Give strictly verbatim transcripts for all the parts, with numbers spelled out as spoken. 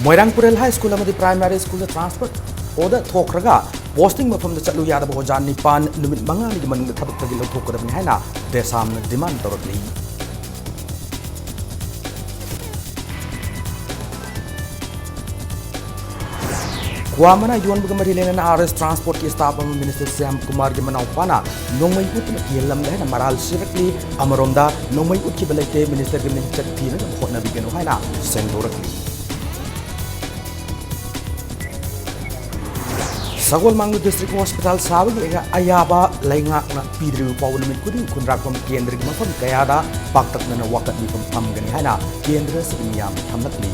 ꯃꯣꯏꯔꯥꯡ ꯄꯨꯔꯦꯜ high school ꯑꯃꯗꯤ primary ꯁ꯭ꯀꯨꯜꯗ transfer order ꯊꯣꯛꯈ꯭ꯔꯒ posting ꯃꯐꯝꯗ ꯆꯠꯂꯨ ꯌꯥꯗꯕ ꯑꯣꯖꯥ ꯅꯤꯄꯥꯟ ꯅꯨꯃꯤꯠ ꯃꯉꯥꯅꯤꯒꯤ ꯃꯅꯨꯡꯗ ꯊꯕꯛꯇꯒꯤ ꯂꯧꯊꯣꯛꯀꯗꯕꯅꯤ ꯍꯥꯏꯅ ꯗꯦꯁꯥꯝꯅ ꯗꯤꯃꯥꯟ ꯇꯧꯔꯛꯂꯤ꯫ ꯀ꯭ꯋꯥ ꯃꯅꯥ ꯌꯣꯟꯕꯒ ꯃꯔꯤ ꯂꯩꯅꯅ ꯑꯥꯔ ꯑꯦꯁ ꯇ꯭ꯔꯥꯟꯁꯄꯣꯔꯠꯀꯤ ꯁ꯭ꯇꯥꯐ ꯑꯃ ꯃꯤꯅꯤꯁꯇꯔ ꯁ꯭ꯌꯥꯝ ꯀꯨꯃꯥꯔꯒꯤ ꯃꯅꯥꯎꯄꯥꯅ ꯅꯣꯡꯃꯩ ꯎꯠꯇꯨꯅ ꯀꯤꯍꯜꯂꯝꯂꯦ ꯍꯥꯏꯅ ꯃꯔꯥꯜ ꯁꯤꯔꯛꯂꯤ꯫ ꯑꯃꯔꯣꯝꯗ ꯅꯣꯡꯃꯩ ꯎꯠꯈꯤꯕ ꯂꯩꯇꯦ, ꯃꯤꯅꯤꯁꯇꯔꯒꯤ ꯃꯤꯡꯆꯠ ꯊꯤꯅꯅꯕ ꯍꯣꯠꯅꯕꯤꯒꯅꯨ ꯍꯥꯏꯅ ꯁꯦꯡꯗꯣꯔꯛꯂꯤ꯫ ꯁꯒꯣꯜ ꯃꯥꯡꯒꯣꯜ ꯗꯤꯁꯇ꯭ꯔꯤꯛ ꯍꯣꯁꯄꯤꯇꯥꯜ ꯁꯥꯕꯒꯤ ꯑꯌꯥꯕ ꯂꯩꯉꯥꯛꯅ ꯄꯤꯗ꯭ꯔꯤꯕ ꯐꯥꯎꯕ ꯅꯨꯃꯤꯠ ꯈꯨꯗꯤꯡ ꯈꯨꯟꯗ꯭ꯔꯥꯛꯄꯝ ꯀꯦꯟꯗ꯭ꯔꯒꯤ ꯃꯐꯝ ꯀꯌꯥꯗ ꯄꯥꯛꯇꯛꯅꯅ ꯋꯥꯀꯠ ꯃꯤꯐꯝ ꯐꯝꯒꯅꯤ ꯍꯥꯏꯅ ꯀꯦꯟꯗ꯭ꯔ ꯑꯁꯤꯒꯤ ꯃꯤꯌꯥꯝꯅ ꯊꯝꯂꯛꯂꯤ꯫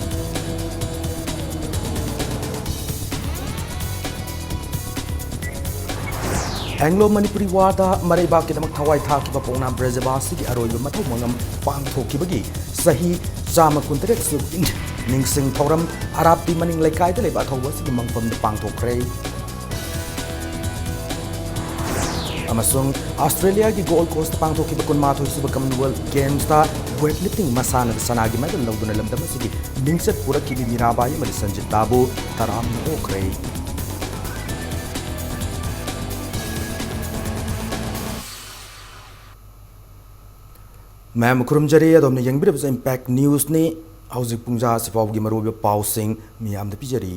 ꯑꯦꯡꯒ꯭ꯂꯣ ꯃꯅꯤꯄꯨꯔꯤ ꯋꯥꯔꯗ ꯃꯔꯩꯕꯥꯛꯀꯤꯗꯃꯛ ꯊꯋꯥꯏ ꯊꯥꯈꯤꯕ ꯄꯥꯎꯅꯥ ꯕ꯭ꯔꯖꯕꯥꯁꯤꯒꯤ ꯑꯔꯣꯏꯕ ꯃꯊꯧ ꯃꯉꯝ ꯄꯥꯡꯊꯣꯛꯈꯤꯕꯒꯤ ꯆꯍꯤ ꯆꯥꯝꯃ ꯀꯨꯟꯇꯔꯦꯠ ꯁꯨꯕ ꯅꯤꯡꯁꯤꯡ ꯊꯧꯔꯝ ꯑꯔꯥꯞꯄꯤ ꯃꯅꯤꯡ ꯂꯩꯀꯥꯏꯗ ꯂꯩꯕ ꯑꯊꯧꯕ ꯑꯁꯤꯒꯤ ꯃꯪꯐꯝꯗ ꯄꯥꯡꯊꯣꯛꯈ꯭ꯔꯦ꯫ ꯑꯃꯁꯨꯡ ꯑꯁꯇ꯭ꯔꯦꯂꯤꯌꯥꯒꯤ ꯒꯣꯜ ꯀꯣꯁꯇ ꯄꯥꯡꯊꯣꯛꯈꯤꯕ ꯀꯨꯟꯃꯥꯊꯣꯏ ꯁꯨꯕ ꯀꯃꯟꯋꯦꯜꯊ ꯒꯦꯝꯁꯇ ꯋꯦꯠ ꯂꯤꯐꯇꯤꯡ ꯃꯁꯥꯟꯅꯗ ꯁꯅꯥꯒꯤ ꯃꯦꯗꯜ ꯂꯧꯗꯨꯅ ꯂꯝꯗꯝ ꯑꯁꯤꯒꯤ ꯃꯤꯡꯆꯠ ꯄꯨꯔꯛꯈꯤꯕꯤ ꯃꯤꯔꯥꯕꯥꯏ ꯑꯃꯗꯤ ꯁꯟꯖꯤꯇꯥꯕꯨ ꯇꯔꯥꯝꯅ ꯑꯣꯛꯈ꯭ꯔꯦ꯫ ꯃꯌꯥꯝ ꯈꯨꯔꯨꯝꯖꯔꯤ, ꯑꯗꯣꯝꯅ ꯌꯦꯡꯕꯤꯔꯤꯕꯁꯤ ꯏꯝꯄꯦꯛ ꯅ꯭ꯌꯨꯁꯅꯤ꯫ ꯍꯧꯖꯤꯛ ꯄꯨꯡꯖꯥ ꯑꯁꯤ ꯐꯥꯎꯕꯒꯤ ꯃꯔꯨꯑꯣꯏꯕ ꯄꯥꯎꯁꯤꯡ ꯃꯤꯌꯥꯝꯗ ꯄꯤꯖꯔꯤ꯫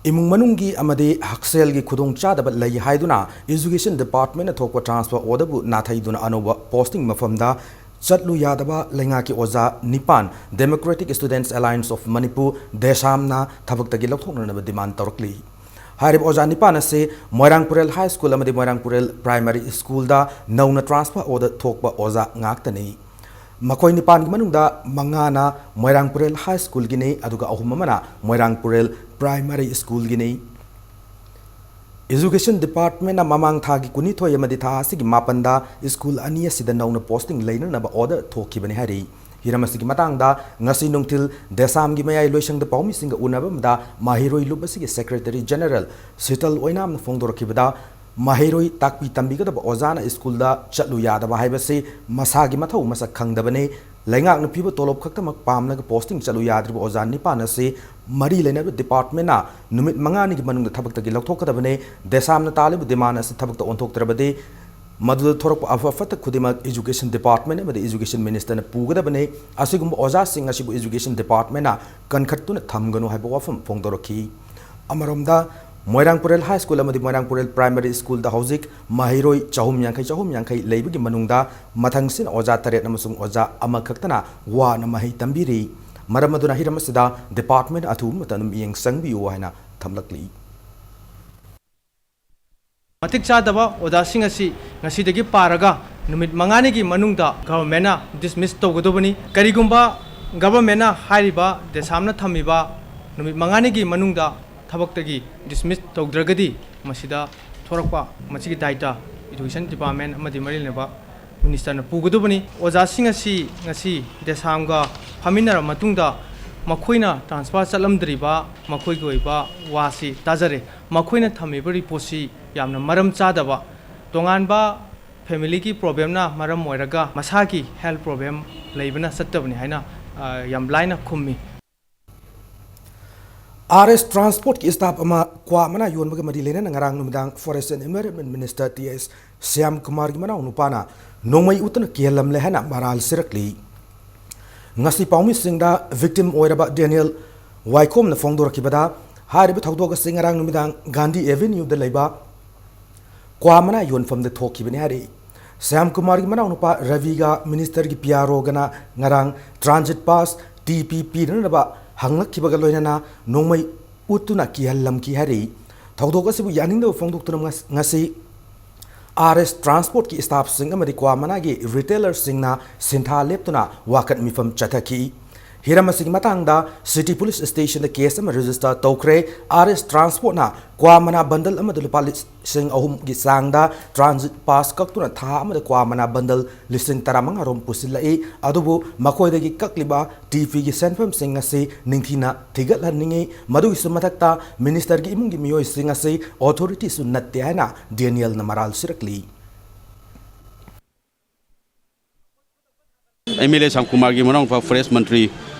ꯏꯃꯨꯡ ꯃꯅꯨꯡꯒꯤ ꯑꯃꯗꯤ ꯍꯛꯁꯦꯜꯒꯤ ꯈꯨꯗꯣꯡꯆꯥꯗꯕ ꯂꯩ ꯍꯥꯏꯗꯨꯅ ꯏꯖꯨꯀꯦꯁꯟ ꯗꯤꯄꯥꯔꯠꯃꯦꯟꯅ ꯊꯣꯛꯄ ꯇ꯭ꯔꯥꯟꯁꯐꯔ ꯑꯣꯔꯗꯔꯕꯨ ꯅꯥꯊꯩꯗꯨꯅ ꯑꯅꯧꯕ ꯄꯣꯁꯇꯤꯡ ꯃꯐꯝꯗ ꯆꯠꯂꯨ ꯌꯥꯗꯕ ꯂꯩꯉꯥꯛꯀꯤ ꯑꯣꯖꯥ ꯅꯤꯄꯥꯟ Democratic Students Alliance of Manipur, ꯗꯦꯁꯥꯝꯅ ꯊꯕꯛꯇꯒꯤ ꯂꯧꯊꯣꯛꯅꯅꯕ ꯗꯤꯃꯥꯟ ꯇꯧꯔꯛꯂꯤ꯫ ꯍꯥꯏꯔꯤꯕ ꯑꯣꯖꯥ ꯅꯤꯄꯥꯟ ꯑꯁꯤ ꯃꯣꯏꯔꯥꯡ ꯄꯨꯔꯦꯜ ꯍꯥꯏ ꯁ꯭ꯀꯨꯜ ꯑꯃꯗꯤ ꯃꯣꯏꯔꯥꯡ ꯄꯨꯔꯦꯜ ꯄ꯭ꯔꯥꯏꯃꯥꯔꯤ ꯁ꯭ꯀꯨꯜꯗ ꯅꯧꯅ ꯇ꯭ꯔꯥꯟꯁꯐꯔ ꯑꯣꯔꯗꯔ ꯊꯣꯛꯄ ꯑꯣꯖꯥ ꯉꯥꯛꯇꯅꯤ꯫ ꯃꯈꯣꯏ ꯅꯤꯄꯥꯟꯒꯤ ꯃꯅꯨꯡꯗ ꯃꯉꯥꯅ ꯃꯣꯏꯔꯥꯡ ꯄꯨꯔꯦꯜ ꯍꯥꯏ ꯁ꯭ꯀꯨꯜꯒꯤꯅꯤ, ꯑꯗꯨꯒ ꯑꯍꯨꯝ ꯑꯃꯅ ꯃꯣꯏꯔꯥꯡ ꯄꯨꯔꯦꯜ ꯄ꯭ꯔꯥꯏꯃꯥꯔꯤ ꯁ꯭ꯀꯨꯜꯒꯤꯅꯤ꯫ ꯏꯖꯨꯀꯦꯁꯟ ꯗꯤꯄꯥꯔꯠꯃꯦꯟꯅ ꯃꯃꯥꯡ ꯊꯥꯒꯤ ꯀꯨꯟꯅꯤꯊꯣꯏ ꯑꯃꯗꯤ ꯊꯥ ꯑꯁꯤꯒꯤ ꯃꯥꯄꯟꯗ ꯁ꯭ꯀꯨꯜ ꯑꯅꯤ ꯑꯁꯤꯗ ꯅꯧꯅ ꯄꯣꯁꯇꯤꯡ ꯂꯩꯅꯅꯕ ꯑꯣꯔꯗꯔ ꯊꯣꯛꯈꯤꯕꯅꯤ ꯍꯥꯏꯔꯤ꯫ ꯍꯤꯔꯝ ꯑꯁꯤꯒꯤ ꯃꯇꯥꯡꯗ ꯉꯁꯤ ꯅꯨꯡꯊꯤꯜ ꯗꯦꯁꯥꯝꯒꯤ ꯃꯌꯥꯏ ꯂꯣꯏꯁꯪꯗ ꯄꯥꯎꯃꯤꯁꯤꯡꯒ ꯎꯅꯕ ꯑꯃꯗ ꯃꯍꯩꯔꯣꯏ ꯂꯨꯞ ꯑꯁꯤꯒꯤ ꯁꯦꯀ꯭ꯔꯦꯇꯔꯤ ꯖꯦꯅꯔꯦꯜ ꯁꯤꯇꯜ ꯑꯣꯏꯅꯥꯝꯅ ꯐꯣꯡꯗꯣꯔꯛꯈꯤꯕꯗ, ꯃꯍꯩꯔꯣꯏ ꯇꯥꯛꯄꯤ ꯇꯝꯕꯤꯒꯗꯕ ꯑꯣꯖꯥꯅ ꯁ꯭ꯀꯨꯜꯗ ꯆꯠꯂꯨ ꯌꯥꯗꯕ ꯍꯥꯏꯕꯁꯤ ꯃꯁꯥꯒꯤ ꯃꯊꯧ ꯃꯁꯛ ꯈꯪꯗꯕꯅꯤ꯫ ꯂꯩꯉꯥꯛꯅ ꯄꯤꯕ ꯇꯣꯂꯣꯞ ꯈꯛꯇꯃꯛ ꯄꯥꯝꯂꯒ posting ꯆꯠꯂꯨ ꯌꯥꯗ꯭ꯔꯤꯕ ꯑꯣꯖꯥ ꯅꯤꯄꯥꯟ ꯑꯁꯤ ꯃꯔꯤ ꯂꯩꯅꯕ departmentꯅ ꯅꯨꯃꯤꯠ ꯃꯉꯥꯅꯤꯒꯤ ꯃꯅꯨꯡꯗ ꯊꯕꯛꯇꯒꯤ ꯂꯧꯊꯣꯛꯀꯗꯕꯅꯤ꯫ ꯗꯦꯁꯥꯝꯅ ꯇꯥꯜꯂꯤꯕ demand ꯑꯁꯤ ꯊꯕꯛꯇ ꯑꯣꯟꯊꯣꯛꯇ꯭ꯔꯕꯗꯤ ꯃꯗꯨꯗ ꯊꯣꯔꯛꯄ ꯑꯐ ꯐꯠꯇ ꯈꯨꯗꯤꯡꯃꯛ education department ꯑꯃꯗꯤ education ministerꯅ ꯄꯨꯒꯗꯕꯅꯤ꯫ ꯑꯁꯤꯒꯨꯝꯕ ꯑꯣꯖꯥꯁꯤꯡ ꯑꯁꯤꯕꯨ education departmentꯅ ꯀꯟꯈꯠꯇꯨꯅ ꯊꯝꯒꯅꯨ ꯍꯥꯏꯕ ꯋꯥꯐꯝ ꯐꯣꯡꯗꯣꯔꯛꯈꯤ꯫ ꯑꯃꯔꯣꯝꯗ, ꯃꯣꯏꯔꯥꯡ ꯄꯨꯔꯦꯜ High School ꯑꯃꯗꯤ ꯃꯣꯏꯔꯥꯡ ꯄꯨꯔꯦꯜ Primary Schoolꯗ ꯍꯧꯖꯤꯛ ꯃꯍꯩꯔꯣꯏ ꯆꯍꯨꯝ ꯌꯥꯡꯈꯩ, ꯆꯍꯨꯝ ꯌꯥꯡꯈꯩ ꯂꯩꯕꯒꯤ ꯃꯅꯨꯡꯗ ꯃꯊꯪꯁꯤꯅ ꯑꯣꯖꯥ ꯇꯔꯦꯠ ꯑꯃꯁꯨꯡ ꯑꯣꯖꯥ ꯑꯃꯈꯛꯇꯅ ꯋꯥꯅ ꯃꯍꯩ ꯇꯝꯕꯤꯔꯤ꯫ ꯃꯔꯝ ꯑꯗꯨꯅ ꯍꯤꯔꯝ ꯑꯁꯤꯗ department ꯑꯊꯨꯕ ꯃꯇꯝꯗ ꯃꯤꯠꯌꯦꯡ ꯆꯪꯕꯤꯌꯨ ꯍꯥꯏꯅ ꯊꯝꯂꯛꯂꯤ꯫ ꯃꯇꯤꯛ ꯆꯥꯗꯕ ꯑꯣꯖꯥꯁꯤꯡ ꯑꯁꯤ ꯉꯁꯤꯗꯒꯤ ꯄꯥꯔꯒ ꯅꯨꯃꯤꯠ ꯃꯉꯥꯅꯤꯒꯤ ꯃꯅꯨꯡꯗ governmentꯅ dismiss ꯇꯧꯒꯗꯕꯅꯤ꯫ ꯀꯔꯤꯒꯨꯝꯕ governmentꯅ ꯍꯥꯏꯔꯤꯕ ꯗꯦꯁꯥꯝꯅ ꯊꯝꯃꯤꯕ ꯅꯨꯃꯤꯠ ꯃꯉꯥꯅꯤꯒꯤ ꯃꯅꯨꯡꯗ ꯊꯕꯛꯇꯒꯤ dismiss ꯇꯧꯗ꯭ꯔꯒꯗꯤ ꯃꯁꯤꯗ ꯊꯣꯔꯛꯄ ꯃꯁꯤꯒꯤ ꯗꯥꯏꯇ education department ꯑꯃꯗꯤ ꯃꯔꯤ ꯂꯩꯅꯕ ministerꯅ ꯄꯨꯒꯗꯕꯅꯤ꯫ ꯑꯣꯖꯥꯁꯤꯡ ꯑꯁꯤ ꯉꯁꯤ ꯗꯦꯁꯥꯝꯒ ꯐꯝꯃꯤꯟꯅꯔꯕ ꯃꯇꯨꯡꯗ ꯃꯈꯣꯏꯅ transfer ꯆꯠꯂꯝꯗ꯭ꯔꯤꯕ ꯃꯈꯣꯏꯒꯤ ꯑꯣꯏꯕ ꯋꯥꯁꯤ ꯇꯥꯖꯔꯦ꯫ ꯃꯈꯣꯏꯅ ꯊꯝꯃꯤꯕ reportꯁꯤ ꯌꯥꯝꯅ ꯃꯔꯝ ꯆꯥꯗꯕ, ꯇꯣꯉꯥꯟꯕ familyꯒꯤ problemꯅ ꯃꯔꯝ ꯑꯣꯏꯔꯒ ꯃꯁꯥꯒꯤ health problem ꯂꯩꯕꯅ ꯆꯠꯇꯕꯅꯤ ꯍꯥꯏꯅ, ꯑ, ꯌꯥꯝ ꯂꯥꯏꯅ ꯈꯨꯝꯃꯤ꯫ RS Transportꯀꯤ staff ꯑꯃ ꯀ꯭ꯋꯥ ꯃꯅꯥ ꯌꯣꯟꯕꯒ ꯃꯔꯤ ꯂꯩꯅꯅ ꯉꯔꯥꯡ ꯅꯨꯃꯤꯗꯥꯡ Forest and Environment Minister T S Shyam ꯀꯨꯃꯥꯔꯒꯤ ꯃꯅꯥꯎ ꯅꯨꯄꯥꯅ ꯅꯣꯡꯃꯩ ꯎꯠꯇꯨꯅ ꯀꯤꯍꯜꯂꯝꯂꯦ ꯍꯥꯏꯅ ꯃꯔꯥꯜ ꯁꯤꯔꯛꯂꯤ꯫ ꯉꯁꯤ ꯄꯥꯎꯃꯤꯁꯤꯡꯗ victim ꯑꯣꯏꯔꯕ ꯗꯦꯅꯤꯌꯦꯜ ꯋꯥꯏꯈꯣꯝꯅ ꯐꯣꯡꯗꯣꯔꯛꯈꯤꯕꯗ, ꯍꯥꯏꯔꯤꯕ ꯊꯧꯗꯣꯛ ꯑꯁꯤ ꯉꯔꯥꯡ ꯅꯨꯃꯤꯗꯥꯡ ꯒꯥꯟꯙꯤ Avenueꯗ ꯂꯩꯕ ꯀ꯭ꯋꯥ ꯃꯅꯥ ꯌꯣꯟꯐꯝꯗ ꯊꯣꯛꯈꯤꯕꯅꯤ ꯍꯥꯏꯔꯛꯏ꯫ ꯁ꯭ꯌꯥꯝ ꯀꯨꯃꯥꯔꯒꯤ ꯃꯅꯥꯎꯅꯨꯄꯥ ꯔꯕꯤꯒ ministerꯒꯤ PROꯒꯅ ꯉꯔꯥꯡ transit pass TP ꯄꯤꯅꯅꯕ ꯍꯪꯂꯛꯈꯤꯕꯒ ꯂꯣꯏꯅꯅ ꯅꯣꯡꯃꯩ ꯎꯠꯇꯨꯅ ꯀꯤꯍꯜꯂꯝꯈꯤ ꯍꯥꯏꯔꯛꯏ꯫ ꯊꯧꯗꯣꯛ ꯑꯁꯤꯕꯨ ꯌꯥꯅꯤꯡꯗꯕ ꯐꯣꯡꯗꯣꯛꯇꯨꯅ ꯉꯁ-, ꯉꯁꯤ RS Transportꯀꯤ staffꯁꯤꯡ ꯑꯃꯗꯤ ꯀ꯭ꯋꯥ ꯃꯅꯥꯒꯤ retailerꯁꯤꯡꯅ ꯁꯤꯟꯊꯥ ꯂꯦꯞꯇꯨꯅ ꯋꯥꯀꯠ ꯃꯤꯐꯝ ꯆꯠꯊꯈꯤ꯫ ꯍꯤꯔꯝ ꯑꯁꯤꯒꯤ ꯃꯇꯥꯡꯗ City Police Stationꯗ case ꯑꯃ register ꯇꯧꯈ꯭ꯔꯦ꯫ RS Transportꯅ ꯀ꯭ꯋꯥ ꯃꯅꯥ bundle ꯑꯃꯗ ꯂꯨꯄꯥ ꯂꯤꯁꯤꯡ ꯑꯍꯨꯝꯒꯤ ꯆꯥꯡꯗ transit pass ꯀꯛꯇꯨꯅ ꯊꯥ ꯑꯃꯗ ꯀ꯭ꯋꯥ ꯃꯅꯥ bundle ꯂꯤꯁꯤꯡ ꯇꯔꯥꯃꯉꯥ ꯔꯣꯝ ꯄꯨꯁꯤꯜꯂꯛꯏ꯫ ꯑꯗꯨꯕꯨ ꯃꯈꯣꯏꯗꯒꯤ ꯀꯛꯂꯤꯕ TPꯒꯤ ꯁꯦꯟꯐꯝꯁꯤꯡ ꯑꯁꯤ ꯅꯤꯡꯊꯤꯅ ꯊꯤꯒꯠꯍꯟꯅꯤꯡꯏ꯫ ꯃꯗꯨꯒꯤꯁꯨ ꯃꯊꯛꯇ ministerꯒꯤ ꯏꯃꯨꯡꯒꯤ ꯃꯤꯑꯣꯏꯁꯤꯡ ꯑꯁꯤ authorityꯁꯨ ꯅꯠꯇꯦ ꯍꯥꯏꯅ ꯗꯦꯅꯤꯌꯦꯜꯅ ꯃꯔꯥꯜ ꯁꯤꯔꯛꯂꯤ꯫ ꯑꯦꯝ ꯑꯦꯜ ꯑꯦ ꯁ꯭ꯌꯥꯝꯀꯨꯃꯥꯔꯒꯤ ꯃꯅꯥꯎꯅꯨꯄꯥ, ꯐꯣꯔꯦꯁ ꯃꯟꯇ꯭ꯔꯤ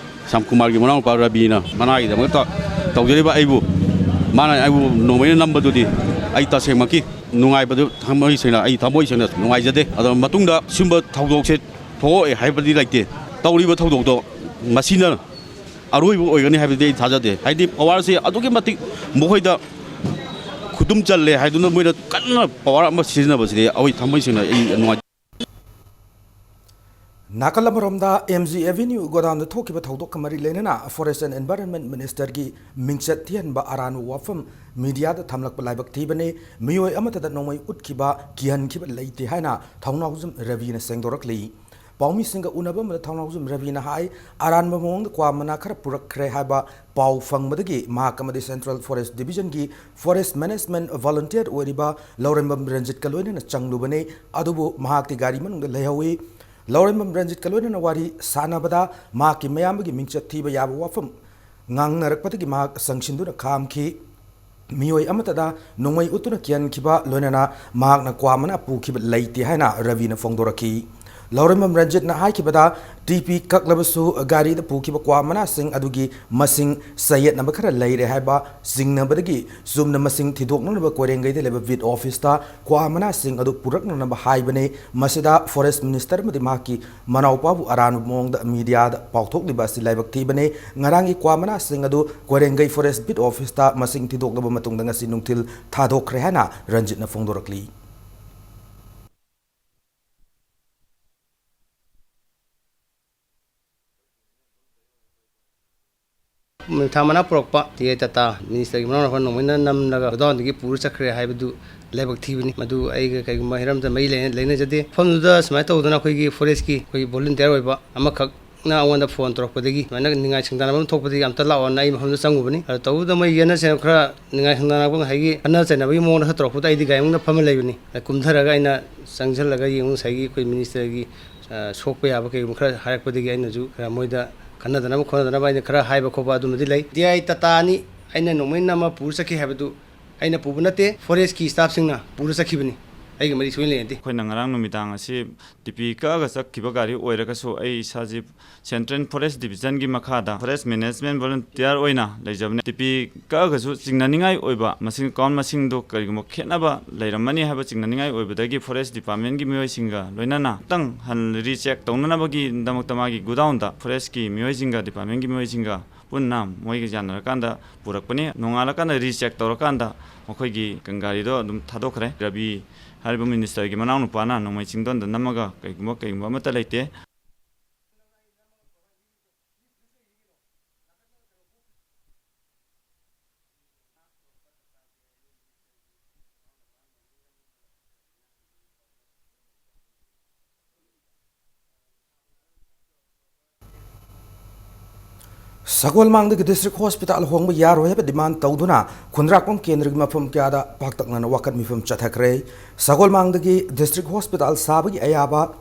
ꯁ꯭ꯌꯥꯝꯀꯨꯃꯥꯔꯒꯤ ꯃꯅꯥꯎꯅꯨꯄꯥ ꯔꯕꯤꯅ ꯃꯅꯥꯒꯤꯗꯃꯛꯇ ꯇꯧꯖꯔꯤꯕ ꯑꯩꯕꯨ, ꯃꯥꯅ ꯑꯩꯕꯨ ꯅꯣꯡꯃꯩꯅ ꯅꯝꯕꯗꯨꯗꯤ ꯑꯩ ꯇꯁꯦꯡꯃꯛꯀꯤ ꯅꯨꯡꯉꯥꯏꯕꯗꯨ ꯊꯃꯣꯏ ꯁꯦꯡꯅ, ꯑꯩ ꯊꯃꯣꯏ ꯁꯦꯡꯅ ꯅꯨꯡꯉꯥꯏꯖꯗꯦ꯫ ꯑꯗꯣ ꯃꯇꯨꯡꯗ ꯁꯤꯒꯨꯝꯕ ꯊꯧꯗꯣꯛꯁꯦ ꯊꯣꯛꯑꯣꯏ ꯍꯥꯏꯕꯗꯤ ꯂꯩꯇꯦ꯫ ꯇꯧꯔꯤꯕ ꯊꯧꯗꯣꯛꯇꯣ ꯃꯁꯤꯅ ꯑꯔꯣꯏꯕ ꯑꯣꯏꯒꯅꯤ ꯍꯥꯏꯕꯗꯤ ꯑꯩ ꯊꯥꯖꯗꯦ꯫ ꯍꯥꯏꯗꯤ ꯄꯋꯥꯔꯁꯦ ꯑꯗꯨꯛꯀꯤ ꯃꯇꯤꯛ ꯃꯈꯣꯏꯗ ꯈꯨꯗꯨꯝ ꯆꯜꯂꯦ ꯍꯥꯏꯗꯨꯅ ꯃꯣꯏꯅ ꯀꯟꯅ ꯄꯋꯥꯔ ꯑꯃ ꯁꯤꯖꯤꯟꯅꯕꯁꯤꯗꯤ ꯑꯩꯈꯣꯏ ꯊꯃꯣꯏ ꯁꯦꯡꯅ ꯑꯩ ꯅꯨꯡꯉꯥꯏ꯫ ꯅꯥꯀꯜ ꯑꯃꯔꯣꯝꯗ, ꯑꯦꯝ ꯖꯤ ꯑꯦꯚꯦꯅ꯭ꯌꯨ ꯒꯣꯗꯥꯎꯟꯗ ꯊꯣꯛꯈꯤꯕ ꯊꯧꯗꯣꯛꯀ ꯃꯔꯤ ꯂꯩꯅꯅ ꯐꯣꯔꯦꯁ ꯑꯦꯟ ꯑꯦꯟꯚꯥꯏꯔꯟꯃꯦꯟ ꯃꯤꯅꯤꯁꯇꯔꯒꯤ ꯃꯤꯡꯆꯠ ꯊꯤꯍꯟꯕ ꯑꯔꯥꯟꯕ ꯋꯥꯐꯝ ꯃꯤꯗꯤꯌꯥꯗ ꯊꯝꯂꯛꯄ ꯂꯥꯏꯕꯛ ꯊꯤꯕꯅꯤ꯫ ꯃꯤꯑꯣꯏ ꯑꯃꯠꯇꯗ ꯅꯣꯡꯃꯩ ꯎꯠꯈꯤꯕ, ꯀꯤꯍꯟꯈꯤꯕ ꯂꯩꯇꯦ ꯍꯥꯏꯅ ꯊꯧꯅꯥꯎꯖꯝ ꯔꯕꯤꯅ ꯁꯦꯡꯗꯣꯔꯛꯂꯤ꯫ ꯄꯥꯎꯃꯤꯁꯤꯡꯒ ꯎꯅꯕ ꯑꯃꯗ ꯊꯧꯅꯥꯎꯖꯝ ꯔꯕꯤꯅ ꯍꯥꯏ, ꯑꯔꯥꯟꯕ ꯃꯑꯣꯡꯗ ꯀ꯭ꯋꯥ ꯃꯅꯥ ꯈꯔ ꯄꯨꯔꯛꯈ꯭ꯔꯦ ꯍꯥꯏꯕ ꯄꯥꯎ ꯐꯪꯕꯗꯒꯤ ꯃꯍꯥꯛ ꯑꯃꯗꯤ ꯁꯦꯟꯇ꯭ꯔꯦꯜ ꯐꯣꯔꯦꯁ ꯗꯤꯕꯤꯖꯟꯒꯤ ꯐꯣꯔꯦꯁ ꯃꯦꯅꯦꯖꯃꯦꯟ ꯚꯣꯂꯨꯟꯇꯤꯌꯔ ꯑꯣꯏꯔꯤꯕ ꯂꯧꯔꯦꯝꯕꯝ ꯔꯟꯖꯤꯠꯀ ꯂꯣꯏꯅꯅ ꯆꯪꯂꯨꯕꯅꯤ꯫ ꯑꯗꯨꯕꯨ ꯃꯍꯥꯛꯇꯤ ꯒꯥꯔꯤ ꯃꯅꯨꯡꯗ ꯂꯩꯍꯧꯏ꯫ ꯂꯧꯔꯦꯝꯕꯝ ꯔꯟꯖꯤꯠꯀ ꯂꯣꯏꯅꯅ ꯋꯥꯔꯤ ꯁꯥꯟꯅꯕꯗ ꯃꯍꯥꯛꯀꯤ ꯃꯌꯥꯝꯕꯒꯤ ꯃꯤꯡꯆꯠ ꯊꯤꯕ ꯌꯥꯕ ꯋꯥꯐꯝ ꯉꯥꯡꯅꯔꯛꯄꯗꯒꯤ ꯃꯍꯥꯛ ꯆꯪꯁꯤꯟꯗꯨꯅ ꯈꯥꯝꯈꯤ꯫ ꯃꯤꯑꯣꯏ ꯑꯃꯠꯇꯗ ꯅꯣꯡꯃꯩ ꯎꯠꯇꯨꯅ ꯀꯤꯍꯟꯈꯤꯕ ꯂꯣꯏꯅꯅ ꯃꯍꯥꯛꯅ ꯀ꯭ꯋꯥ ꯃꯅꯥ ꯄꯨꯈꯤꯕ ꯂꯩꯇꯦ ꯍꯥꯏꯅ ꯔꯕꯤꯅ ꯐꯣꯡꯗꯣꯔꯛꯈꯤ꯫ ꯂꯧꯔꯦꯝꯕꯝ ꯔꯟꯖꯤꯠꯅ ꯍꯥꯏꯈꯤꯕꯗ, ꯇꯤ ꯄꯤ ꯀꯛꯂꯕꯁꯨ ꯒꯥꯔꯤꯗ ꯄꯨꯈꯤꯕ ꯀ꯭ꯋꯥ ꯃꯅꯥꯁꯤꯡ ꯑꯗꯨꯒꯤ ꯃꯁꯤꯡ ꯆꯌꯦꯠꯅꯕ ꯈꯔ ꯂꯩꯔꯦ ꯍꯥꯏꯕ ꯆꯤꯡꯅꯕꯗꯒꯤ ꯆꯨꯝꯅ ꯃꯁꯤꯡ ꯊꯤꯗꯣꯛꯅꯅꯕ ꯀꯣꯏꯔꯦꯡꯒꯩꯗ ꯂꯩꯕ ꯕꯤꯠ ꯑꯣꯐꯤꯁꯇ ꯀ꯭ꯋꯥ ꯃꯅꯥꯁꯤꯡ ꯑꯗꯨ ꯄꯨꯔꯛꯅꯅꯕ ꯍꯥꯏꯕꯅꯤ꯫ ꯃꯁꯤꯗ ꯐꯣꯔꯦꯁ ꯃꯤꯅꯤꯁꯇꯔ ꯑꯃꯗꯤ ꯃꯍꯥꯛꯀꯤ ꯃꯅꯥꯎꯄꯥꯕꯨ ꯑꯔꯥꯟꯕ ꯃꯑꯣꯡꯗ ꯃꯤꯗꯤꯌꯥꯗ ꯄꯥꯎꯊꯣꯛꯂꯤꯕ ꯑꯁꯤ ꯂꯥꯏꯕꯛ ꯊꯤꯕꯅꯤ꯫ ꯉꯔꯥꯡꯒꯤ ꯀ꯭ꯋꯥ ꯃꯅꯥꯁꯤꯡ ꯑꯗꯨ ꯀꯣꯏꯔꯦꯡꯒꯩ ꯐꯣꯔꯦꯁ ꯕꯤꯠ ꯑꯣꯐꯤꯁꯇ ꯃꯁꯤꯡ ꯊꯤꯗꯣꯛꯂꯕ ꯃꯇꯨꯡꯗ ꯉꯁꯤ ꯅꯨꯡꯊꯤꯜ ꯊꯥꯗꯣꯛꯈ꯭ꯔꯦ ꯍꯥꯏꯅ ꯔꯟꯖꯤꯠꯅ ꯐꯣꯡꯗꯣꯔꯛꯂꯤ꯫ ꯊꯥ ꯃꯅꯥ ꯄꯨꯔꯛꯄ ꯇꯤ ꯑꯥꯏ ꯇꯥꯇꯥ ꯃꯤꯅꯤꯁꯇꯔꯒꯤ ꯃꯅꯥꯎꯅꯨꯄꯥ ꯅꯣꯡꯃꯩꯅ ꯅꯝꯂꯒ ꯒꯣꯗꯥꯎꯟꯗꯒꯤ ꯄꯨꯔ ꯆꯠꯈ꯭ꯔꯦ ꯍꯥꯏꯕꯗꯨ ꯂꯥꯏꯕꯛ ꯊꯤꯕꯅꯤ꯫ ꯃꯗꯨ ꯑꯩꯒ ꯀꯩꯒꯨꯝꯕ ꯍꯤꯔꯝꯗ ꯃꯔꯤ ꯂꯩꯅ-, ꯂꯩꯅꯖꯗꯦ꯫ ꯃꯐꯝꯗꯨꯗ ꯁꯨꯃꯥꯏꯅ ꯇꯧꯗꯅ ꯑꯩꯈꯣꯏꯒꯤ ꯐꯣꯔꯦꯁꯀꯤ ꯑꯩꯈꯣꯏꯒꯤ ꯚꯣꯂꯨꯟꯇꯤꯌꯔ ꯑꯣꯏꯕ ꯑꯃꯈꯛꯅ ꯑꯩꯉꯣꯟꯗ ꯐꯣꯟ ꯇꯧꯔꯛꯄꯗꯒꯤ, ꯁꯨꯃꯥꯏꯅ ꯅꯤꯡꯉꯥꯏ ꯁꯪꯗꯥꯟꯅꯕ ꯑꯃ ꯊꯣꯛꯄꯗꯒꯤ ꯑꯝꯇ ꯂꯥꯛꯑꯣꯅ ꯑꯩ ꯃꯐꯝꯗ ꯆꯪꯉꯨꯕꯅꯤ꯫ ꯑꯗꯨ ꯇꯧꯕꯗ ꯃꯣꯏ ꯌꯦꯠꯅ ꯁꯦꯅ ꯈꯔ ꯅꯤꯡꯉꯥꯏ ꯁꯪꯗꯥꯟꯅꯕ ꯉꯁꯥꯏꯒꯤ ꯈꯠꯅ ꯆꯩꯅꯕꯒꯤ ꯃꯑꯣꯡꯗ ꯈꯔ ꯇꯧꯔꯛꯄꯗ ꯑꯩꯗꯤ ꯒꯥꯔꯤ ꯃꯅꯨꯡꯗ ꯐꯝꯃ ꯂꯩꯕꯅꯤ꯫ ꯑꯗ ꯀꯨꯝꯊꯔꯒ ꯑꯩꯅ ꯆꯪꯁꯤꯜꯂꯒ ꯌꯦꯡꯉꯨ, ꯉꯁꯥꯏꯒꯤ ꯑꯩꯈꯣꯏ ꯃꯤꯅꯤꯁꯇꯔꯒꯤ ꯑ, ꯁꯣꯛꯄ ꯌꯥꯕ ꯀꯩꯒꯨꯝꯕ ꯈꯔ ꯍꯥꯏꯔꯛꯄꯗꯒꯤ ꯑꯩꯅꯁꯨ ꯈꯔ ꯃꯣꯏꯗ ꯈꯟꯅꯗꯅꯕ ꯈꯣꯠꯅꯗꯅꯕ ꯑꯩꯅ ꯈꯔ ꯍꯥꯏꯕ ꯈꯣꯠꯄ ꯑꯗꯨꯃꯗꯤ ꯂꯩ꯫ ꯇꯤ ꯑꯥꯏ ꯇꯥꯇꯥ ꯑꯅꯤ ꯑꯩꯅ ꯅꯣꯡꯃꯩꯅ ꯑꯃ ꯄꯨꯔ ꯆꯠꯈꯤ ꯍꯥꯏꯕꯗꯨ ꯑꯩꯅ ꯄꯨꯕ ꯅꯠꯇꯦ, ꯐꯣꯔꯦꯁꯀꯤ ꯁ꯭ꯇꯥꯐꯁꯤꯡꯅ ꯄꯨꯔ ꯆꯠꯈꯤꯕꯅꯤ꯫ ꯑꯩꯒ ꯃꯔꯤ ꯁꯣꯏꯅ ꯂꯩꯅꯗꯦ꯫ ꯑꯩꯈꯣꯏꯅ ꯉꯔꯥꯡ ꯅꯨꯃꯤꯗꯥꯡ ꯑꯁꯤ ꯇꯤꯄꯤ ꯀꯛꯑꯒ ꯆꯠꯈꯤꯕ ꯒꯥꯔꯤ ꯑꯣꯏꯔꯒꯁꯨ, ꯑꯩ ꯏꯁꯥꯁꯤ Central Forest Division ꯒꯤ ꯃꯈꯥꯗ Forest Management Volunteer ꯑꯣꯏꯅ ꯂꯩꯖꯕꯅꯤ꯫ ꯇꯤꯄꯤ ꯀꯛꯑꯒꯁꯨ ꯆꯤꯡꯅꯅꯤꯡꯉꯥꯏ ꯑꯣꯏꯕ ꯃꯁꯤꯡ, count ꯃꯁꯤꯡꯗꯣ ꯀꯔꯤꯒꯨꯝꯕ ꯈꯦꯠꯅꯕ ꯂꯩꯔꯝꯃꯅꯤ ꯍꯥꯏꯕ ꯆꯤꯡꯅꯅꯤꯡꯉꯥꯏ ꯑꯣꯏꯕꯗꯒꯤ Forest Department ꯒꯤ ꯃꯤꯑꯣꯏꯁꯤꯡꯒ ꯂꯣꯏꯅꯅ ꯑꯃꯨꯛꯇꯪ ꯍꯟ-, recheck ꯇꯧꯅꯅꯕꯒꯤꯗꯃꯛꯇ ꯃꯥꯒꯤ godown ꯗ Forest ꯀꯤ ꯃꯤꯑꯣꯏꯁꯤꯡꯒ, Department ꯒꯤ ꯃꯤꯑꯣꯏꯁꯤꯡꯒ ꯄꯨꯟꯅ ꯃꯣꯏꯒ ꯌꯥꯅꯔꯀꯥꯟꯗ ꯄꯨꯔꯛꯄꯅꯤ꯫ ꯅꯣꯡꯉꯥꯜꯂꯀꯥꯟꯗ recheck ꯇꯧꯔꯀꯥꯟꯗ ꯃꯈꯣꯏꯒꯤ ꯒꯥꯔꯤꯗꯣ ꯑꯗꯨꯝ ꯊꯥꯗꯣꯛꯈ꯭ꯔꯦ꯫ ꯔꯕꯤ ꯍꯥꯏꯔꯤꯕ Minister ꯒꯤ ꯃꯅꯥꯎꯅꯨꯄꯥꯅ ꯅꯣꯡꯃꯩ ꯆꯤꯡꯗꯣꯟꯗ ꯅꯝꯃꯒ ꯀꯩꯒꯨꯝꯕ, ꯀꯩꯒꯨꯝꯕ ꯑꯃꯠꯇ ꯂꯩꯇꯦ꯫ ꯁꯒꯣꯜꯃꯥꯡꯗꯒꯤ District Hospital ꯍꯣꯡꯕ ꯌꯥꯔꯣꯏ ꯍꯥꯏꯕ demand ꯇꯧꯗꯨꯅ ꯈꯨꯟꯗ꯭ꯔꯥꯛꯄꯝ ꯀꯦꯟꯗ꯭ꯔꯒꯤ ꯃꯐꯝ ꯀꯌꯥꯗ ꯄꯥꯛꯇꯛꯅꯅ ꯋꯥꯀꯠ ꯃꯤꯐꯝ ꯆꯠꯊꯈ꯭ꯔꯦ꯫ ꯁꯒꯣꯜꯃꯥꯡꯗꯒꯤ District Hospital ꯁꯥꯕꯒꯤ ꯑꯌꯥꯕ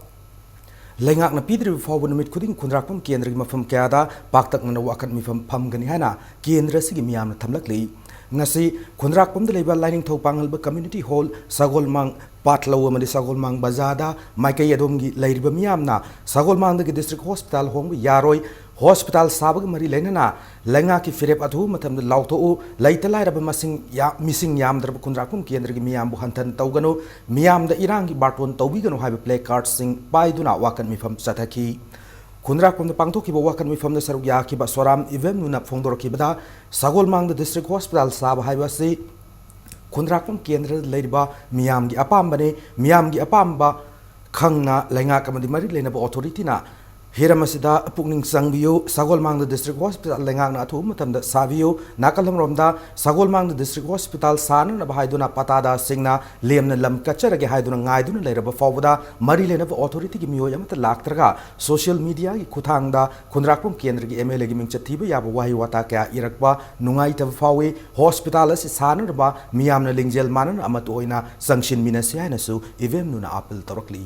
ꯂꯩꯉꯥꯛꯅ ꯄꯤꯗ꯭ꯔꯤꯕ ꯐꯥꯎꯕ ꯅꯨꯃꯤꯠ ꯈꯨꯗꯤꯡ ꯈꯨꯟꯗ꯭ꯔꯥꯛꯄꯝ ꯀꯦꯟꯗ꯭ꯔꯒꯤ ꯃꯐꯝ ꯀꯌꯥꯗ ꯄꯥꯛꯇꯛꯅꯅ ꯋꯥꯀꯠ ꯃꯤꯐꯝ ꯐꯝꯒꯅꯤ ꯍꯥꯏꯅ ꯀꯦꯟꯗ꯭ꯔ ꯑꯁꯤꯒꯤ ꯃꯤꯌꯥꯝꯅ ꯊꯝꯂꯛꯂꯤ꯫ ꯉꯁꯤ ꯈꯨꯟꯗ꯭ꯔꯥꯛꯄꯝꯗ ꯂꯩꯕ ꯂꯥꯏꯅꯤꯡꯊꯧ ꯄꯥꯉꯜꯕ Community Hall, ꯁꯒꯣꯜꯃꯥꯡ ꯄꯥꯠꯂꯧ ꯑꯃꯗꯤ ꯁꯒꯣꯜꯃꯥꯡ ꯕꯖꯥꯔꯗ ꯃꯥꯏꯀꯩ ꯑꯗꯣꯝꯒꯤ ꯂꯩꯔꯤꯕ ꯃꯤꯌꯥꯝꯅ ꯁꯒꯣꯜꯃꯥꯡꯗꯒꯤ District Hospital ꯍꯣꯡꯕ ꯌꯥꯔꯣꯏ, hospital ꯁꯥꯕꯒ ꯃꯔꯤ ꯂꯩꯅꯅ ꯂꯩꯉꯥꯛꯀꯤ ꯐꯤꯔꯦꯞ ꯑꯊꯨꯕ ꯃꯇꯝꯗ ꯂꯥꯎꯊꯣꯛꯎ, ꯂꯩꯇ ꯂꯥꯏꯔꯕ ꯃꯁꯤꯡ ꯌꯥ-, ꯃꯤꯁꯤꯡ ꯌꯥꯝꯗ꯭ꯔꯕ ꯈꯨꯟꯗ꯭ꯔꯥꯛꯄꯝ ꯀꯦꯟꯗ꯭ꯔꯒꯤ ꯃꯤꯌꯥꯝꯕꯨ ꯍꯟꯊꯅ ꯇꯧꯒꯅꯨ, ꯃꯤꯌꯥꯝꯗ ꯏꯔꯥꯡꯒꯤ ꯕꯥꯔꯇꯣꯟ ꯇꯧꯕꯤꯒꯅꯨ ꯍꯥꯏꯕ placard ꯁꯤꯡ ꯄꯥꯏꯗꯨꯅ ꯋꯥꯀꯠ ꯃꯤꯐꯝ ꯆꯠꯊꯈꯤ꯫ ꯈꯨꯟꯗ꯭ꯔꯥꯛꯄꯝꯗ ꯄꯥꯡꯊꯣꯛꯈꯤꯕ ꯋꯥꯀꯠ ꯃꯤꯐꯝꯗ ꯁꯔꯨꯛ ꯌꯥꯈꯤꯕ ꯁꯣꯔꯥꯝ ꯏꯕꯦꯝꯅꯨꯅ ꯐꯣꯡꯗꯣꯔꯛꯈꯤꯕꯗ, ꯁꯒꯣꯜꯃꯥꯡꯗ District Hospital ꯁꯥꯕ ꯍꯥꯏꯕ ꯑꯁꯤ ꯈꯨꯟꯗ꯭ꯔꯥꯛꯄꯝ ꯀꯦꯟꯗ꯭ꯔꯗ ꯂꯩꯔꯤꯕ ꯃꯤꯌꯥꯝꯒꯤ ꯑꯄꯥꯝꯕꯅꯤ꯫ ꯃꯤꯌꯥꯝꯒꯤ ꯑꯄꯥꯝꯕ ꯈꯪꯅ ꯂꯩꯉꯥꯛ ꯑꯃꯗꯤ ꯃꯔꯤ ꯂꯩꯅꯕ authority ꯅ ꯍꯤꯔꯝ ꯑꯁꯤꯗ ꯄꯨꯛꯅꯤꯡ ꯆꯪꯕꯤꯌꯨ꯫ ꯁꯒꯣꯜꯃꯥꯡꯗ District Hospital ꯂꯩꯉꯥꯛꯅ ꯑꯊꯨꯕ ꯃꯇꯝꯗ ꯁꯥꯕꯤꯌꯨ꯫ ꯅꯥꯀꯜ ꯑꯃꯔꯣꯝꯗ ꯁꯒꯣꯜꯃꯥꯡꯗ District Hospital ꯁꯥꯅꯅꯕ ꯍꯥꯏꯗꯨꯅ ꯄꯇꯥꯗꯥꯁꯤꯡꯅ ꯂꯦꯝꯅ ꯂꯝ ꯀꯠꯆꯔꯒꯦ ꯍꯥꯏꯗꯨꯅ ꯉꯥꯏꯗꯨꯅ ꯂꯩꯔꯕ ꯐꯥꯎꯕꯗ ꯃꯔꯤ ꯂꯩꯅꯕ authority ꯒꯤ ꯃꯤꯑꯣꯏ ꯑꯃꯠꯇ ꯂꯥꯛꯇ꯭ꯔꯒ social media ꯒꯤ ꯈꯨꯠꯊꯥꯡꯗ ꯈꯨꯟꯗ꯭ꯔꯥꯛꯄꯝ ꯀꯦꯟꯗ꯭ꯔꯒꯤ M L A ꯒꯤ ꯃꯤꯡꯆꯠ ꯊꯤꯕ ꯌꯥꯕ ꯋꯥꯍꯩ ꯋꯥꯇꯥ ꯀꯌꯥ ꯏꯔꯛꯄ ꯅꯨꯡꯉꯥꯏꯇꯕ ꯐꯥꯎꯏ꯫ Hospital ꯑꯁꯤ ꯁꯥꯅꯅꯕ ꯃꯤꯌꯥꯝꯅ ꯂꯤꯡꯖꯦꯜ ꯃꯥꯟꯅꯅ ꯑꯃꯠꯇ ꯑꯣꯏꯅ ꯆꯪꯁꯤꯟꯃꯤꯟꯅꯁꯤ ꯍꯥꯏꯅꯁꯨ ꯏꯕꯦꯝꯅꯨꯅ appeal ꯇꯧꯔꯛꯂꯤ꯫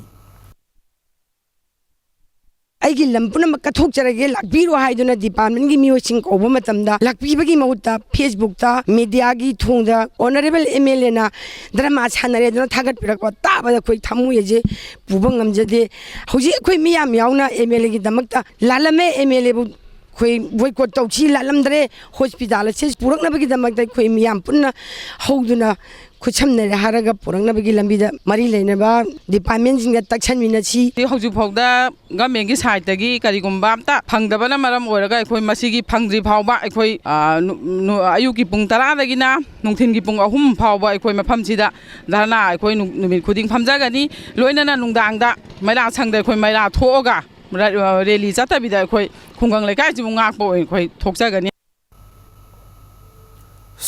ꯑꯩꯒꯤ ꯂꯝ ꯄꯨꯝꯅꯃꯛ ꯀꯠꯊꯣꯛꯆꯔꯒꯦ, ꯂꯥꯛꯄꯤꯔꯣ ꯍꯥꯏꯗꯨꯅ department ꯀꯤ ꯃꯤꯑꯣꯏꯁꯤꯡ ꯀꯧꯕ ꯃꯇꯝꯗ ꯂꯥꯛꯄꯤꯕꯒꯤ ꯃꯍꯨꯠꯇ Facebook ꯇ, media ꯒꯤ ꯊꯣꯡꯗ Honourable M L A ꯅ drama ꯁꯥꯟꯅꯔꯦꯗꯅ ꯊꯥꯒꯠꯄꯤꯔꯛꯄ ꯇꯥꯕꯗ ꯑꯩꯈꯣꯏ ꯊꯃꯣꯏ ꯑꯁꯦ ꯄꯨꯕ ꯉꯝꯖꯗꯦ꯫ ꯍꯧꯖꯤꯛ ꯑꯩꯈꯣꯏ ꯃꯤꯌꯥꯝ ꯌꯥꯎꯅ M L A ꯒꯤꯗꯃꯛꯇ ꯂꯥꯜꯂꯝꯃꯦ, M L A ꯕꯨ ꯑꯩꯈꯣꯏ boycott ꯇꯧꯁꯤ, ꯂꯥꯜꯂꯝꯗ꯭ꯔꯦ, hospital ꯑꯁꯤ ꯄꯨꯔꯛꯅꯕꯒꯤꯗꯃꯛꯇ ꯑꯩꯈꯣꯏ ꯃꯤꯌꯥꯝ ꯄꯨꯟꯅ ꯍꯧꯗꯨꯅ ꯈꯨꯠꯁꯝꯅꯔꯦ ꯍꯥꯏꯔꯒ ꯄꯨꯔꯛꯅꯕꯒꯤ ꯂꯝꯕꯤꯗ ꯃꯔꯤ ꯂꯩꯅꯕ department ꯁꯤꯡꯗ ꯇꯛꯁꯟꯃꯤꯟꯅꯁꯤ꯫ ꯍꯧꯖꯤꯛ ꯐꯥꯎꯗ government ꯀꯤ side ꯇꯒꯤ ꯀꯔꯤꯒꯨꯝꯕ ꯑꯝꯇ ꯐꯪꯗꯕꯅ ꯃꯔꯝ ꯑꯣꯏꯔꯒ ꯑꯩꯈꯣꯏ ꯃꯁꯤꯒꯤ ꯐꯪꯗ꯭ꯔꯤ ꯐꯥꯎꯕ ꯑꯩꯈꯣꯏ, ꯑ, ꯅꯨ-, ꯅꯨ-, ꯑꯌꯨꯛꯀꯤ ꯄꯨꯡ ꯇꯔꯥꯗꯒꯤꯅ ꯅꯨꯡꯊꯤꯜꯒꯤ ꯄꯨꯡ ꯑꯍꯨꯝ ꯐꯥꯎꯕ ꯑꯩꯈꯣꯏ ꯃꯐꯝꯁꯤꯗ ꯙꯔꯅꯥ ꯑꯩꯈꯣꯏ ꯅꯨ-, ꯅꯨꯃꯤꯠ ꯈꯨꯗꯤꯡ ꯐꯝꯖꯒꯅꯤ꯫ ꯂꯣꯏꯅꯅ ꯅꯨꯡꯗꯥꯡꯗ ꯃꯩꯔꯥ ꯁꯪꯗ ꯑꯩꯈꯣꯏ ꯃꯩꯔꯥ ꯊꯣꯛꯑꯒ ꯔ-, rally ꯆꯠꯇꯕꯤꯗ ꯑꯩꯈꯣꯏ ꯈꯨꯡꯒꯪ ꯂꯩꯀꯥꯏꯁꯤꯕꯨ ꯉꯥꯛꯄ ꯑꯣꯏꯅ ꯑꯩꯈꯣꯏ ꯊꯣꯛꯆꯒꯅꯤ꯫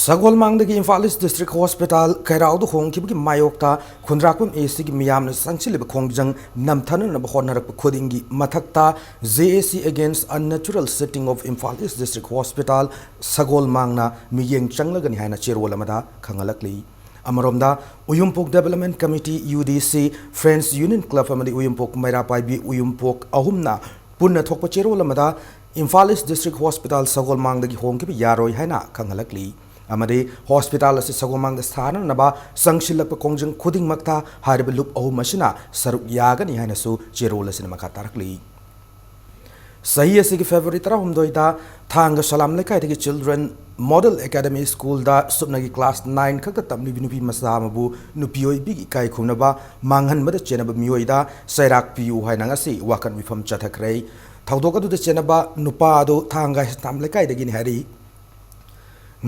ꯁꯒꯣꯜꯃꯥꯡꯗꯒꯤ ꯏꯝꯐꯥꯜ ꯏꯁ ꯗꯤꯁꯇ꯭ꯔꯤꯛ ꯍꯣꯁꯄꯤꯇꯥꯜ ꯀꯩꯔꯥꯎꯗ ꯍꯣꯡꯈꯤꯕꯒꯤ ꯃꯥꯌꯣꯛꯇ ꯈꯨꯟꯗ꯭ꯔꯥꯛꯄꯝ ꯑꯦ ꯁꯤꯒꯤ ꯃꯤꯌꯥꯝꯅ ꯆꯪꯁꯤꯜꯂꯤꯕ ꯈꯣꯡꯖꯪ ꯅꯝꯊꯅꯅꯕ ꯍꯣꯠꯅꯔꯛꯄ ꯈꯨꯗꯤꯡꯒꯤ ꯃꯊꯛꯇ J A C against unnatural sitting of Imphal East District Hospital ꯁꯒꯣꯜꯃꯥꯡꯅ ꯃꯤꯠꯌꯦꯡ ꯆꯪꯂꯒꯅꯤ ꯍꯥꯏꯅ ꯆꯦꯔꯣꯜ ꯑꯃꯗ ꯈꯪꯍꯜꯂꯛꯂꯤ꯫ ꯑꯃꯔꯣꯝꯗ, ꯎꯌꯨꯝꯄꯣꯛ Development Committee, U D C, Friends Union Club ꯑꯃꯗꯤ ꯎꯌꯨꯝꯄꯣꯛ ꯃꯩꯔꯥ ꯄꯥꯏꯕꯤ ꯎꯌꯨꯝꯄꯣꯛ ꯑꯍꯨꯝꯅ ꯄꯨꯟꯅ ꯊꯣꯛꯄ ꯆꯦꯔꯣꯜ ꯑꯃꯗ ꯏꯝꯐꯥꯜ ꯏꯁ ꯗꯤꯁꯇ꯭ꯔꯤꯛ ꯍꯣꯁꯄꯤꯇꯥꯜ ꯁꯒꯣꯜꯃꯥꯡꯗꯒꯤ ꯍꯣꯡꯈꯤꯕ ꯌꯥꯔꯣꯏ ꯍꯥꯏꯅ ꯈꯪꯍꯜꯂꯛꯂꯤ꯫ ꯑꯃꯗꯤ ꯍꯣꯁꯄꯤꯇꯥꯜ ꯑꯁꯤ ꯁꯒꯣꯜꯃꯥꯡꯗ ꯁꯥꯅꯅꯕ ꯆꯪꯁꯤꯜꯂꯛꯄ ꯈꯣꯡꯖꯪ ꯈꯨꯗꯤꯡꯃꯛꯇ ꯍꯥꯏꯔꯤꯕ ꯂꯨꯞ ꯑꯍꯨꯝ ꯑꯁꯤꯅ ꯁꯔꯨꯛ ꯌꯥꯒꯅꯤ ꯍꯥꯏꯅꯁꯨ ꯆꯦꯔꯣꯜ ꯑꯁꯤꯅ ꯃꯈꯥ ꯇꯥꯔꯛꯂꯤ꯫ ꯆꯍꯤ ꯑꯁꯤꯒꯤ ꯐꯦꯕ꯭ꯔꯨꯋꯥꯔꯤ ꯇꯔꯥꯍꯨꯝꯗꯣꯏꯗ ꯊꯥꯡꯒ ꯁꯂꯥꯝ ꯂꯩꯀꯥꯏꯗꯒꯤ Children Model Academy School ꯗ ꯁꯨꯞꯅꯒꯤ class nine ꯈꯛꯇ ꯇꯝꯂꯤꯕꯤ ꯅꯨꯄꯤ ꯃꯆꯥ ꯑꯃꯕꯨ ꯅꯨꯄꯤ ꯑꯣꯏꯕꯤꯒꯤ ꯏꯀꯥꯏ ꯈꯨꯝꯅꯕ ꯃꯥꯡꯍꯟꯕꯗ ꯆꯦꯟꯅꯕ ꯃꯤꯑꯣꯏꯗ ꯆꯩꯔꯥꯛ ꯄꯤꯌꯨ ꯍꯥꯏꯅ ꯉꯁꯤ ꯋꯥꯀꯠ ꯃꯤꯐꯝ ꯆꯠꯊꯈ꯭ꯔꯦ꯫ ꯊꯧꯗꯣꯛ ꯑꯗꯨꯗ ꯆꯦꯟꯅꯕ ꯅꯨꯄꯥ ꯑꯗꯨ ꯊꯥꯡꯒ ꯍꯩꯁꯇꯥꯝ ꯂꯩꯀꯥꯏꯗꯒꯤꯅꯤ ꯍꯥꯏꯔꯤ꯫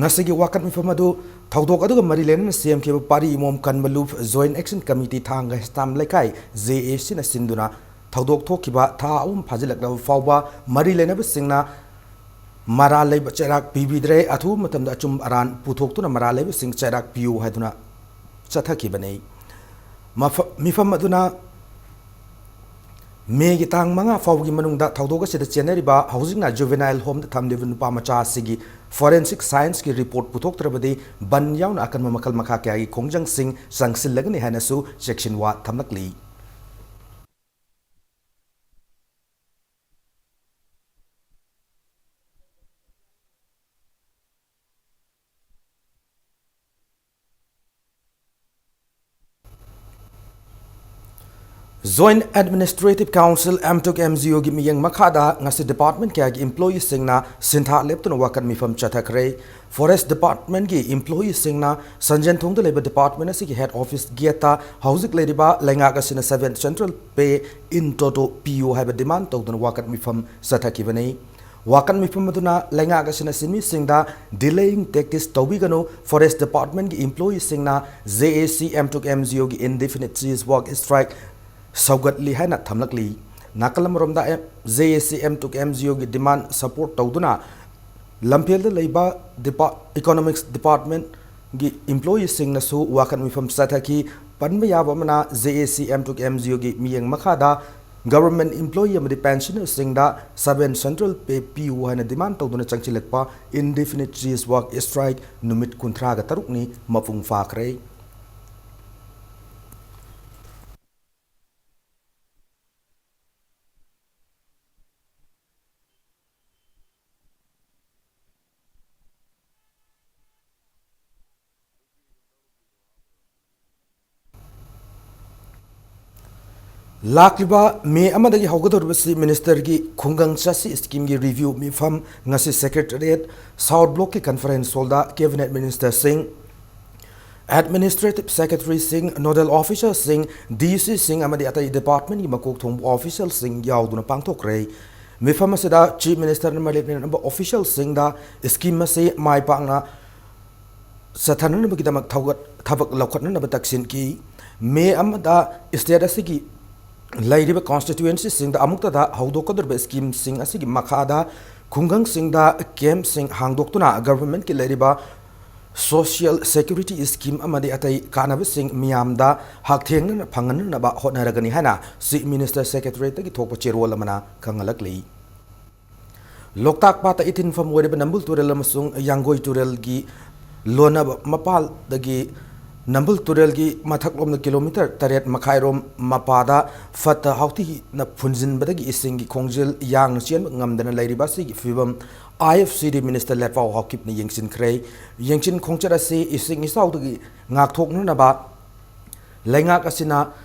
ꯉꯁꯤꯒꯤ ꯋꯥꯀꯠ ꯃꯤꯐꯝ ꯑꯗꯨ ꯊꯧꯗꯣꯛ ꯑꯗꯨꯒ ꯃꯔꯤ ꯂꯩꯅꯅ ꯁꯦꯝꯈꯤꯕ ꯄꯥꯔꯤ ꯏꯃꯣꯝ ꯀꯟꯕ ꯂꯨꯞ Joint Action Committee ꯊꯥꯡꯒ ꯍꯩꯁꯇꯥꯝ ꯂꯩꯀꯥꯏ, J A C ꯅ ꯁꯤꯟꯗꯨꯅ ꯊꯧꯗꯣꯛ ꯊꯣꯛꯈꯤꯕ ꯊꯥ ꯑꯍꯨꯝ ꯐꯥꯖꯤꯜꯂꯛꯂꯕ ꯐꯥꯎꯕ ꯃꯔꯤ ꯂꯩꯅꯕꯁꯤꯡꯅ ꯃꯔꯥꯜ ꯂꯩꯕ ꯆꯩꯔꯥꯛ ꯄꯤꯕꯤꯗ꯭ꯔꯦ꯫ ꯑꯊꯨꯕ ꯃꯇꯝꯗ ꯑꯆꯨꯝ ꯑꯔꯥꯟ ꯄꯨꯊꯣꯛꯇꯨꯅ ꯃꯔꯥꯜ ꯂꯩꯕꯁꯤꯡ ꯆꯩꯔꯥꯛ ꯄꯤꯌꯨ ꯍꯥꯏꯗꯨꯅ ꯆꯠꯊꯈꯤꯕꯅꯤ꯫ ꯃꯐ-, ꯃꯤꯐꯝ ꯑꯗꯨꯅ ꯃꯦꯒꯤ ꯇꯥꯡ ꯃꯉꯥ ꯐꯥꯎꯕꯒꯤ ꯃꯅꯨꯡꯗ ꯊꯧꯗꯣꯛ ꯑꯁꯤꯗ ꯆꯦꯟꯅꯔꯤꯕ, ꯍꯧꯖꯤꯛꯅ juvenile home ꯗ ꯊꯝꯂꯤꯕ ꯅꯨꯄꯥ ꯃꯆꯥ ꯑꯁꯤꯒꯤ forensic science ꯀꯤ report ꯄꯨꯊꯣꯛꯇ꯭ꯔꯕꯗꯤ ꯕꯟ ꯌꯥꯎꯅ ꯑꯀꯟꯕ ꯃꯈꯜ ꯃꯈꯥ ꯀꯌꯥꯒꯤ ꯈꯣꯡꯖꯪꯁꯤꯡ ꯆꯪꯁꯤꯜꯂꯒꯅꯤ ꯍꯥꯏꯅꯁꯨ ꯆꯦꯛꯁꯤꯟꯋꯥ ꯊꯝꯂꯛꯂꯤ꯫ Joint Administrative Council, M two M G O ꯒꯤ ꯃꯤꯠꯌꯦꯡ ꯃꯈꯥꯗ ꯉꯁꯤ department ꯀꯌꯥꯒꯤ employeeꯁꯤꯡꯅ ꯁꯤꯟꯊꯥ ꯂꯦꯞꯇꯨꯅ ꯋꯥꯀꯠ ꯃꯤꯐꯝ ꯆꯠꯊꯈ꯭ꯔꯦ꯫ Forest Departmentꯀꯤ employeeꯁꯤꯡꯅ ꯁꯟꯖꯦꯟꯊꯣꯡꯗ ꯂꯩꯕ department ꯑꯁꯤꯒꯤ head office gateꯇ ꯍꯧꯖꯤꯛ ꯂꯩꯔꯤꯕ ꯂꯩꯉꯥꯛ ꯑꯁꯤꯅ seven central pay in toto ꯄꯤꯌꯨ ꯍꯥꯏꯕ demand ꯇꯧꯗꯨꯅ ꯋꯥꯀꯠ ꯃꯤꯐꯝ ꯆꯠꯊꯈꯤꯕꯅꯤ꯫ ꯋꯥꯀꯠ ꯃꯤꯐꯝ ꯑꯗꯨꯅ ꯂꯩꯉꯥꯛ ꯑꯁꯤꯅ ꯁꯤꯟꯃꯤꯁꯤꯡꯗ delaying tactics ꯇꯧꯕꯤꯒꯅꯨ, Forest Departmentꯀꯤ employeeꯁꯤꯡꯅ J A C M two M G Oꯒꯤ indefinite cease work strike ꯁꯧꯒꯠꯂꯤ ꯍꯥꯏꯅ ꯊꯝꯂꯛꯂꯤ꯫ ꯅꯥꯀꯜ ꯑꯃꯔꯣꯝꯗ, M-, J A C M two M G Oꯒꯤ demand support ꯇꯧꯗꯨꯅ ꯂꯝꯐꯦꯜꯗ ꯂꯩꯕ ꯗꯤꯄꯥ-, Economics Departmentꯒꯤ employeeꯁꯤꯡꯅꯁꯨ ꯋꯥꯀꯠ ꯃꯤꯐꯝ ꯆꯠꯊꯈꯤ꯫ ꯄꯟꯕ ꯌꯥꯕ ꯑꯃꯅ, J A C M two M G Oꯒꯤ ꯃꯤꯠꯌꯦꯡ ꯃꯈꯥꯗ government employee ꯑꯃꯗꯤ pensionerꯁꯤꯡꯗ seven central pay ꯄꯤꯌꯨ ꯍꯥꯏꯅ demand ꯇꯧꯗꯨꯅ ꯆꯪꯁꯤꯜꯂꯛꯄ indefinite cease work strike ꯅꯨꯃꯤꯠ ꯀꯨꯟꯊ꯭ꯔꯥꯒ ꯇꯔꯨꯛꯅꯤ ꯃꯄꯨꯡ ꯐꯥꯈ꯭ꯔꯦ꯫ ꯂꯥꯛꯂꯤꯕ ꯃꯦ ꯑꯃꯗꯒꯤ ꯍꯧꯒꯗꯧꯔꯤꯕ Chief Ministerꯒꯤ ꯈꯨꯡꯒꯪ ꯆꯥꯁꯤ schemeꯒꯤ review ꯃꯤꯐꯝ ꯉꯁꯤ Secretariat South Blockꯀꯤ conference hallꯗ Cabinet Ministerꯁꯤꯡ, Administrative Secretaryꯁꯤꯡ, Nodal Officerꯁꯤꯡ, DCꯁꯤꯡ ꯑꯃꯗꯤ ꯑꯇꯩ departmentꯀꯤ ꯃꯀꯣꯛ ꯊꯣꯡꯕ officialꯁꯤꯡ ꯌꯥꯎꯗꯨꯅ ꯄꯥꯡꯊꯣꯛꯈ꯭ꯔꯦ꯫ ꯃꯤꯐꯝ ꯑꯁꯤꯗ Chief Ministerꯅ ꯃꯔꯤ ꯂꯩꯅꯕ officialꯁꯤꯡꯗ scheme ꯑꯁꯤ ꯃꯥꯏ ꯄꯥꯛꯅ ꯆꯠꯊꯅꯅꯕꯒꯤꯗꯃꯛ ꯊꯧꯒꯠ-, ꯊꯕꯛ ꯂꯧꯈꯠꯅꯅꯕ ꯇꯛꯁꯤꯟꯈꯤ꯫ ꯃꯦ ꯑꯃꯗ state ꯑꯁꯤꯒꯤ ꯂꯩꯔꯤꯕ constituencyꯁꯤꯡꯗ ꯑꯃꯨꯛꯇꯗ ꯍꯧꯗꯣꯛꯀꯗꯧꯔꯤꯕ schemeꯁꯤꯡ ꯑꯁꯤꯒꯤ ꯃꯈꯥꯗ ꯈꯨꯡꯒꯪꯁꯤꯡꯗ campꯁꯤꯡ ꯍꯥꯡꯗꯣꯛꯇꯨꯅ governmentꯀꯤ ꯂꯩꯔꯤꯕ social security scheme ꯑꯃꯗꯤ ꯑꯇꯩ ꯀꯥꯟꯅꯕꯁꯤꯡ ꯃꯤꯌꯥꯝꯗ ꯍꯛꯊꯦꯡꯅꯅ ꯐꯪꯍꯟꯅꯅꯕ ꯍꯣꯠꯅꯔꯒꯅꯤ ꯍꯥꯏꯅ Chief Minister Secretariatꯇꯒꯤ ꯊꯣꯛꯄ ꯆꯦꯔꯣꯜ ꯑꯃꯅ ꯈꯪꯍꯜꯂꯛꯂꯤ꯫ ꯂꯣꯛꯇꯥꯛ ꯄꯥꯠꯇ ꯏꯊꯤꯟꯐꯝ ꯑꯣꯏꯔꯤꯕ ꯅꯝꯕꯨꯜ ꯇꯨꯔꯦꯜ ꯑꯃꯁꯨꯡ ꯌꯥꯡꯒꯣꯏ ꯇꯨꯔꯦꯜꯒꯤ ꯂꯣꯟꯅꯕ ꯃꯄꯥꯜꯗꯒꯤ ꯅꯝꯕꯨꯜ ꯇꯨꯔꯦꯜꯒꯤ ꯃꯊꯛꯂꯣꯝꯗ kilometre ꯇꯔꯦꯠ ꯃꯈꯥꯏꯔꯣꯝ ꯃꯄꯥꯗ ꯐꯠꯇ ꯍꯥꯎꯊꯤꯅ ꯐꯨꯟꯖꯤꯟꯕꯗꯒꯤ ꯏꯁꯤꯡꯒꯤ ꯈꯣꯡꯖꯦꯜ ꯌꯥꯡꯅ ꯆꯦꯟꯕ ꯉꯝꯗꯅ ꯂꯩꯔꯤꯕ ꯑꯁꯤꯒꯤ ꯐꯤꯕꯝ I F C D Minister ꯂꯦꯠꯄꯥꯎ ꯍꯥꯎꯀꯤꯞꯅ ꯌꯦꯡꯁꯤꯟꯈ꯭ꯔꯦ꯫ ꯌꯦꯡꯁꯤꯟ ꯈꯣꯡꯆꯠ ꯑꯁꯤ ꯏꯁꯤꯡ ꯏꯆꯥꯎꯗꯒꯤ ꯉꯥꯛꯊꯣꯛꯅꯅꯕ ꯂꯩꯉꯥꯛ ꯑꯁꯤꯅ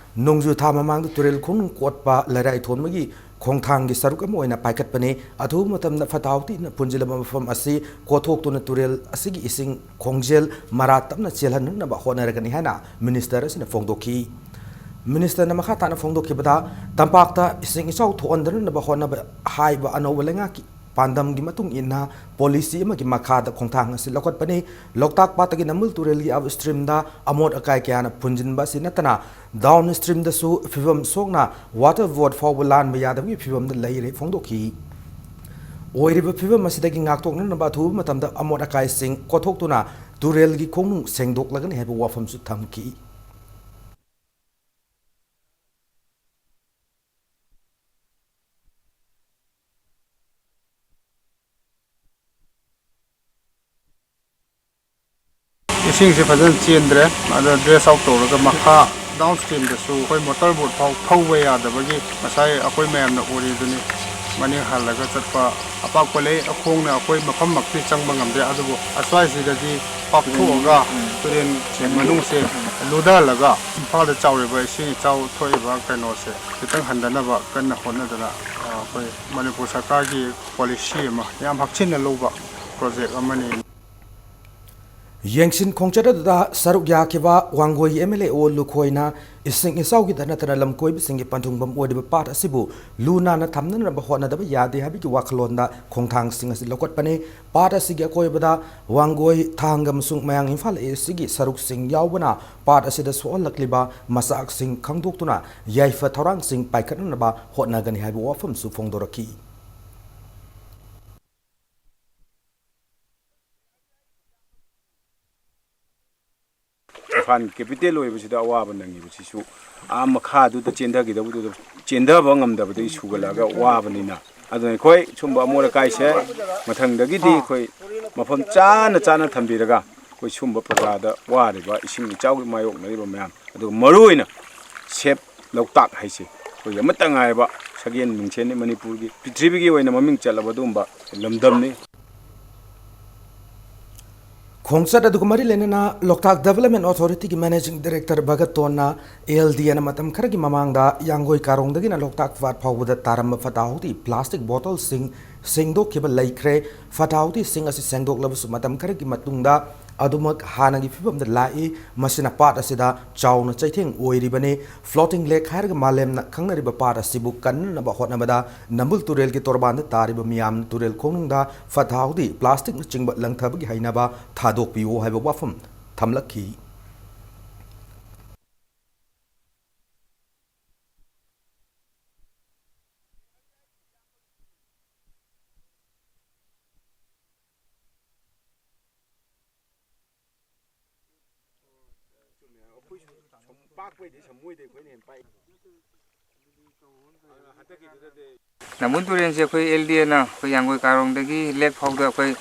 ꯅꯣꯡꯖꯨ ꯊꯥ ꯃꯃꯥꯡꯗ ꯇꯨꯔꯦꯜ ꯈꯣꯡꯅꯨꯡ ꯀꯣꯠꯄ ꯂꯩꯔꯥꯏ ꯊꯣꯟꯕꯒꯤ ꯈꯣꯡꯊꯥꯡꯒꯤ ꯁꯔꯨꯛ ꯑꯃ ꯑꯣꯏꯅ ꯄꯥꯏꯈꯠꯄꯅꯤ꯫ ꯑꯊꯨꯕ ꯃꯇꯝꯗ ꯐꯠꯇ ꯍꯥꯎꯊꯤꯅ ꯐꯨꯝꯖꯤꯜꯂꯕ ꯃꯐꯝ ꯑꯁꯤ ꯀꯣꯠꯊꯣꯛꯇꯨꯅ ꯇꯨꯔꯦꯜ ꯑꯁꯤꯒꯤ ꯏꯁꯤꯡ ꯈꯣꯡꯖꯦꯜ ꯃꯔꯥ ꯇꯞꯅ ꯆꯦꯜꯍꯟꯅꯕ ꯍꯣꯠꯅꯔꯒꯅꯤ ꯍꯥꯏꯅ ꯃꯤꯅꯤꯁꯇꯔ ꯑꯁꯤꯅ ꯐꯣꯡꯗꯣꯛꯈꯤ꯫ ꯃꯤꯅꯤꯁꯇꯔꯅ ꯃꯈꯥ ꯇꯥꯅ ꯐꯣꯡꯗꯣꯛꯈꯤꯕꯗ, ꯇꯝꯄꯥꯛꯇ ꯏꯁꯤꯡ ꯏꯆꯥꯎ ꯊꯣꯛꯍꯟꯗꯅꯕ ꯍꯣꯠꯅꯕ ꯍꯥꯏꯕ ꯑꯅꯧꯕ ꯂꯩꯉꯥꯛꯀꯤ ꯄꯥꯟꯗꯝꯒꯤ ꯃꯇꯨꯡ ꯏꯟꯅ ꯄꯣꯂꯤꯁꯤ ꯑꯃꯒꯤ ꯃꯈꯥꯗ ꯈꯣꯡꯊꯥꯡ ꯑꯁꯤ ꯂꯧꯈꯠꯄꯅꯤ꯫ ꯂꯣꯛꯇꯥꯛ ꯄꯥꯠꯇꯒꯤ ꯅꯝꯕꯨꯜ ꯇꯨꯔꯦꯜꯒꯤ ꯑꯞ ꯁ꯭ꯇ꯭ꯔꯤꯝꯗ ꯑꯃꯣꯠ ꯑꯀꯥꯏ ꯀꯌꯥꯅ ꯐꯨꯟꯖꯤꯟꯕ ꯑꯁꯤ ꯅꯠꯇꯅ, ꯗꯥꯎꯟ ꯁ꯭ꯇ꯭ꯔꯤꯝꯗꯁꯨ ꯐꯤꯕꯝ ꯁꯣꯛꯅ ꯋꯥꯇꯔ ꯕꯣꯠ ꯐꯥꯎꯕ ꯂꯥꯟꯕ ꯌꯥꯗꯕꯒꯤ ꯐꯤꯕꯝꯗ ꯂꯩꯔꯦ ꯐꯣꯡꯗꯣꯛꯈꯤ꯫ ꯑꯣꯏꯔꯤꯕ ꯐꯤꯕꯝ ꯑꯁꯤꯗꯒꯤ ꯉꯥꯛꯊꯣꯛꯅꯅꯕ ꯑꯊꯨꯕ ꯃꯇꯝꯗ ꯑꯃꯣꯠ ꯑꯀꯥꯏꯁꯤꯡ ꯀꯣꯠꯊꯣꯛꯇꯨꯅ ꯇꯨꯔꯦꯜꯒꯤ ꯈꯣꯡꯅꯨꯡ ꯁꯦꯡꯗꯣꯛꯂꯒꯅꯤ ꯍꯥꯏꯕ ꯋꯥꯐꯝꯁꯨ ꯊꯝꯈꯤ꯫ ꯏꯁꯤꯡꯁꯦ ꯐꯖꯅ ꯆꯦꯟꯗ꯭ꯔꯦ꯫ ꯑꯗꯣ ꯗ꯭ꯔꯦꯁ ꯑꯥꯎꯠ ꯇꯧꯔꯒ ꯃꯈꯥ ꯗꯥꯎꯟ ꯁ꯭ꯇ꯭ꯔꯤꯝꯗꯁꯨ ꯑꯩꯈꯣꯏ ꯃꯣꯇꯣꯔ ꯕꯣꯠ ꯐꯥꯎ ꯊꯧꯕ ꯌꯥꯗꯕꯒꯤ ꯉꯁꯥꯏ ꯑꯩꯈꯣꯏ ꯃꯌꯥꯝꯅ ꯎꯔꯤꯗꯨꯅꯤ꯫ ꯃꯅꯤꯡ ꯍꯜꯂꯒ ꯆꯠꯄ ꯑꯄꯥꯛꯄ ꯂꯩ, ꯈꯣꯡꯅ ꯑꯩꯈꯣꯏ ꯃꯐꯝꯃꯛꯇꯤ ꯆꯪꯕ ꯉꯝꯗꯦ, ꯑꯗꯨꯕꯨ ꯑꯁ꯭ꯋꯥꯏꯁꯤꯗꯗꯤ ꯄꯥꯛꯊꯣꯛꯑꯒ ꯇꯨꯔꯦꯟ ꯃꯅꯨꯡꯁꯦ ꯂꯨꯊꯍꯜꯂꯒ ꯏꯝꯐꯥꯜꯗ ꯆꯥꯎꯔꯤꯕ ꯏꯁꯤꯡ ꯏꯆꯥꯎ ꯊꯣꯛꯏꯕ ꯀꯩꯅꯣꯁꯦ ꯈꯤꯇꯪ ꯍꯟꯊꯅꯕ ꯀꯟꯅ ꯍꯣꯠꯅꯗꯅ, ꯑ, ꯑꯩꯈꯣꯏ ꯃꯅꯤꯄꯨꯔ ꯁꯔꯀꯥꯔꯒꯤ ꯄꯣꯂꯤꯁꯤ ꯑꯃ ꯌꯥꯝ ꯍꯛꯆꯤꯟꯅ ꯂꯧꯕ ꯄ꯭ꯔꯣꯖꯦꯛ ꯑꯃꯅꯤ꯫ ꯌꯦꯡꯁꯤꯟ ꯈꯣꯡꯆꯠ ꯑꯗꯨꯗ ꯁꯔꯨꯛ ꯌꯥꯈꯤꯕ ꯋꯥꯡꯒꯣꯏ ꯑꯦꯝ ꯑꯦꯜ ꯑꯦ ꯑꯣ ꯂꯨꯈꯣꯏꯅ ꯏꯁꯤꯡ ꯏꯆꯥꯎꯒꯤꯗ ꯅꯠꯇꯅ ꯂꯝꯀꯣꯏꯕꯁꯤꯡꯒꯤ ꯄꯟꯊꯨꯡꯐꯝ ꯑꯣꯏꯔꯤꯕ ꯄꯥꯠ ꯑꯁꯤꯕꯨ ꯂꯨ ꯅꯥꯟꯅ ꯊꯝꯅꯅꯕ ꯍꯣꯠꯅꯗꯕ ꯌꯥꯗꯦ ꯍꯥꯏꯕꯒꯤ ꯋꯥꯈꯜꯂꯣꯟꯗ ꯈꯣꯡꯊꯥꯡꯁꯤꯡ ꯑꯁꯤ ꯂꯧꯈꯠꯄꯅꯤ꯫ ꯄꯥꯠ ꯑꯁꯤꯒꯤ ꯑꯀꯣꯏꯕꯗ ꯋꯥꯡꯒꯣꯏ, ꯊꯥꯡꯒ ꯑꯃꯁꯨꯡ ꯃꯌꯥꯡ ꯏꯝꯐꯥꯜ ꯏꯁꯀꯤ ꯁꯔꯨꯛꯁꯤꯡ ꯌꯥꯎꯕꯅ ꯄꯥꯠ ꯑꯁꯤꯗ ꯁꯣꯛꯍꯜꯂꯛꯂꯤꯕ ꯃꯆꯥꯛꯁꯤꯡ ꯈꯪꯗꯣꯛꯇꯨꯅ ꯌꯥꯏꯐ ꯊꯧꯔꯥꯡꯁꯤꯡ ꯄꯥꯏꯈꯠꯅꯅꯕ ꯍꯣꯠꯅꯒꯅꯤ ꯍꯥꯏꯕ ꯋꯥꯐꯝꯁꯨ ꯐꯣꯡꯗꯣꯔꯛꯈꯤ꯫ ꯏꯝꯐꯥꯜ ꯀꯦꯄꯤꯇꯦꯜ ꯑꯣꯏꯕꯁꯤꯗ ꯑꯋꯥꯕ ꯅꯪꯉꯤꯕꯁꯤꯁꯨ ꯑꯥ ꯃꯈꯥꯗꯨꯗ ꯆꯦꯟꯊꯈꯤꯗꯕꯗꯨꯗ ꯆꯦꯟꯊꯕ ꯉꯝꯗꯕꯗꯒꯤ ꯁꯨꯒꯠꯂꯛꯑꯒ ꯋꯥꯕꯅꯤꯅ, ꯑꯗꯨꯅ ꯑꯩꯈꯣꯏ ꯁꯨꯝꯕ ꯑꯃꯣꯠ ꯑꯀꯥꯏꯁꯦ ꯃꯊꯪꯗꯒꯤꯗꯤ ꯑꯩꯈꯣꯏ ꯃꯐꯝ ꯆꯥꯅ ꯆꯥꯅ ꯊꯝꯕꯤꯔꯒ ꯑꯩꯈꯣꯏ ꯁꯨꯝꯕ ꯄ꯭ꯔꯖꯥꯗ ꯋꯥꯔꯤꯕ ꯏꯁꯤꯡ ꯏꯆꯥꯎꯒꯤ ꯃꯥꯌꯣꯛꯅꯔꯤꯕ ꯃꯌꯥꯝ, ꯑꯗꯨꯒ ꯃꯔꯨꯑꯣꯏꯅ ꯁꯦꯞ ꯂꯣꯛꯇꯥꯛ ꯍꯥꯏꯁꯦ ꯑꯩꯈꯣꯏꯒꯤ ꯑꯃꯠꯇ ꯉꯥꯏꯔꯕ ꯁꯒꯦꯟ ꯃꯤꯡꯁꯦꯟꯅꯤ ꯃꯅꯤꯄꯨꯔꯒꯤ, ꯄ꯭ꯔꯤꯊꯤꯕꯤꯒꯤ ꯑꯣꯏꯅ ꯃꯃꯤꯡ ꯆꯠꯂꯕ ꯑꯗꯨꯒꯨꯝꯕ ꯂꯝꯗꯝꯅꯤ꯫ ꯈꯣꯡꯆꯠ ꯑꯗꯨꯒ ꯃꯔꯤ ꯂꯩꯅꯅ ꯂꯣꯛꯇꯥꯛ Development Authority ꯒꯤ Managing Director Bhagat ꯇꯣꯟꯅ L D N ꯅ ꯃꯇꯝ ꯈꯔꯒꯤ ꯃꯃꯥꯡꯗ ꯌꯥꯡꯒꯣꯏ ꯀꯥꯔꯣꯡꯗꯒꯤꯅ ꯂꯣꯛꯇꯥꯛ ꯄꯥꯠ ꯐꯥꯎꯕꯗ ꯇꯥꯔꯝꯕ ꯐꯠꯇ ꯍꯥꯎꯗꯤ plastic bottle ꯁꯤꯡ ꯁꯦꯡꯗꯣꯛꯈꯤꯕ ꯂꯩꯈ꯭ꯔꯦ꯫ ꯐꯠꯇ ꯍꯥꯎꯗꯤꯁꯤꯡ ꯑꯁꯤ ꯁꯦꯡꯗꯣꯛꯂꯕꯁꯨ ꯃꯇꯝ ꯈꯔꯒꯤ ꯃꯇꯨꯡꯗ ꯑꯗꯨꯃꯛ ꯍꯥꯟꯅꯒꯤ ꯐꯤꯕꯝꯗ ꯂꯥꯛꯏ꯫ ꯃꯁꯤꯅ ꯄꯥꯠ ꯑꯁꯤꯗ ꯆꯥꯎꯅ ꯆꯩꯊꯦꯡ ꯑꯣꯏꯔꯤꯕꯅꯤ꯫ Floating lake ꯍꯥꯏꯔꯒ ꯃꯥꯂꯦꯝꯅ ꯈꯪꯅꯔꯤꯕ ꯄꯥꯠ ꯑꯁꯤꯕꯨ ꯀꯟꯅꯅꯕ ꯍꯣꯠꯅꯕꯗ ꯅꯝꯕꯨꯜ ꯇꯨꯔꯦꯜꯒꯤ ꯇꯣꯔꯕꯥꯟꯗ ꯇꯥꯔꯤꯕ ꯃꯤꯌꯥꯝꯅ ꯇꯨꯔꯦꯜ ꯈꯣꯡꯅꯨꯡꯗ ꯐꯠꯇ ꯍꯥꯎꯗꯤ, plastic ꯅꯆꯤꯡꯕ ꯂꯪꯊꯕꯒꯤ ꯍꯩꯅꯕ ꯊꯥꯗꯣꯛꯄꯤꯌꯨ ꯍꯥꯏꯕ ꯋꯥꯐꯝ ꯊꯝꯂꯛꯈꯤ꯫ ꯅꯝꯕꯨꯜ ꯇꯨꯔꯦꯜꯁꯦ ꯑꯩꯈꯣꯏ L D N ꯅ ꯑꯩꯈꯣꯏ ꯌꯥꯡꯒꯣꯏ ꯀꯥꯔꯣꯡꯗꯒꯤ lake ꯐꯥꯎꯗ ꯑꯩꯈꯣꯏ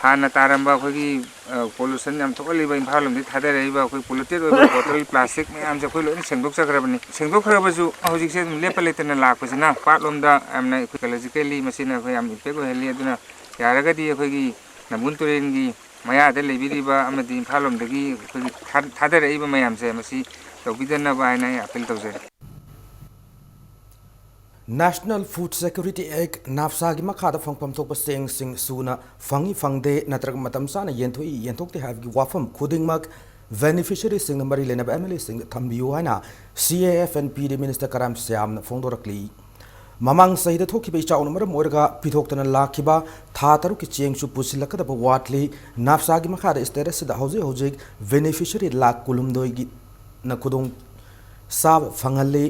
ꯍꯥꯟꯅ ꯇꯥꯔꯝꯕ ꯑꯩꯈꯣꯏꯒꯤ, ꯑ, pollution ꯌꯥꯝ ꯊꯣꯛꯍꯜꯂꯤꯕ ꯏꯝꯐꯥꯜ ꯂꯣꯝꯗꯒꯤ ꯊꯥꯗꯔꯛꯏꯕ ꯑꯩꯈꯣꯏ polluted ꯑꯣꯏꯕ bottle, plastic ꯃꯌꯥꯝꯁꯦ ꯑꯩꯈꯣꯏ ꯂꯣꯏꯅ ꯁꯦꯡꯗꯣꯛꯆꯈ꯭ꯔꯕꯅꯤ꯫ ꯁꯦꯡꯗꯣꯛꯈ꯭ꯔꯕꯁꯨ ꯍꯧꯖꯤꯛꯁꯦ ꯑꯗꯨꯝ ꯂꯦꯞꯄ ꯂꯩꯇꯅ ꯂꯥꯛꯄꯁꯤꯅ ꯄꯥꯠꯂꯣꯝꯗ ꯌꯥꯝꯅ ꯑꯩꯈꯣꯏ psychologically ꯃꯁꯤꯅ ꯑꯩꯈꯣꯏ ꯌꯥꯝ impact ꯑꯣꯏꯍꯜꯂꯤ꯫ ꯑꯗꯨꯅ ꯌꯥꯔꯒꯗꯤ ꯑꯩꯈꯣꯏꯒꯤ ꯅꯝꯕꯨꯜ ꯇꯨꯔꯦꯜꯒꯤ ꯃꯌꯥꯗ ꯂꯩꯕꯤꯔꯤꯕ ꯑꯃꯗꯤ ꯏꯝꯐꯥꯜ ꯂꯣꯝꯗꯒꯤ ꯑꯩꯈꯣꯏꯒꯤ ꯊꯥ-, ꯊꯥꯗꯔꯛꯏꯕ ꯃꯌꯥꯝꯁꯦ ꯃꯁꯤ ꯇꯧꯕꯤꯗꯅꯕ ꯍꯥꯏꯅ ꯑꯩ appeal ꯇꯧꯖꯔꯤ꯫ National Food Security Act, NAFSA ꯒꯤ ꯃꯈꯥꯗ ꯐꯪꯐꯝ ꯊꯣꯛꯄ ꯆꯦꯡꯁꯤꯡ ꯁꯨꯅ ꯐꯪꯏ ꯐꯪꯗꯦ ꯅꯠꯇ꯭ꯔꯒ ꯃꯇꯝ ꯆꯥꯅ ꯌꯦꯟꯊꯣꯛꯏ ꯌꯦꯟꯊꯣꯛꯇꯦ ꯍꯥꯏꯕꯒꯤ ꯋꯥꯐꯝ ꯈꯨꯗꯤꯡꯃꯛ beneficiary ꯁꯤꯡꯅ ꯃꯔꯤ ꯂꯩꯅꯕ M L A ꯁꯤꯡꯗ ꯊꯝꯕꯤꯌꯨ ꯍꯥꯏꯅ C A F and P D minister ꯀꯔꯥꯝ ꯁ꯭ꯌꯥꯝꯅ ꯐꯣꯡꯗꯣꯔꯛꯂꯤ꯫ ꯃꯃꯥꯡ ꯆꯍꯤꯗ ꯊꯣꯛꯈꯤꯕ ꯏꯆꯥꯎꯅ ꯃꯔꯝ ꯑꯣꯏꯔꯒ ꯄꯤꯊꯣꯛꯇꯅ ꯂꯥꯛꯈꯤꯕ ꯊꯥ ꯇꯔꯨꯛꯀꯤ ꯆꯦꯡꯁꯨ ꯄꯨꯁꯤꯜꯂꯛꯀꯗꯕ ꯋꯥꯠꯂꯤ꯫ NAFSA ꯒꯤ ꯃꯈꯥꯗ state ꯑꯁꯤꯗ ꯍꯧꯖꯤꯛ ꯍꯧꯖꯤꯛ beneficiary ꯂꯥꯈ ꯀꯨꯟꯍꯨꯝꯗꯣꯏꯒꯤꯅ ꯈꯨꯗꯣꯡ ꯆꯥꯕ ꯐꯪꯍꯜꯂꯤ꯫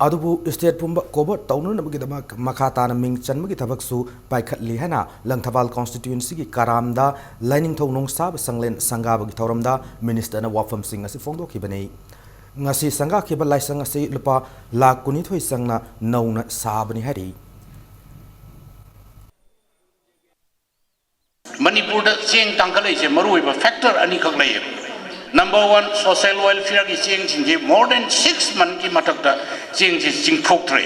ꯑꯗꯨꯕꯨ state ꯄꯨꯝꯕ cover ꯇꯧꯅꯅꯕꯒꯤꯗꯃꯛ ꯃꯈꯥ ꯇꯥꯅ ꯃꯤꯡ ꯆꯟꯕꯒꯤ ꯊꯕꯛꯁꯨ ꯄꯥꯏꯈꯠꯂꯤ ꯍꯥꯏꯅ ꯂꯪꯊꯕꯥꯜ constituency ꯒꯤ ꯀꯔꯥꯝꯗ ꯂꯥꯏꯅꯤꯡꯊꯧ ꯅꯣꯡꯁꯥꯕ ꯁꯪꯂꯦꯟ ꯁꯪꯒꯥꯕꯒꯤ ꯊꯧꯔꯝꯗ minister ꯅ ꯋꯥꯐꯝꯁꯤꯡ ꯑꯁꯤ ꯐꯣꯡꯗꯣꯛꯈꯤꯕꯅꯤ꯫ ꯉꯁꯤ ꯁꯪꯒꯥꯈꯤꯕ ꯂꯥꯏꯁꯪ ꯑꯁꯤ ꯂꯨꯄꯥ ꯂꯥꯈ ꯀꯨꯟꯅꯤꯊꯣꯏ ꯆꯪꯅ ꯅꯧꯅ ꯁꯥꯕꯅꯤ ꯍꯥꯏꯔꯤ꯫ ꯃꯅꯤꯄꯨꯔꯗ ꯆꯦꯡ ꯇꯥꯡꯈꯠꯂꯛꯏꯁꯦ ꯃꯔꯨꯑꯣꯏꯕ factor ꯑꯅꯤꯈꯛ ꯂꯩꯌꯦꯕ꯫ Number one, social welfare ꯒꯤ ꯆꯦꯡꯁꯤꯡꯁꯦ more than six month ꯀꯤ ꯃꯊꯛꯇ ꯆꯦꯡꯁꯦ ꯆꯤꯡꯊꯣꯛꯇ꯭ꯔꯦ꯫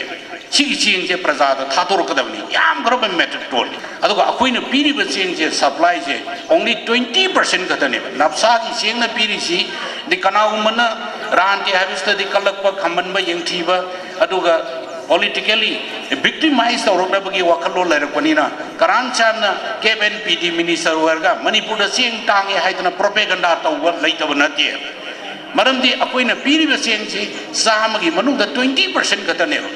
ꯁꯤꯒꯤ ꯆꯦꯡꯁꯦ ꯄ꯭ꯔꯖꯥꯗ ꯊꯥꯗꯣꯔꯛꯀꯗꯕꯅꯤ, ꯌꯥꯝꯈ꯭ꯔꯕ metric ton ꯅꯤ꯫ ꯑꯗꯨꯒ ꯑꯩꯈꯣꯏ ꯑꯩꯈꯣꯏꯅ ꯄꯤꯔꯤꯕ ꯆꯦꯡꯁꯦ, ꯁꯄ꯭ꯂꯥꯏꯁꯦ only twenty percent ꯈꯛꯇꯅꯦꯕ꯫ ꯅꯞꯁꯥꯒꯤ ꯆꯦꯡꯅ ꯄꯤꯔꯤꯁꯤ, ꯑꯗꯩ ꯀꯅꯥꯒꯨꯝꯕꯅ ꯔꯥꯟꯇꯦ ꯍꯥꯏꯕꯁꯤꯗꯗꯤ ꯀꯜꯂꯛꯄ, ꯈꯝꯕꯟꯕ, ꯌꯦꯡꯊꯤꯕ, ꯑꯗꯨꯒ politically victimize ꯇꯧꯔꯛꯅꯕꯒꯤ ꯋꯥꯈꯜꯂꯣꯟ ꯂꯩꯔꯛꯄꯅꯤꯅ, ꯀꯔꯥꯟ ꯆꯥꯟꯅ ꯀꯦꯞ ꯑꯦꯟ ꯄꯤ ꯗꯤ minister ꯑꯣꯏꯔꯒ ꯃꯅꯤꯄꯨꯔꯗ ꯆꯦꯡ ꯇꯥꯡꯉꯦ ꯍꯥꯏꯗꯅ propaganda ꯇꯧꯕ ꯂꯩꯇꯕ ꯅꯠꯇꯦ꯫ ꯃꯔꯝꯗꯤ ꯑꯩꯈꯣꯏꯅ ꯄꯤꯔꯤꯕ ꯆꯦꯡꯁꯤ ꯆꯥꯝꯃꯒꯤ ꯃꯅꯨꯡꯗ twenty percent ꯈꯛꯇꯅꯦꯕ꯫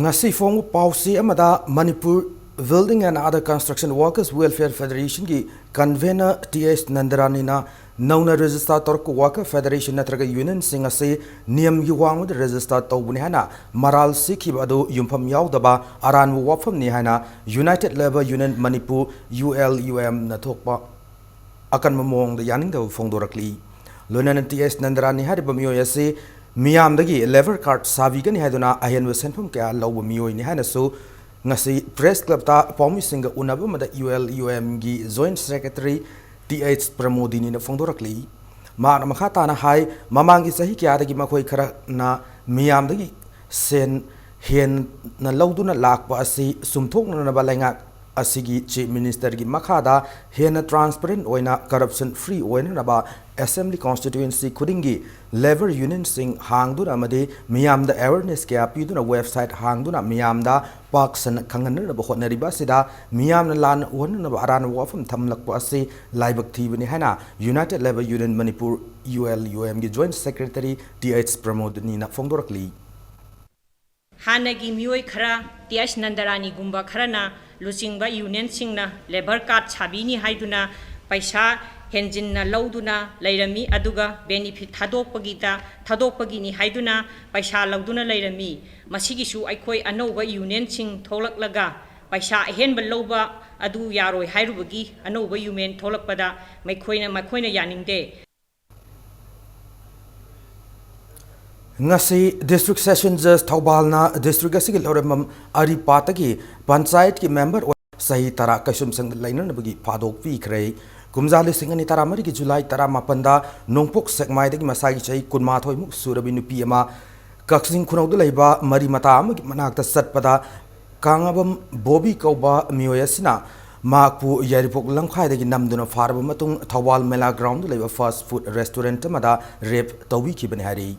ꯉꯁꯤ ꯐꯣꯡꯕ ꯄꯥꯎꯆꯦ ꯑꯃꯗ Manipur Building and Other Construction Workers Welfare Federationꯒꯤ convener ꯇꯤ ꯑꯩꯆ ꯅꯟꯗꯔꯥꯅꯤꯅ ꯅꯧꯅ register ꯇꯧꯔꯛꯄ worker federation ꯅꯠꯇ꯭ꯔꯒ unionꯁꯤꯡ ꯑꯁꯤ ꯅꯤꯌꯝꯒꯤ ꯋꯥꯡꯃꯗ register ꯇꯧꯕꯅꯤ ꯍꯥꯏꯅ ꯃꯔꯥꯜ ꯁꯤꯈꯤꯕ ꯑꯗꯨ ꯌꯨꯝꯐꯝ ꯌꯥꯎꯗꯕ ꯑꯔꯥꯟꯕ ꯋꯥꯐꯝꯅꯤ ꯍꯥꯏꯅ United Labour Union Manipur, ULUMꯅ ꯊꯣꯛꯄ ꯑꯀꯟꯕ ꯃꯑꯣꯡꯗ ꯌꯥꯅꯤꯡꯗꯕ ꯐꯣꯡꯗꯣꯔꯛꯂꯤ꯫ ꯂꯣꯏꯅꯅ ꯇꯤ ꯑꯦꯁ ꯅꯟꯗꯔꯥꯅꯤ ꯍꯥꯏꯔꯤꯕ ꯃꯤꯑꯣꯏ ꯑꯁꯤ ꯃꯤꯌꯥꯝꯗꯒꯤ labour card ꯁꯥꯕꯤꯒꯅꯤ ꯍꯥꯏꯗꯨꯅ ꯑꯍꯦꯟꯕ ꯁꯦꯟꯐꯝ ꯀꯌꯥ ꯂꯧꯕ ꯃꯤꯑꯣꯏꯅꯤ ꯍꯥꯏꯅꯁꯨ ꯉꯁꯤ press clubꯇ ꯄꯥꯎꯃꯤꯁꯤꯡꯒ ꯎꯅꯕ ꯑꯃꯗ ULUMꯒꯤ joint secretary ꯇꯤ ꯑꯩꯆ ꯄ꯭ꯔꯃꯣꯗꯤꯅꯤꯅ ꯐꯣꯡꯗꯣꯔꯛꯂꯤ꯫ ꯃꯍꯥꯛꯅ ꯃꯈꯥ ꯇꯥꯅ ꯍꯥꯏ, ꯃꯃꯥꯡꯒꯤ ꯆꯍꯤ ꯀꯌꯥꯗꯒꯤ ꯃꯈꯣꯏ ꯈꯔꯅ ꯃꯤꯌꯥꯝꯗꯒꯤ ꯁꯦꯟ ꯍꯦꯟꯅ ꯂꯧꯗꯨꯅ ꯂꯥꯛꯄ ꯑꯁꯤ ꯆꯨꯝꯊꯣꯛꯅꯅꯕ ꯂꯩꯉꯥꯛ ꯑꯁꯤꯒꯤ Chief Ministerꯒꯤ ꯃꯈꯥꯗ ꯍꯦꯟꯅ transparent ꯑꯣꯏꯅ, corruption free ꯑꯣꯏꯅꯅꯕ Assembly constituency ꯈꯨꯗꯤꯡꯒꯤ labour unionꯁꯤꯡ ꯍꯥꯡꯗꯨꯅ ꯑꯃꯗꯤ ꯃꯤꯌꯥꯝꯗ awareness ꯀꯌꯥ ꯄꯤꯗꯨꯅ website ꯍꯥꯡꯗꯨꯅ ꯃꯤꯌꯥꯝꯗ ꯄꯥꯛ ꯁꯟꯅ ꯈꯪꯍꯟꯅꯅꯕ ꯍꯣꯠꯅꯔꯤꯕ ꯑꯁꯤꯗ ꯃꯤꯌꯥꯝꯅ ꯂꯥꯟꯅ ꯎꯍꯟꯅꯅꯕ ꯑꯔꯥꯟꯕ ꯋꯥꯐꯝ ꯊꯝꯂꯛꯄ ꯑꯁꯤ ꯂꯥꯏꯕꯛ ꯊꯤꯕꯅꯤ ꯍꯥꯏꯅ United Labour Union Manipur, ULUMꯒꯤ joint secretary ꯇꯤ ꯑꯩꯆ ꯄ꯭ꯔꯃꯣꯗꯤꯅꯤꯅ ꯐꯣꯡꯗꯣꯔꯛꯂꯤ꯫ ꯍꯥꯟꯅꯒꯤ ꯃꯤꯑꯣꯏ ꯈꯔ, ꯇꯤ ꯑꯩꯆ ꯅꯟꯗꯔꯥꯅꯤꯒꯨꯝꯕ ꯈꯔꯅ ꯂꯨꯆꯤꯡꯕ unionꯁꯤꯡꯅ labour card ꯁꯥꯕꯤꯅꯤ ꯍꯥꯏꯗꯨꯅ ꯄꯩꯁꯥ ꯍꯦꯟꯖꯤꯟꯅ ꯂꯧꯗꯨꯅ ꯂꯩꯔꯝꯃꯤ, ꯑꯗꯨꯒ benefit ꯊꯥꯗꯣꯛꯄꯒꯤꯗ, ꯊꯥꯗꯣꯛꯄꯒꯤꯅꯤ ꯍꯥꯏꯗꯨꯅ ꯄꯩꯁꯥ ꯂꯧꯗꯨꯅ ꯂꯩꯔꯝꯃꯤ꯫ ꯃꯁꯤꯒꯤꯁꯨ ꯑꯩꯈꯣꯏ ꯑꯅꯧꯕ unionꯁꯤꯡ ꯊꯣꯛꯂꯛꯂꯒ ꯄꯩꯁꯥ ꯑꯍꯦꯟꯕ ꯂꯧꯕ ꯑꯗꯨ ꯌꯥꯔꯣꯏ ꯍꯥꯏꯔꯨꯕꯒꯤ ꯑꯅꯧꯕ union ꯊꯣꯛꯂꯛꯄꯗ ꯃꯈꯣꯏꯅ, ꯃꯈꯣꯏꯅ ꯌꯥꯅꯤꯡꯗꯦ꯫ ꯉꯁꯤ District Session Judge ꯊꯧꯕꯥꯜꯅ district ꯑꯁꯤꯒꯤ ꯂꯧꯔꯦꯝꯕꯝ ꯑꯔꯤꯄꯥꯠꯇꯒꯤ ꯄꯟꯆꯥꯌꯠꯀꯤ member ꯑꯣꯏ ꯆꯍꯤ ꯇꯔꯥ ꯀꯩꯁꯨꯝꯁꯪꯗ ꯂꯩꯅꯅꯕꯒꯤ ꯊꯥꯗꯣꯛ ꯄꯤꯈ꯭ꯔꯦ꯫ ꯀꯨꯝꯖꯥ ꯂꯤꯁꯤꯡ ꯑꯅꯤ ꯇꯔꯥꯃꯔꯤꯒꯤ ꯖꯨꯂꯥꯏ ꯇꯔꯥꯃꯥꯄꯟꯗ ꯅꯣꯡꯄꯣꯛ ꯁꯦꯛꯃꯥꯏꯗꯒꯤ ꯃꯁꯥꯒꯤ ꯆꯍꯤ ꯀꯨꯟꯃꯥꯊꯣꯏꯃꯨꯛ ꯁꯨꯔꯕꯤ ꯅꯨꯄꯤ ꯑꯃ ꯀꯛꯆꯤꯡ ꯈꯨꯅꯧꯗ ꯂꯩꯕ ꯃꯔꯤ ꯃꯇꯥ ꯑꯃꯒꯤ ꯃꯅꯥꯛꯇ ꯆꯠꯄꯗ ꯀꯥꯡꯉꯕꯝ ꯕꯣꯕꯤ ꯀꯧꯕ ꯃꯤꯑꯣꯏ ꯑꯁꯤꯅ ꯃꯍꯥꯛꯄꯨ ꯌꯥꯏꯔꯤꯄꯣꯛ ꯂꯝꯈꯥꯏꯗꯒꯤ ꯅꯝꯗꯨꯅ ꯐꯥꯔꯕ ꯃꯇꯨꯡ ꯊꯧꯕꯥꯜ ꯃꯦꯂꯥ ꯒ꯭ꯔꯥꯎꯟꯗ ꯂꯩꯕ ꯐꯥꯁ꯭ꯠ ꯐꯨꯗ ꯔꯦꯁꯇꯨꯔꯦꯟꯠ ꯑꯃꯗ ꯔꯦꯞ ꯇꯧꯕꯤꯈꯤꯕꯅꯤ ꯍꯥꯏꯔꯤ꯫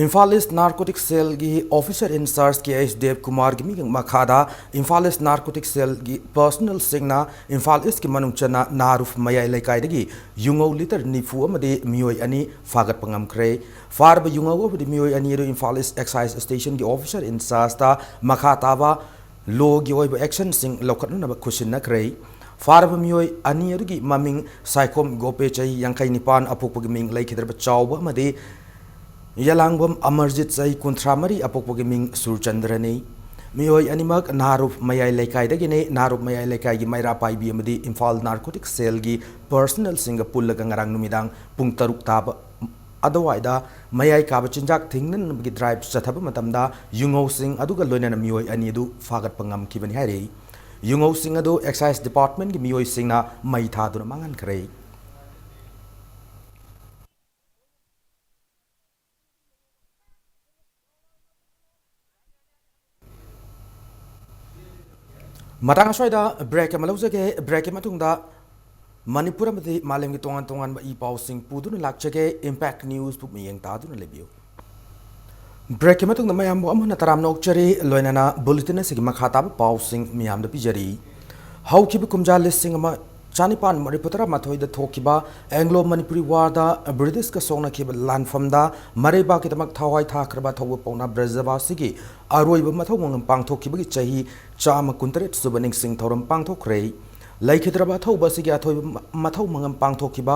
ꯏꯝꯐꯥꯜ ꯏꯁ꯭ꯠ ꯅꯥꯔꯀꯣꯇꯤꯛ ꯁꯦꯜꯒꯤ ꯑꯣꯐꯤꯁꯔ ꯏꯟꯆꯥꯔꯖ ꯀꯦ ꯑꯩꯆ ꯗꯦꯕ ꯀꯨꯃꯥꯔꯒꯤ ꯃꯤꯠꯌꯦꯡ ꯃꯈꯥꯗ ꯏꯝꯐꯥꯜ ꯏꯁ꯭ꯠ ꯅꯥꯔꯀꯣꯇꯤꯛ ꯁꯦꯜꯒꯤ ꯄꯔꯁꯅꯦꯜꯁꯤꯡꯅ ꯏꯝꯐꯥꯜ ꯏꯁ꯭ꯠꯀꯤ ꯃꯅꯨꯡ ꯆꯟꯅ ꯅꯥꯔꯨꯐ ꯃꯌꯥꯏ ꯂꯩꯀꯥꯏꯗꯒꯤ ꯌꯨꯉꯧ ꯂꯤꯇꯔ ꯅꯤꯐꯨ ꯑꯃꯗꯤ ꯃꯤꯑꯣꯏ ꯑꯅꯤ ꯐꯥꯒꯠꯄ ꯉꯝꯈ꯭ꯔꯦ꯫ ꯐꯥꯔꯕ ꯌꯨꯉꯧ ꯑꯃꯗꯤ ꯃꯤꯑꯣꯏ ꯑꯅꯤ ꯑꯗꯨ ꯏꯝꯐꯥꯜ ꯏꯁ꯭ꯠ ꯑꯦꯛꯁꯥꯏꯖ ꯁ꯭ꯇꯦꯁꯟꯒꯤ ꯑꯣꯐꯤꯁꯔ ꯏꯟꯆꯥꯔꯖꯇ ꯃꯈꯥ ꯇꯥꯕ ꯂꯣꯒꯤ ꯑꯣꯏꯕ ꯑꯦꯛꯁꯟꯁꯤꯡ ꯂꯧꯈꯠꯅꯅꯕ ꯈꯨꯠꯁꯤꯟꯅꯈ꯭ꯔꯦ꯫ ꯐꯥꯔꯕ ꯃꯤꯑꯣꯏ ꯑꯅꯤ ꯑꯗꯨꯒꯤ ꯃꯃꯤꯡ ꯁꯥꯏꯈꯣꯝ ꯒꯣꯄꯦ, ꯆꯍꯤ ꯌꯥꯡꯈꯩ ꯅꯤꯄꯥꯟ, ꯑꯄꯣꯛꯄꯒꯤ ꯃꯤꯡ ꯂꯩꯈꯤꯗ꯭ꯔꯕ ꯆꯥꯎꯕ, ꯑꯃꯗꯤ ꯌꯦꯂꯥꯡꯕꯝ ꯑꯃꯔꯖꯤꯠ, ꯆꯍꯤ ꯀꯨꯟꯊ꯭ꯔꯥ ꯃꯔꯤ, ꯑꯄꯣꯛꯄꯒꯤ ꯃꯤꯡ ꯁꯨꯔꯆꯟꯗ꯭ꯔꯅꯤ꯫ ꯃꯤꯑꯣꯏ ꯑꯅꯤꯃꯛ ꯅꯥꯔꯨꯞ ꯃꯌꯥꯏ ꯂꯩꯀꯥꯏꯗꯒꯤꯅꯤ꯫ ꯅꯥꯔꯨꯞ ꯃꯌꯥꯏ ꯂꯩꯀꯥꯏꯒꯤ ꯃꯩꯔꯥ ꯄꯥꯏꯕꯤ ꯑꯃꯗꯤ ꯏꯝꯐꯥꯜ ꯅꯥꯔꯀꯣꯇꯤꯛ ꯁꯦꯜꯒꯤ ꯄꯔꯁꯅꯦꯜꯁꯤꯡꯒ ꯄꯨꯜꯂꯒ ꯉꯔꯥꯡ ꯅꯨꯃꯤꯗꯥꯡ ꯄꯨꯡ ꯇꯔꯨꯛ ꯇꯥꯕ ꯑꯗꯨꯋꯥꯏꯗ ꯃꯌꯥꯏ ꯀꯥꯕ ꯆꯤꯟꯖꯥꯛ ꯊꯤꯡꯅꯅꯕꯒꯤ ꯗ꯭ꯔꯥꯏꯚ ꯆꯠꯊꯕ ꯃꯇꯝꯗ ꯌꯨꯉꯧꯁꯤꯡ ꯑꯗꯨꯒ ꯂꯣꯏꯅꯅ ꯃꯤꯑꯣꯏ ꯑꯅꯤ ꯑꯗꯨ ꯐꯥꯒꯠꯄ ꯉꯝꯈꯤꯕꯅꯤ ꯍꯥꯏꯔꯤ꯫ ꯌꯨꯉꯧꯁꯤꯡ ꯑꯗꯨ ꯑꯦꯛꯁꯥꯏꯖ ꯗꯤꯄꯥꯔꯠꯃꯦꯟꯒꯤ ꯃꯤꯑꯣꯏꯁꯤꯡꯅ ꯃꯩ ꯊꯥꯗꯨꯅ ꯃꯥꯡꯍꯟꯈ꯭ꯔꯦ꯫ ꯃꯇꯥꯡ ꯑꯁ꯭ꯋꯥꯏꯗ ꯕ꯭ꯔꯦꯛ ꯑꯃ ꯂꯧꯖꯒꯦ꯫ ꯕ꯭ꯔꯦꯛꯀꯤ ꯃꯇꯨꯡꯗ ꯃꯅꯤꯄꯨꯔ ꯑꯃꯗꯤ ꯃꯥꯂꯦꯝꯒꯤ ꯇꯣꯉꯥꯟ ꯇꯣꯉꯥꯟꯕ ꯏ ꯄꯥꯎꯁꯤꯡ ꯄꯨꯗꯨꯅ ꯂꯥꯛꯆꯒꯦ꯫ ꯏꯝꯄꯦꯛ ꯅ꯭ꯌꯨꯁꯄꯨ ꯃꯤꯠꯌꯦꯡ ꯇꯥꯗꯨꯅ ꯂꯩꯕꯤꯌꯨ꯫ ꯕ꯭ꯔꯦꯛꯀꯤ ꯃꯇꯨꯡꯗ ꯃꯌꯥꯝꯕꯨ ꯑꯃꯨꯛ ꯍꯟꯅ ꯇꯔꯥꯝꯅ ꯑꯣꯛꯆꯔꯤ꯫ ꯂꯣꯏꯅꯅ ꯕꯨꯂꯦꯇꯤꯟ ꯑꯁꯤꯒꯤ ꯃꯈꯥ ꯇꯥꯕ ꯄꯥꯎꯁꯤꯡ ꯃꯤꯌꯥꯝꯗ ꯄꯤꯖꯔꯤ꯫ ꯍꯧꯈꯤꯕ ꯀꯨꯝꯖꯥ ꯂꯤꯁꯤꯡ ꯑꯃ ꯆꯥꯅꯤꯄꯥꯟ ꯃꯔꯤꯐꯨ ꯇꯔꯥ ꯃꯥꯊꯣꯏꯗ ꯊꯣꯛꯈꯤꯕ ꯑꯦꯡꯒ꯭ꯂꯣ ꯃꯅꯤꯄꯨꯔꯤ ꯋꯥꯔꯗ ꯕ꯭ꯔꯤꯇꯤꯁꯀ ꯁꯣꯛꯅꯈꯤꯕ ꯂꯥꯟꯐꯝꯗ ꯃꯔꯩꯕꯥꯛꯀꯤꯗꯃꯛ ꯊꯋꯥꯏ ꯊꯥꯈ꯭ꯔꯕ ꯑꯊꯧꯕ ꯄꯥꯎꯅꯥ ꯕ꯭ꯔꯖꯕꯥꯁꯤꯒꯤ ꯑꯔꯣꯏꯕ ꯃꯊꯧ ꯃꯉꯝ ꯄꯥꯡꯊꯣꯛꯈꯤꯕꯒꯤ ꯆꯍꯤ ꯆꯥꯝꯃ ꯀꯨꯟꯇꯔꯦꯠ ꯁꯨꯕ ꯅꯤꯡꯁꯤꯡ ꯊꯧꯔꯝ ꯄꯥꯡꯊꯣꯛꯈ꯭ꯔꯦ꯫ ꯂꯩꯈꯤꯗ꯭ꯔꯕ ꯑꯊꯧꯕ ꯑꯁꯤꯒꯤ ꯑꯊꯣꯏꯕ ꯃ-, ꯃꯊꯧ ꯃꯉꯝ ꯄꯥꯡꯊꯣꯛꯈꯤꯕ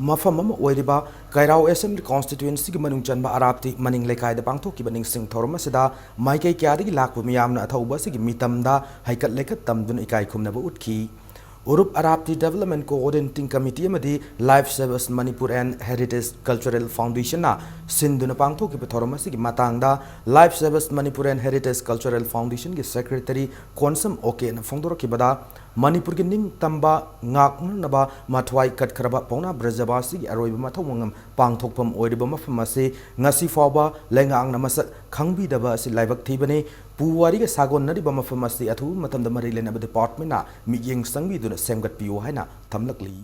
ꯃꯐꯝ ꯑꯃ ꯑꯣꯏꯔꯤꯕ ꯀꯩꯔꯥꯎ ꯑꯦꯁꯦꯝꯕ꯭ꯂꯤ ꯀꯣꯟꯁꯇꯤꯇ꯭ꯋꯦꯟꯁꯤꯒꯤ ꯃꯅꯨꯡ ꯆꯟꯕ ꯑꯔꯥꯞꯇꯤ ꯃꯅꯤꯡ ꯂꯩꯀꯥꯏꯗ ꯄꯥꯡꯊꯣꯛꯈꯤꯕ ꯅꯤꯡꯁꯤꯡ ꯊꯧꯔꯝ ꯑꯁꯤꯗ ꯃꯥꯏꯀꯩ ꯀꯌꯥꯗꯒꯤ ꯂꯥꯛꯄ ꯃꯤꯌꯥꯝꯅ ꯑꯊꯧꯕ ꯑꯁꯤꯒꯤ ꯃꯤꯇꯝꯗ ꯍꯩꯀꯠ ꯂꯩꯀꯠ ꯇꯝꯗꯨꯅ ꯏꯀꯥꯏ ꯈꯨꯝꯅꯕ ꯎꯠꯈꯤ꯫ ꯎꯔꯨꯞ ꯑꯔꯥꯞꯇꯤ Development Coordinating Committee ꯑꯃꯗꯤ Life Savers Manipur and Heritage Cultural Foundation ꯅ ꯁꯤꯟꯗꯨꯅ ꯄꯥꯡꯊꯣꯛꯈꯤꯕ ꯊꯧꯔꯝ ꯑꯁꯤꯒꯤ ꯃꯇꯥꯡꯗ Life Savers Manipur and Heritage Cultural Foundation ꯒꯤ Secretary ꯀꯣꯟꯁꯝ ꯑꯣꯀꯦꯅ ꯐꯣꯡꯗꯣꯔꯛꯈꯤꯕꯗ, ꯃꯅꯤꯄꯨꯔꯒꯤ ꯅꯤꯡꯇꯝꯕ ꯉꯥꯛꯅꯅꯕ ꯃꯊ꯭ꯋꯥꯏ ꯀꯠꯈ꯭ꯔꯕ ꯄꯥꯎꯅꯥ ꯕ꯭ꯔꯖꯕꯥꯁꯤꯒꯤ ꯑꯔꯣꯏꯕ ꯃꯊꯧ ꯃꯉꯝ ꯄꯥꯡꯊꯣꯛꯐꯝ ꯑꯣꯏꯔꯤꯕ ꯃꯐꯝ ꯑꯁꯤ ꯉꯁꯤ ꯐꯥꯎꯕ ꯂꯩꯉꯥꯛꯅ ꯃꯁꯛ ꯈꯪꯕꯤꯗꯕ ꯑꯁꯤ ꯂꯥꯏꯕꯛ ꯊꯤꯕꯅꯤ꯫ ꯄꯨꯋꯥꯔꯤꯒ ꯁꯥꯒꯣꯟꯅꯔꯤꯕ ꯃꯐꯝ ꯑꯁꯤ ꯑꯊꯨꯕ ꯃꯇꯝꯗ ꯃꯔꯤ ꯂꯩꯅꯕ ꯗꯤꯄꯥꯔꯠꯃꯦꯟꯅ ꯃꯤꯠꯌꯦꯡ ꯆꯪꯕꯤꯗꯨꯅ ꯁꯦꯝꯒꯠꯄꯤꯌꯨ ꯍꯥꯏꯅ ꯊꯝꯂꯛꯂꯤ꯫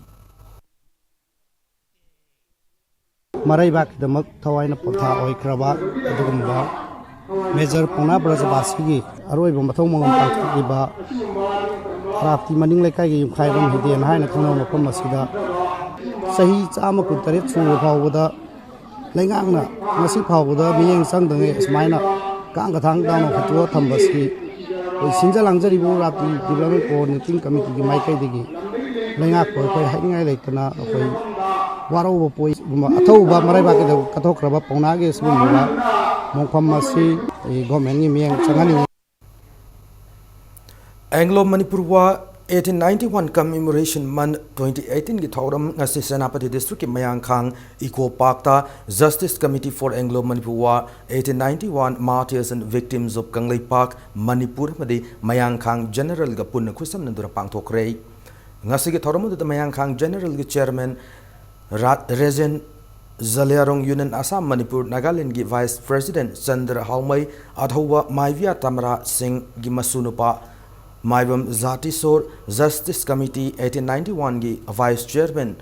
ꯃꯔꯩꯕꯥꯛꯀꯤꯗꯃꯛ ꯊꯋꯥꯏꯅ ꯄꯣꯟꯊꯥ ꯑꯣꯏꯈ꯭ꯔꯕ ꯑꯗꯨꯒꯨꯝꯕ ꯃꯦꯖꯔ ꯄꯥꯎꯅꯥ ꯕ꯭ꯔꯖꯕꯥꯁꯤꯒꯤ ꯑꯔꯣꯏꯕ ꯃꯊꯧ ꯃꯉꯝ ꯄꯥꯡꯊꯣꯛꯂꯤꯕ ꯔꯥꯞꯇꯤ ꯃꯅꯤꯡ ꯂꯩꯀꯥꯏꯒꯤ ꯌꯨꯝꯈꯥꯏꯕꯝ ꯍꯤꯗꯦꯟ ꯍꯥꯏꯅ ꯈꯪꯅꯕ ꯃꯐꯝ ꯑꯁꯤꯗ ꯆꯍꯤ ꯆꯥꯝꯃ ꯀꯨꯟꯇꯔꯦꯠ ꯁꯨꯔꯕ ꯐꯥꯎꯕꯗ ꯂꯩꯉꯥꯛꯅ ꯉꯁꯤ ꯐꯥꯎꯕꯗ ꯃꯤꯠꯌꯦꯡ ꯆꯪꯗꯉꯩ ꯑꯁꯨꯃꯥꯏꯅ ꯀꯥꯡ ꯀꯊꯥꯡ ꯇꯥꯅ ꯍꯨꯠꯇꯣꯛꯑ ꯊꯝꯕꯁꯤ ꯑꯩꯈꯣꯏ ꯁꯤꯟꯖ ꯂꯥꯡꯖꯔꯤꯕ ꯔꯥꯞꯇꯤ ꯗꯤꯕ꯭ꯂꯞꯃꯦꯟ ꯀꯣꯑꯣꯔꯗꯤꯅꯦꯇꯤꯡ ꯀꯃꯤꯇꯤꯒꯤ ꯃꯥꯏꯀꯩꯗꯒꯤ ꯂꯩꯉꯥꯛꯄꯨ ꯑꯩꯈꯣꯏ ꯍꯥꯏꯅꯤꯡꯉꯥꯏ ꯂꯩꯇꯅ ꯑꯩꯈꯣꯏ ꯋꯥꯔꯧꯕ ꯄꯣꯛꯏ꯫ ꯑꯊꯧꯕ ꯃꯔꯩꯕꯥꯛꯀꯤꯗꯃꯛ ꯀꯠꯊꯣꯛꯈ꯭ꯔꯕ ꯄꯥꯎꯅꯥꯒꯤ ꯑꯁꯤꯒꯨꯝꯂꯕ ꯃꯣꯡꯐꯝ ꯑꯁꯤ ꯑꯩ ꯒꯣꯔꯃꯦꯟꯒꯤ ꯃꯤꯠꯌꯦꯡ ꯆꯪꯍꯟꯅꯤꯡꯉꯤ꯫ Anglo Manipur war eighteen ninety one Commemoration Month twenty eighteen ꯒꯤ ꯊꯧꯔꯝ ꯉꯁꯤ ꯁꯦꯅꯥꯄꯇꯤ ꯗꯤꯁꯇ꯭ꯔꯤꯛꯀꯤ ꯃꯌꯥꯡꯈꯥꯡ eco ꯄꯥꯔꯛꯇ Justice Committee for Anglo Manipur War eighteen ninety one Martyrs and Victims of Kangleipak, Manipur ꯑꯃꯗꯤ ꯃꯌꯥꯡꯈꯥꯡ ꯖꯦꯅꯔꯦꯜꯒ ꯄꯨꯟꯅ ꯈꯨꯠꯁꯝꯅꯗꯨꯅ ꯄꯥꯡꯊꯣꯛꯈ꯭ꯔꯦ꯫ ꯉꯁꯤꯒꯤ ꯊꯧꯔꯝ ꯑꯗꯨꯗ ꯃꯌꯥꯡꯈꯥꯡ ꯖꯦꯅꯔꯦꯜꯒꯤ ꯆꯤꯌꯔꯃꯦꯟ ꯔꯥ-, ꯔꯦꯖꯦꯟ ꯖꯂꯤꯌꯥꯔꯣꯡ ꯌꯨꯅꯤꯌꯟ ꯑꯁꯥꯝ ꯃꯅꯤꯄꯨꯔ ꯅꯥꯒꯥꯂꯦꯟꯒꯤ ꯚꯥꯏꯁ ꯄ꯭ꯔꯦꯁꯤꯗꯦꯟꯠ ꯆꯟꯗ꯭ꯔ ꯍꯥꯎꯃꯩ, ꯑꯊꯧꯕ ꯃꯥꯏꯕꯤꯌꯥ ꯇꯥꯃꯔꯥ ꯁꯤꯡꯒꯤ ꯃꯁꯨꯅꯨꯄꯥ ꯃꯥꯏꯕꯝ ꯖꯥꯇꯤꯁꯣꯔ, justice committee eighteen ninety one ꯒꯤ ꯚꯥꯏꯁ ꯆꯤꯌꯔꯃꯦꯟ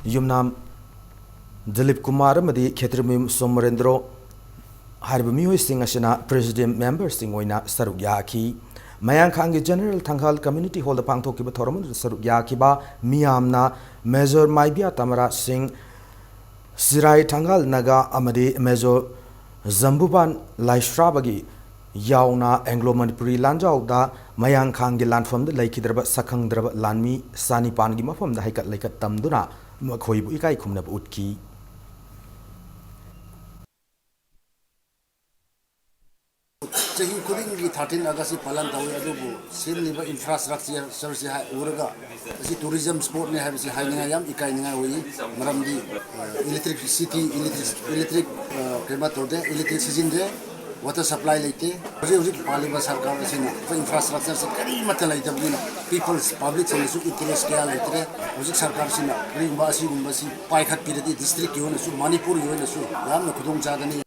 ꯌꯨꯝꯅꯥꯝ ꯗꯤꯂꯤꯞ ꯀꯨꯃꯥꯔ ꯑꯃꯗꯤ ꯈꯦꯇ꯭ꯔꯤꯃꯌꯨꯝ ꯁꯣꯃꯔꯦꯟꯗ꯭ꯔꯣ ꯍꯥꯏꯔꯤꯕ ꯃꯤꯑꯣꯏꯁꯤꯡ ꯑꯁꯤꯅ ꯄ꯭ꯔꯦꯁꯤꯗꯦꯟꯠ ꯃꯦꯝꯕꯔꯁꯤꯡ ꯑꯣꯏꯅ ꯁꯔꯨꯛ ꯌꯥꯈꯤ꯫ ꯃꯌꯥꯡꯈꯥꯡꯒꯤ ꯖꯦꯅꯔꯦꯜ ꯊꯪꯒꯥꯜ ꯀꯝꯃ꯭ꯌꯨꯅꯤꯇꯤ ꯍꯣꯜꯗ ꯄꯥꯡꯊꯣꯛꯈꯤꯕ ꯊꯧꯔꯝ ꯑꯗꯨꯗ ꯁꯔꯨꯛ ꯌꯥꯈꯤꯕ ꯃꯤꯌꯥꯝꯅ ꯃꯦꯖꯔ ꯃꯥꯏꯕꯤꯌꯥ ꯇꯥꯃꯔꯥ ꯁꯤꯡ, ꯁꯤꯔꯥꯏ ꯊꯪꯒꯥꯜ ꯅꯥꯒꯥ ꯑꯃꯗꯤ ꯃꯦꯖꯣꯔ ꯖꯝꯕꯨꯕꯥꯟ ꯂꯥꯏꯁ꯭ꯔꯥꯕꯒꯤ ꯌꯥꯎꯅ ꯑꯦꯡꯒ꯭ꯂꯣ ꯃꯅꯤꯄꯨꯔꯤ ꯂꯥꯟꯖꯥꯎꯗ ꯃꯌꯥꯡꯈꯥꯡꯒꯤ ꯂꯥꯟꯐꯝꯗ ꯂꯩꯈꯤꯗ꯭ꯔꯕ ꯁꯛꯈꯪꯗ꯭ꯔꯕ ꯂꯥꯟꯃꯤ ꯆꯥꯅꯤꯄꯥꯟꯒꯤ ꯃꯐꯝꯗ ꯍꯩꯀꯠ ꯂꯩꯀꯠ ꯇꯝꯗꯨꯅ ꯃꯈꯣꯏꯕꯨ ꯏꯀꯥꯏ ꯈꯨꯝꯅꯕ ꯎꯠꯈꯤ꯫ ꯆꯍꯤ ꯈꯨꯗꯤꯡꯒꯤ thirteen August ꯁꯤ ꯄꯥꯂꯟ ꯇꯧꯏ, ꯑꯗꯨꯕꯨ ꯁꯦꯝꯂꯤꯕ ꯏꯟꯐ꯭ꯔꯥꯁ꯭ꯇ꯭ꯔꯛꯆꯔꯁꯤ ꯍꯥꯏ-, ꯎꯔꯒ ꯑꯁꯤ ꯇꯨꯔꯤꯖꯝ ꯁ꯭ꯄꯣꯠꯅꯤ ꯍꯥꯏꯕꯁꯤ ꯍꯥꯏꯅꯤꯡꯉꯥꯏ ꯌꯥꯝ ꯏꯀꯥꯏꯅꯤꯡꯉꯥꯏ ꯑꯣꯏ꯫ ꯃꯔꯝꯗꯤ, ꯑ, ꯏꯂꯦꯛꯇ꯭ꯔꯤꯁꯤꯇꯤ, ꯏꯂꯦꯛꯇ꯭ꯔꯤꯛ, ꯏꯂꯦꯛꯇ꯭ꯔꯤꯛ, ꯑ, ꯀꯩꯅꯣ ꯇꯧꯗꯦ, ꯏꯂꯦꯛꯇ꯭ꯔꯤꯛ ꯁꯤꯖꯤꯟꯅꯗꯦ꯫ Water supply ꯂꯩꯇꯦ꯫ ꯍꯧꯖꯤꯛ ꯍꯧꯖꯤꯛ ꯄꯥꯜꯂꯤꯕ ꯁꯔꯀꯥꯔ ꯑꯁꯤꯅ ꯑꯩꯈꯣꯏ infrastructure ꯁꯤ ꯀꯔꯤꯃꯠꯇ ꯂꯩꯇꯕꯅꯤꯅ people's, public ꯁꯤꯡꯅꯁꯨ interest ꯀꯌꯥ ꯂꯩꯇ꯭ꯔꯦ꯫ ꯍꯧꯖꯤꯛ ꯁꯔꯀꯥꯔꯁꯤꯅ ꯀꯔꯤꯒꯨꯝꯕ ꯑꯁꯤꯒꯨꯝꯕꯁꯤ ꯄꯥꯏꯈꯠꯄꯤꯔꯗꯤ district ꯀꯤ ꯑꯣꯏꯅꯁꯨ, ꯃꯅꯤꯄꯨꯔꯒꯤ ꯑꯣꯏꯅꯁꯨ ꯌꯥꯝꯅ ꯈꯨꯗꯣꯡ ꯆꯥꯒꯅꯤ꯫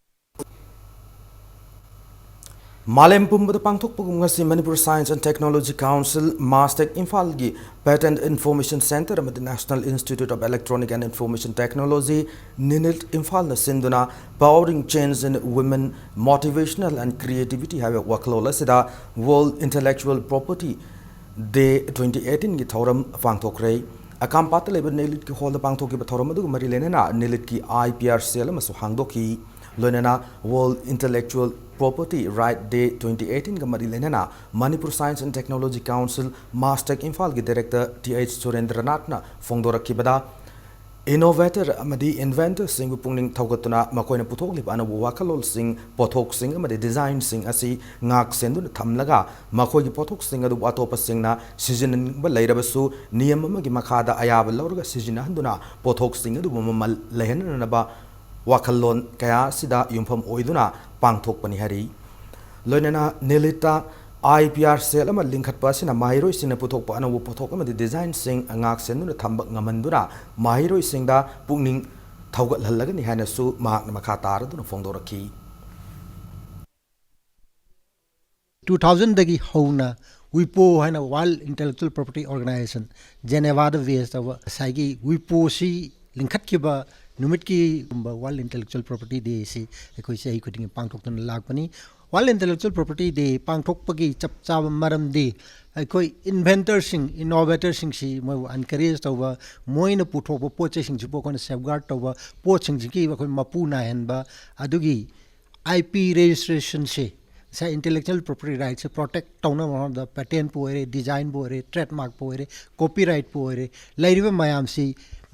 ꯃꯥꯂꯦꯝ ꯄꯨꯝꯕꯗ ꯄꯥꯡꯊꯣꯛꯄꯒꯨꯝ ꯉꯁꯤ Manipur Science and Technology Council, MASTEC, ꯏꯝꯐꯥꯜꯒꯤ Patent Information Centre ꯑꯃꯗꯤ National Institute of Electronic and Information Technology, NIELIT, ꯏꯝꯐꯥꯜꯅ ꯁꯤꯟꯗꯨꯅ Powering Change in Women, Motivational and Creativity ꯍꯥꯏꯕ ꯋꯥꯈꯜꯂꯣꯟ ꯑꯁꯤꯗ World Intellectual Property Day twenty eighteen ꯒꯤ ꯊꯧꯔꯝ ꯄꯥꯡꯊꯣꯛꯈ꯭ꯔꯦ꯫ ꯑꯀꯥꯝꯄꯥꯠꯇ ꯂꯩꯕ NIELIT ꯀꯤ ꯍꯣꯜꯗ ꯄꯥꯡꯊꯣꯛꯈꯤꯕ ꯊꯧꯔꯝ ꯑꯗꯨꯒ ꯃꯔꯤ ꯂꯩꯅꯅ NIELIT ꯀꯤ I P R cell ꯑꯃꯁꯨ ꯍꯥꯡꯗꯣꯛꯈꯤ꯫ ꯂꯣꯏꯅꯅ World Intellectual Property Right Day twenty eighteen ꯒ ꯃꯔꯤ ꯂꯩꯅꯅ Manipur Science and Technology Council, MASTEC, ꯏꯝꯐꯥꯜꯒꯤ Director T H ꯁꯨꯔꯦꯟꯗ꯭ꯔꯅꯥꯊꯅ ꯐꯣꯡꯗꯣꯔꯛꯈꯤꯕꯗ, innovator ꯑꯃꯗꯤ inventor ꯁꯤꯡꯕꯨ ꯄꯨꯛꯅꯤꯡ ꯊꯧꯒꯠꯇꯨꯅ ꯃꯈꯣꯏꯅ ꯄꯨꯊꯣꯛꯂꯤꯕ ꯑꯅꯧꯕ ꯋꯥꯈꯜꯂꯣꯟꯁꯤꯡ, ꯄꯣꯠꯊꯣꯛꯁꯤꯡ ꯑꯃꯗꯤ design ꯁꯤꯡ ꯑꯁꯤ ꯉꯥꯛ ꯁꯦꯟꯗꯨꯅ ꯊꯝꯂꯒ, ꯃꯈꯣꯏꯒꯤ ꯄꯣꯠꯊꯣꯛꯁꯤꯡ ꯑꯗꯨꯕꯨ ꯑꯇꯣꯞꯄꯁꯤꯡꯅ ꯁꯤꯖꯤꯟꯅꯅꯤꯡꯕ ꯂꯩꯔꯕꯁꯨ ꯅꯤꯌꯝ ꯑꯃꯒꯤ ꯃꯈꯥꯗ ꯑꯌꯥꯕ ꯂꯧꯔꯒ ꯁꯤꯖꯤꯟꯅꯍꯟꯗꯨꯅ ꯄꯣꯠꯊꯣꯛꯁꯤꯡ ꯑꯗꯨꯕꯨ ꯃꯃꯜ ꯂꯩꯍꯟꯅꯅꯕ ꯋꯥꯈꯜꯂꯣꯟ ꯀꯌꯥ ꯑꯁꯤꯗ ꯌꯨꯝꯐꯝ ꯑꯣꯏꯗꯨꯅ ꯄꯥꯡꯊꯣꯛꯄꯅꯤ ꯍꯥꯏꯔꯤ꯫ ꯂꯣꯏꯅꯅ NIELIT ꯇ I P R cell ꯑꯃ ꯂꯤꯡꯈꯠꯄ ꯑꯁꯤꯅ ꯃꯍꯩꯔꯣꯏꯁꯤꯡꯅ ꯄꯨꯊꯣꯛꯄ ꯑꯅꯧꯕ ꯄꯣꯠꯊꯣꯛ ꯑꯃꯗꯤ design ꯁꯤꯡ ꯉꯥꯛ ꯁꯦꯟꯗꯨꯅ ꯊꯝꯕ ꯉꯝꯍꯟꯗꯨꯅ ꯃꯍꯩꯔꯣꯏꯁꯤꯡꯗ ꯄꯨꯛꯅꯤꯡ ꯊꯧꯒꯠꯍꯜꯂꯒꯅꯤ ꯍꯥꯏꯅꯁꯨ ꯃꯍꯥꯛꯅ ꯃꯈꯥ ꯇꯥꯔꯗꯨꯅ ꯐꯣꯡꯗꯣꯔꯛꯈꯤ꯫ Two thousand ꯗꯒꯤ ꯍꯧꯅ WIPO ꯍꯥꯏꯅ, World Intellectual Property Organization, Geneva ꯗ base ꯇꯧꯕ, ꯉꯁꯥꯏꯒꯤ WIPO ꯁꯤ ꯂꯤꯡꯈꯠꯈꯤꯕ ꯅꯨꯃꯤꯠꯀꯤ ꯀꯨꯝꯕ World Intellectual Property Day ꯁꯤ ꯑꯩꯈꯣꯏ ꯆꯍꯤ ꯈꯨꯗꯤꯡꯒꯤ ꯄꯥꯡꯊꯣꯛꯇꯨꯅ ꯂꯥꯛꯄꯅꯤ꯫ World Intellectual Property Day ꯄꯥꯡꯊꯣꯛꯄꯒꯤ ꯆꯞ ꯆꯥꯕ ꯃꯔꯝꯗꯤ ꯑꯩꯈꯣꯏ inventor ꯁꯤꯡ, innovator ꯁꯤꯡꯁꯤ ꯃꯣꯏꯕꯨ encourage ꯇꯧꯕ, ꯃꯣꯏꯅ ꯄꯨꯊꯣꯛꯄ ꯄꯣꯠ ꯆꯩꯁꯤꯡꯁꯤꯕꯨ ꯑꯩꯈꯣꯏꯅ safeguard ꯇꯧꯕ, ꯄꯣꯠꯁꯤꯡꯁꯤꯒꯤ ꯑꯩꯈꯣꯏ ꯃꯄꯨ ꯅꯥꯏꯍꯟꯕ, ꯑꯗꯨꯒꯤ I P registration ꯁꯤ, ꯉꯁꯥꯏ intellectual property right ꯁꯤ protect ꯇꯧꯅꯕ ꯍꯣꯠꯅꯕꯗ patent ꯄꯨ ꯑꯣꯏꯔꯦ, design ꯄꯨ ꯑꯣꯏꯔꯦ, trademark ꯄꯨ ꯑꯣꯏꯔꯦ, copyright ꯄꯨ ꯑꯣꯏꯔꯦ, ꯂꯩꯔꯤꯕ ꯃꯌꯥꯝꯁꯤ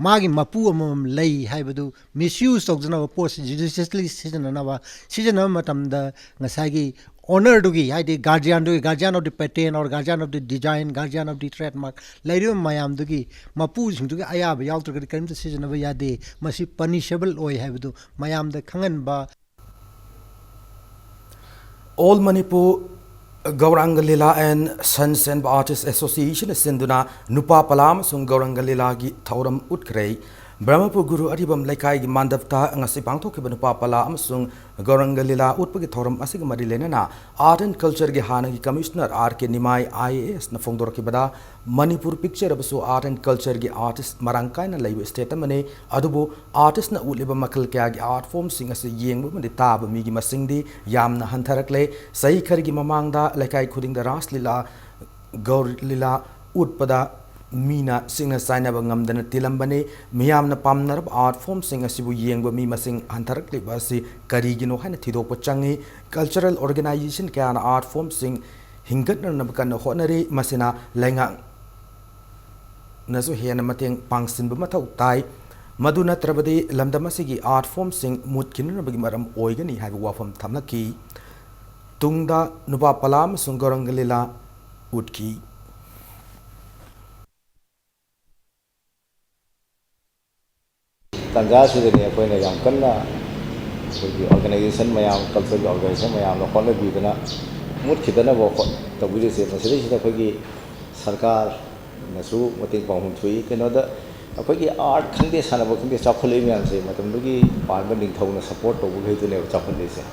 ꯃꯥꯒꯤ ꯃꯄꯨ ꯑꯃꯃꯝ ꯂꯩ ꯍꯥꯏꯕꯗꯨ misuse ꯇꯧꯗꯅꯕ, ꯄꯣꯠꯁꯤ judiciously ꯁꯤꯖꯤꯟꯅꯅꯕ, ꯁꯤꯖꯤꯟꯅꯕ ꯃꯇꯝꯗ ꯉꯁꯥꯏꯒꯤ owner ꯗꯨꯒꯤ, ꯍꯥꯏꯗꯤ guardian ꯗꯨꯒꯤ, guardian of the patent or guardian of the design, guardian of the trademark, ꯂꯩꯔꯤꯕ ꯃꯌꯥꯝꯗꯨꯒꯤ ꯃꯄꯨꯁꯤꯡꯗꯨꯒꯤ ꯑꯌꯥꯕ ꯌꯥꯎꯗ꯭ꯔꯒꯗꯤ ꯀꯔꯤꯝꯇ ꯁꯤꯖꯤꯟꯅꯕ ꯌꯥꯗꯦ, ꯃꯁꯤ punishable ꯑꯣꯏ ꯍꯥꯏꯕꯗꯨ ꯃꯌꯥꯝꯗ ꯈꯪꯍꯟꯕ꯫ All Manipur Gauranga Lila and Sons and Artists Association ꯁꯤꯟꯗꯨꯅ ꯅꯨꯄꯥ ꯄꯂꯥ ꯑꯃꯁꯨꯡ ꯒꯧꯔꯪꯒ ꯂꯤꯂꯥꯒꯤ ꯊꯧꯔꯝ ꯎꯠꯈ꯭ꯔꯦ꯫ ꯕ꯭ꯔꯍꯃꯄꯨꯔ ꯒꯨꯔꯨ ꯑꯔꯤꯕꯝ ꯂꯩꯀꯥꯏꯒꯤ ꯃꯥꯟꯗꯞꯇ ꯉꯁꯤ ꯄꯥꯡꯊꯣꯛꯈꯤꯕ ꯅꯨꯄꯥ ꯄꯂꯥ ꯑꯃꯁꯨꯡ ꯒꯧꯔꯪꯒ ꯂꯤꯂꯥ ꯎꯠꯄꯒꯤ ꯊꯧꯔꯝ ꯑꯁꯤꯒ ꯃꯔꯤ ꯂꯩꯅꯅ Art and Cultureꯒꯤ ꯍꯥꯟꯅꯒꯤ Commissioner R K Nimai I A S ꯅ ꯐꯣꯡꯗꯣꯔꯛꯈꯤꯕꯗ, ꯃꯅꯤꯄꯨꯔ ꯄꯤꯛꯆꯔꯕꯁꯨ Art and Cultureꯒꯤ artist ꯃꯔꯥꯡ ꯀꯥꯏꯅ ꯂꯩꯕ state ꯑꯃꯅꯤ꯫ ꯑꯗꯨꯕꯨ artistꯅ ꯎꯠꯂꯤꯕ ꯃꯈꯜ ꯀꯌꯥꯒꯤ art formꯁꯤꯡ ꯑꯁꯤ ꯌꯦꯡꯕ ꯑꯃꯗꯤ ꯇꯥꯕ ꯃꯤꯒꯤ ꯃꯁꯤꯡꯗꯤ ꯌꯥꯝꯅ ꯍꯟꯊꯔꯛꯂꯦ꯫ ꯆꯍꯤ ꯈꯔꯒꯤ ꯃꯃꯥꯡꯗ ꯂꯩꯀꯥꯏ ꯈꯨꯗꯤꯡꯗ ꯔꯥꯁ ꯂꯤꯂꯥ, ꯒꯧꯔ ꯂꯤꯂꯥ ꯎꯠꯄꯗ ꯃꯤꯅ ꯁꯤꯡꯅ ꯆꯥꯏꯅꯕ ꯉꯝꯗꯅ ꯇꯤꯜꯂꯝꯕꯅꯤ꯫ ꯃꯤꯌꯥꯝꯅ ꯄꯥꯝꯅꯔꯕ art formꯁꯤꯡ ꯑꯁꯤꯕꯨ ꯌꯦꯡꯕ ꯃꯤ ꯃꯁꯤꯡ ꯍꯟꯊꯔꯛꯂꯤꯕ ꯑꯁꯤ ꯀꯔꯤꯒꯤꯅꯣ ꯍꯥꯏꯅ ꯊꯤꯗꯣꯛꯄ ꯆꯪꯏ꯫ Cultural organization ꯀꯌꯥꯅ art formꯁꯤꯡ ꯍꯤꯡꯒꯠꯅꯅꯕ ꯀꯟꯅ ꯍꯣꯠꯅꯔꯤ꯫ ꯃꯁꯤꯅ ꯂꯩꯉꯥꯛꯅꯁꯨ ꯍꯦꯟꯅ ꯃꯇꯦꯡ ꯄꯥꯡꯁꯤꯟꯕ ꯃꯊꯧ ꯇꯥꯏ꯫ ꯃꯗꯨ ꯅꯠꯇ꯭ꯔꯕꯗꯤ ꯂꯝꯗꯝ ꯑꯁꯤꯒꯤ art formꯁꯤꯡ ꯃꯨꯠꯈꯤꯅꯅꯕꯒꯤ ꯃꯔꯝ ꯑꯣꯏꯒꯅꯤ ꯍꯥꯏꯕ ꯋꯥꯐꯝ ꯊꯝꯂꯛꯈꯤ꯫ ꯇꯨꯡꯗ ꯅꯨꯄꯥ ꯄꯂꯥ ꯑꯃꯁꯨꯡ ꯒꯧꯔꯪꯒ ꯂꯤꯂꯥ ꯎꯠꯈꯤ꯫ ꯇꯥꯟꯖꯥ ꯑꯁꯤꯗꯅꯤ ꯑꯩꯈꯣꯏꯅ ꯌꯥꯝ ꯀꯟꯅ ꯑꯩꯈꯣꯏꯒꯤ organization ꯃꯌꯥꯝ, cultureꯒꯤ organization ꯃꯌꯥꯝꯅ ꯍꯣꯠꯅꯕꯤꯗꯅ ꯃꯨꯠꯈꯤꯗꯅꯕ ꯍꯣꯠ-, ꯇꯧꯕꯤꯔꯤꯁꯦ꯫ ꯃꯁꯤꯗꯩꯁꯤꯗ ꯑꯩꯈꯣꯏꯒꯤ ꯁꯔꯀꯥꯔꯅꯁꯨ ꯃꯇꯦꯡ ꯄꯥꯡꯐꯝ ꯊꯣꯛꯏ꯫ ꯀꯩꯅꯣꯗ ꯑꯩꯈꯣꯏꯒꯤ art ꯈꯪꯗꯦ, ꯁꯥꯟꯅꯕ ꯈꯪꯗꯦ, ꯆꯥꯎꯈꯠꯂꯛꯏ ꯃꯌꯥꯝꯁꯦ ꯃꯇꯝꯗꯨꯒꯤ ꯄꯥꯟꯕ ꯅꯤꯡꯊꯧꯅ support ꯇꯧꯕꯈꯩꯗꯨꯅꯦꯕ ꯆꯥꯎꯈꯠꯂꯛꯏꯁꯦ꯫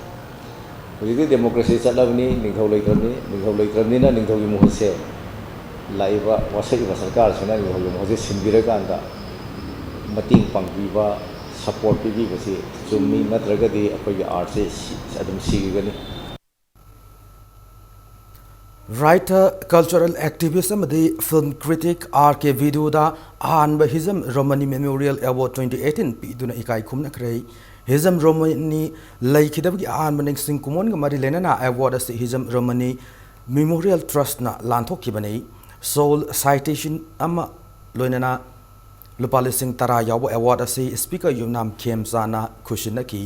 ꯍꯧꯖꯤꯛꯇꯤ democracy ꯆꯠꯂꯕꯅꯤ, ꯅꯤꯡꯊꯧ ꯂꯩꯇ꯭ꯔꯕꯅꯤ, ꯅꯤꯡꯊꯧ ꯂꯩꯇ꯭ꯔꯕꯅꯤꯅ ꯅꯤꯡꯊꯧꯒꯤ ꯃꯍꯨꯠꯁꯦ ꯂꯥꯛꯏꯕ ꯋꯥꯁꯛꯏꯕ ꯁꯔꯀꯥꯔꯁꯤꯅ ꯅꯤꯡꯊꯧꯒꯤ ꯃꯍꯨꯠꯁꯦ ꯁꯤꯟꯕꯤꯔꯀꯥꯟꯗ ꯃꯇꯦꯡ ꯄꯥꯡꯕꯤꯕ, support ꯄꯤꯕꯤꯕꯁꯤ ꯆꯨꯝꯃꯤ, ꯅꯠꯇ꯭ꯔꯒꯗꯤ ꯑꯩꯈꯣꯏꯒꯤ artꯁꯦ ꯁꯤ-, ꯑꯗꯨꯝ ꯁꯤꯈꯤꯒꯅꯤ꯫ Writer, cultural activist ꯑꯃꯗꯤ film critic R K ꯕꯤꯗꯨꯗ ꯑꯍꯥꯟꯕ ꯍꯤꯖꯝ ꯔꯣꯃꯅꯤ Memorial Award twenty eighteen ꯄꯤꯗꯨꯅ ꯏꯀꯥꯏ ꯈꯨꯝꯅꯈ꯭ꯔꯦ꯫ ꯍꯤꯖꯝ ꯔꯣꯃꯅꯤ ꯂꯩꯈꯤꯗꯕꯒꯤ ꯑꯍꯥꯟꯕ ꯅꯤꯡꯁꯤꯡ ꯀꯨꯝꯑꯣꯟꯒ ꯃꯔꯤ ꯂꯩꯅꯅ award ꯑꯁꯤ ꯍꯤꯖꯝ ꯔꯣꯃꯅꯤ Memorial Trustꯅ ꯂꯥꯟꯊꯣꯛꯈꯤꯕꯅꯤ꯫ Soul citation ꯑꯃ ꯂꯣꯏꯅꯅ ꯂꯨꯄꯥ ꯂꯤꯁꯤꯡ ꯇꯔꯥ ꯌꯥꯎꯕ award ꯑꯁꯤ Speaker ꯌꯨꯝꯅꯥꯝ ꯈꯦꯝꯆꯥꯅ ꯈꯨꯠꯁꯤꯟꯅꯈꯤ꯫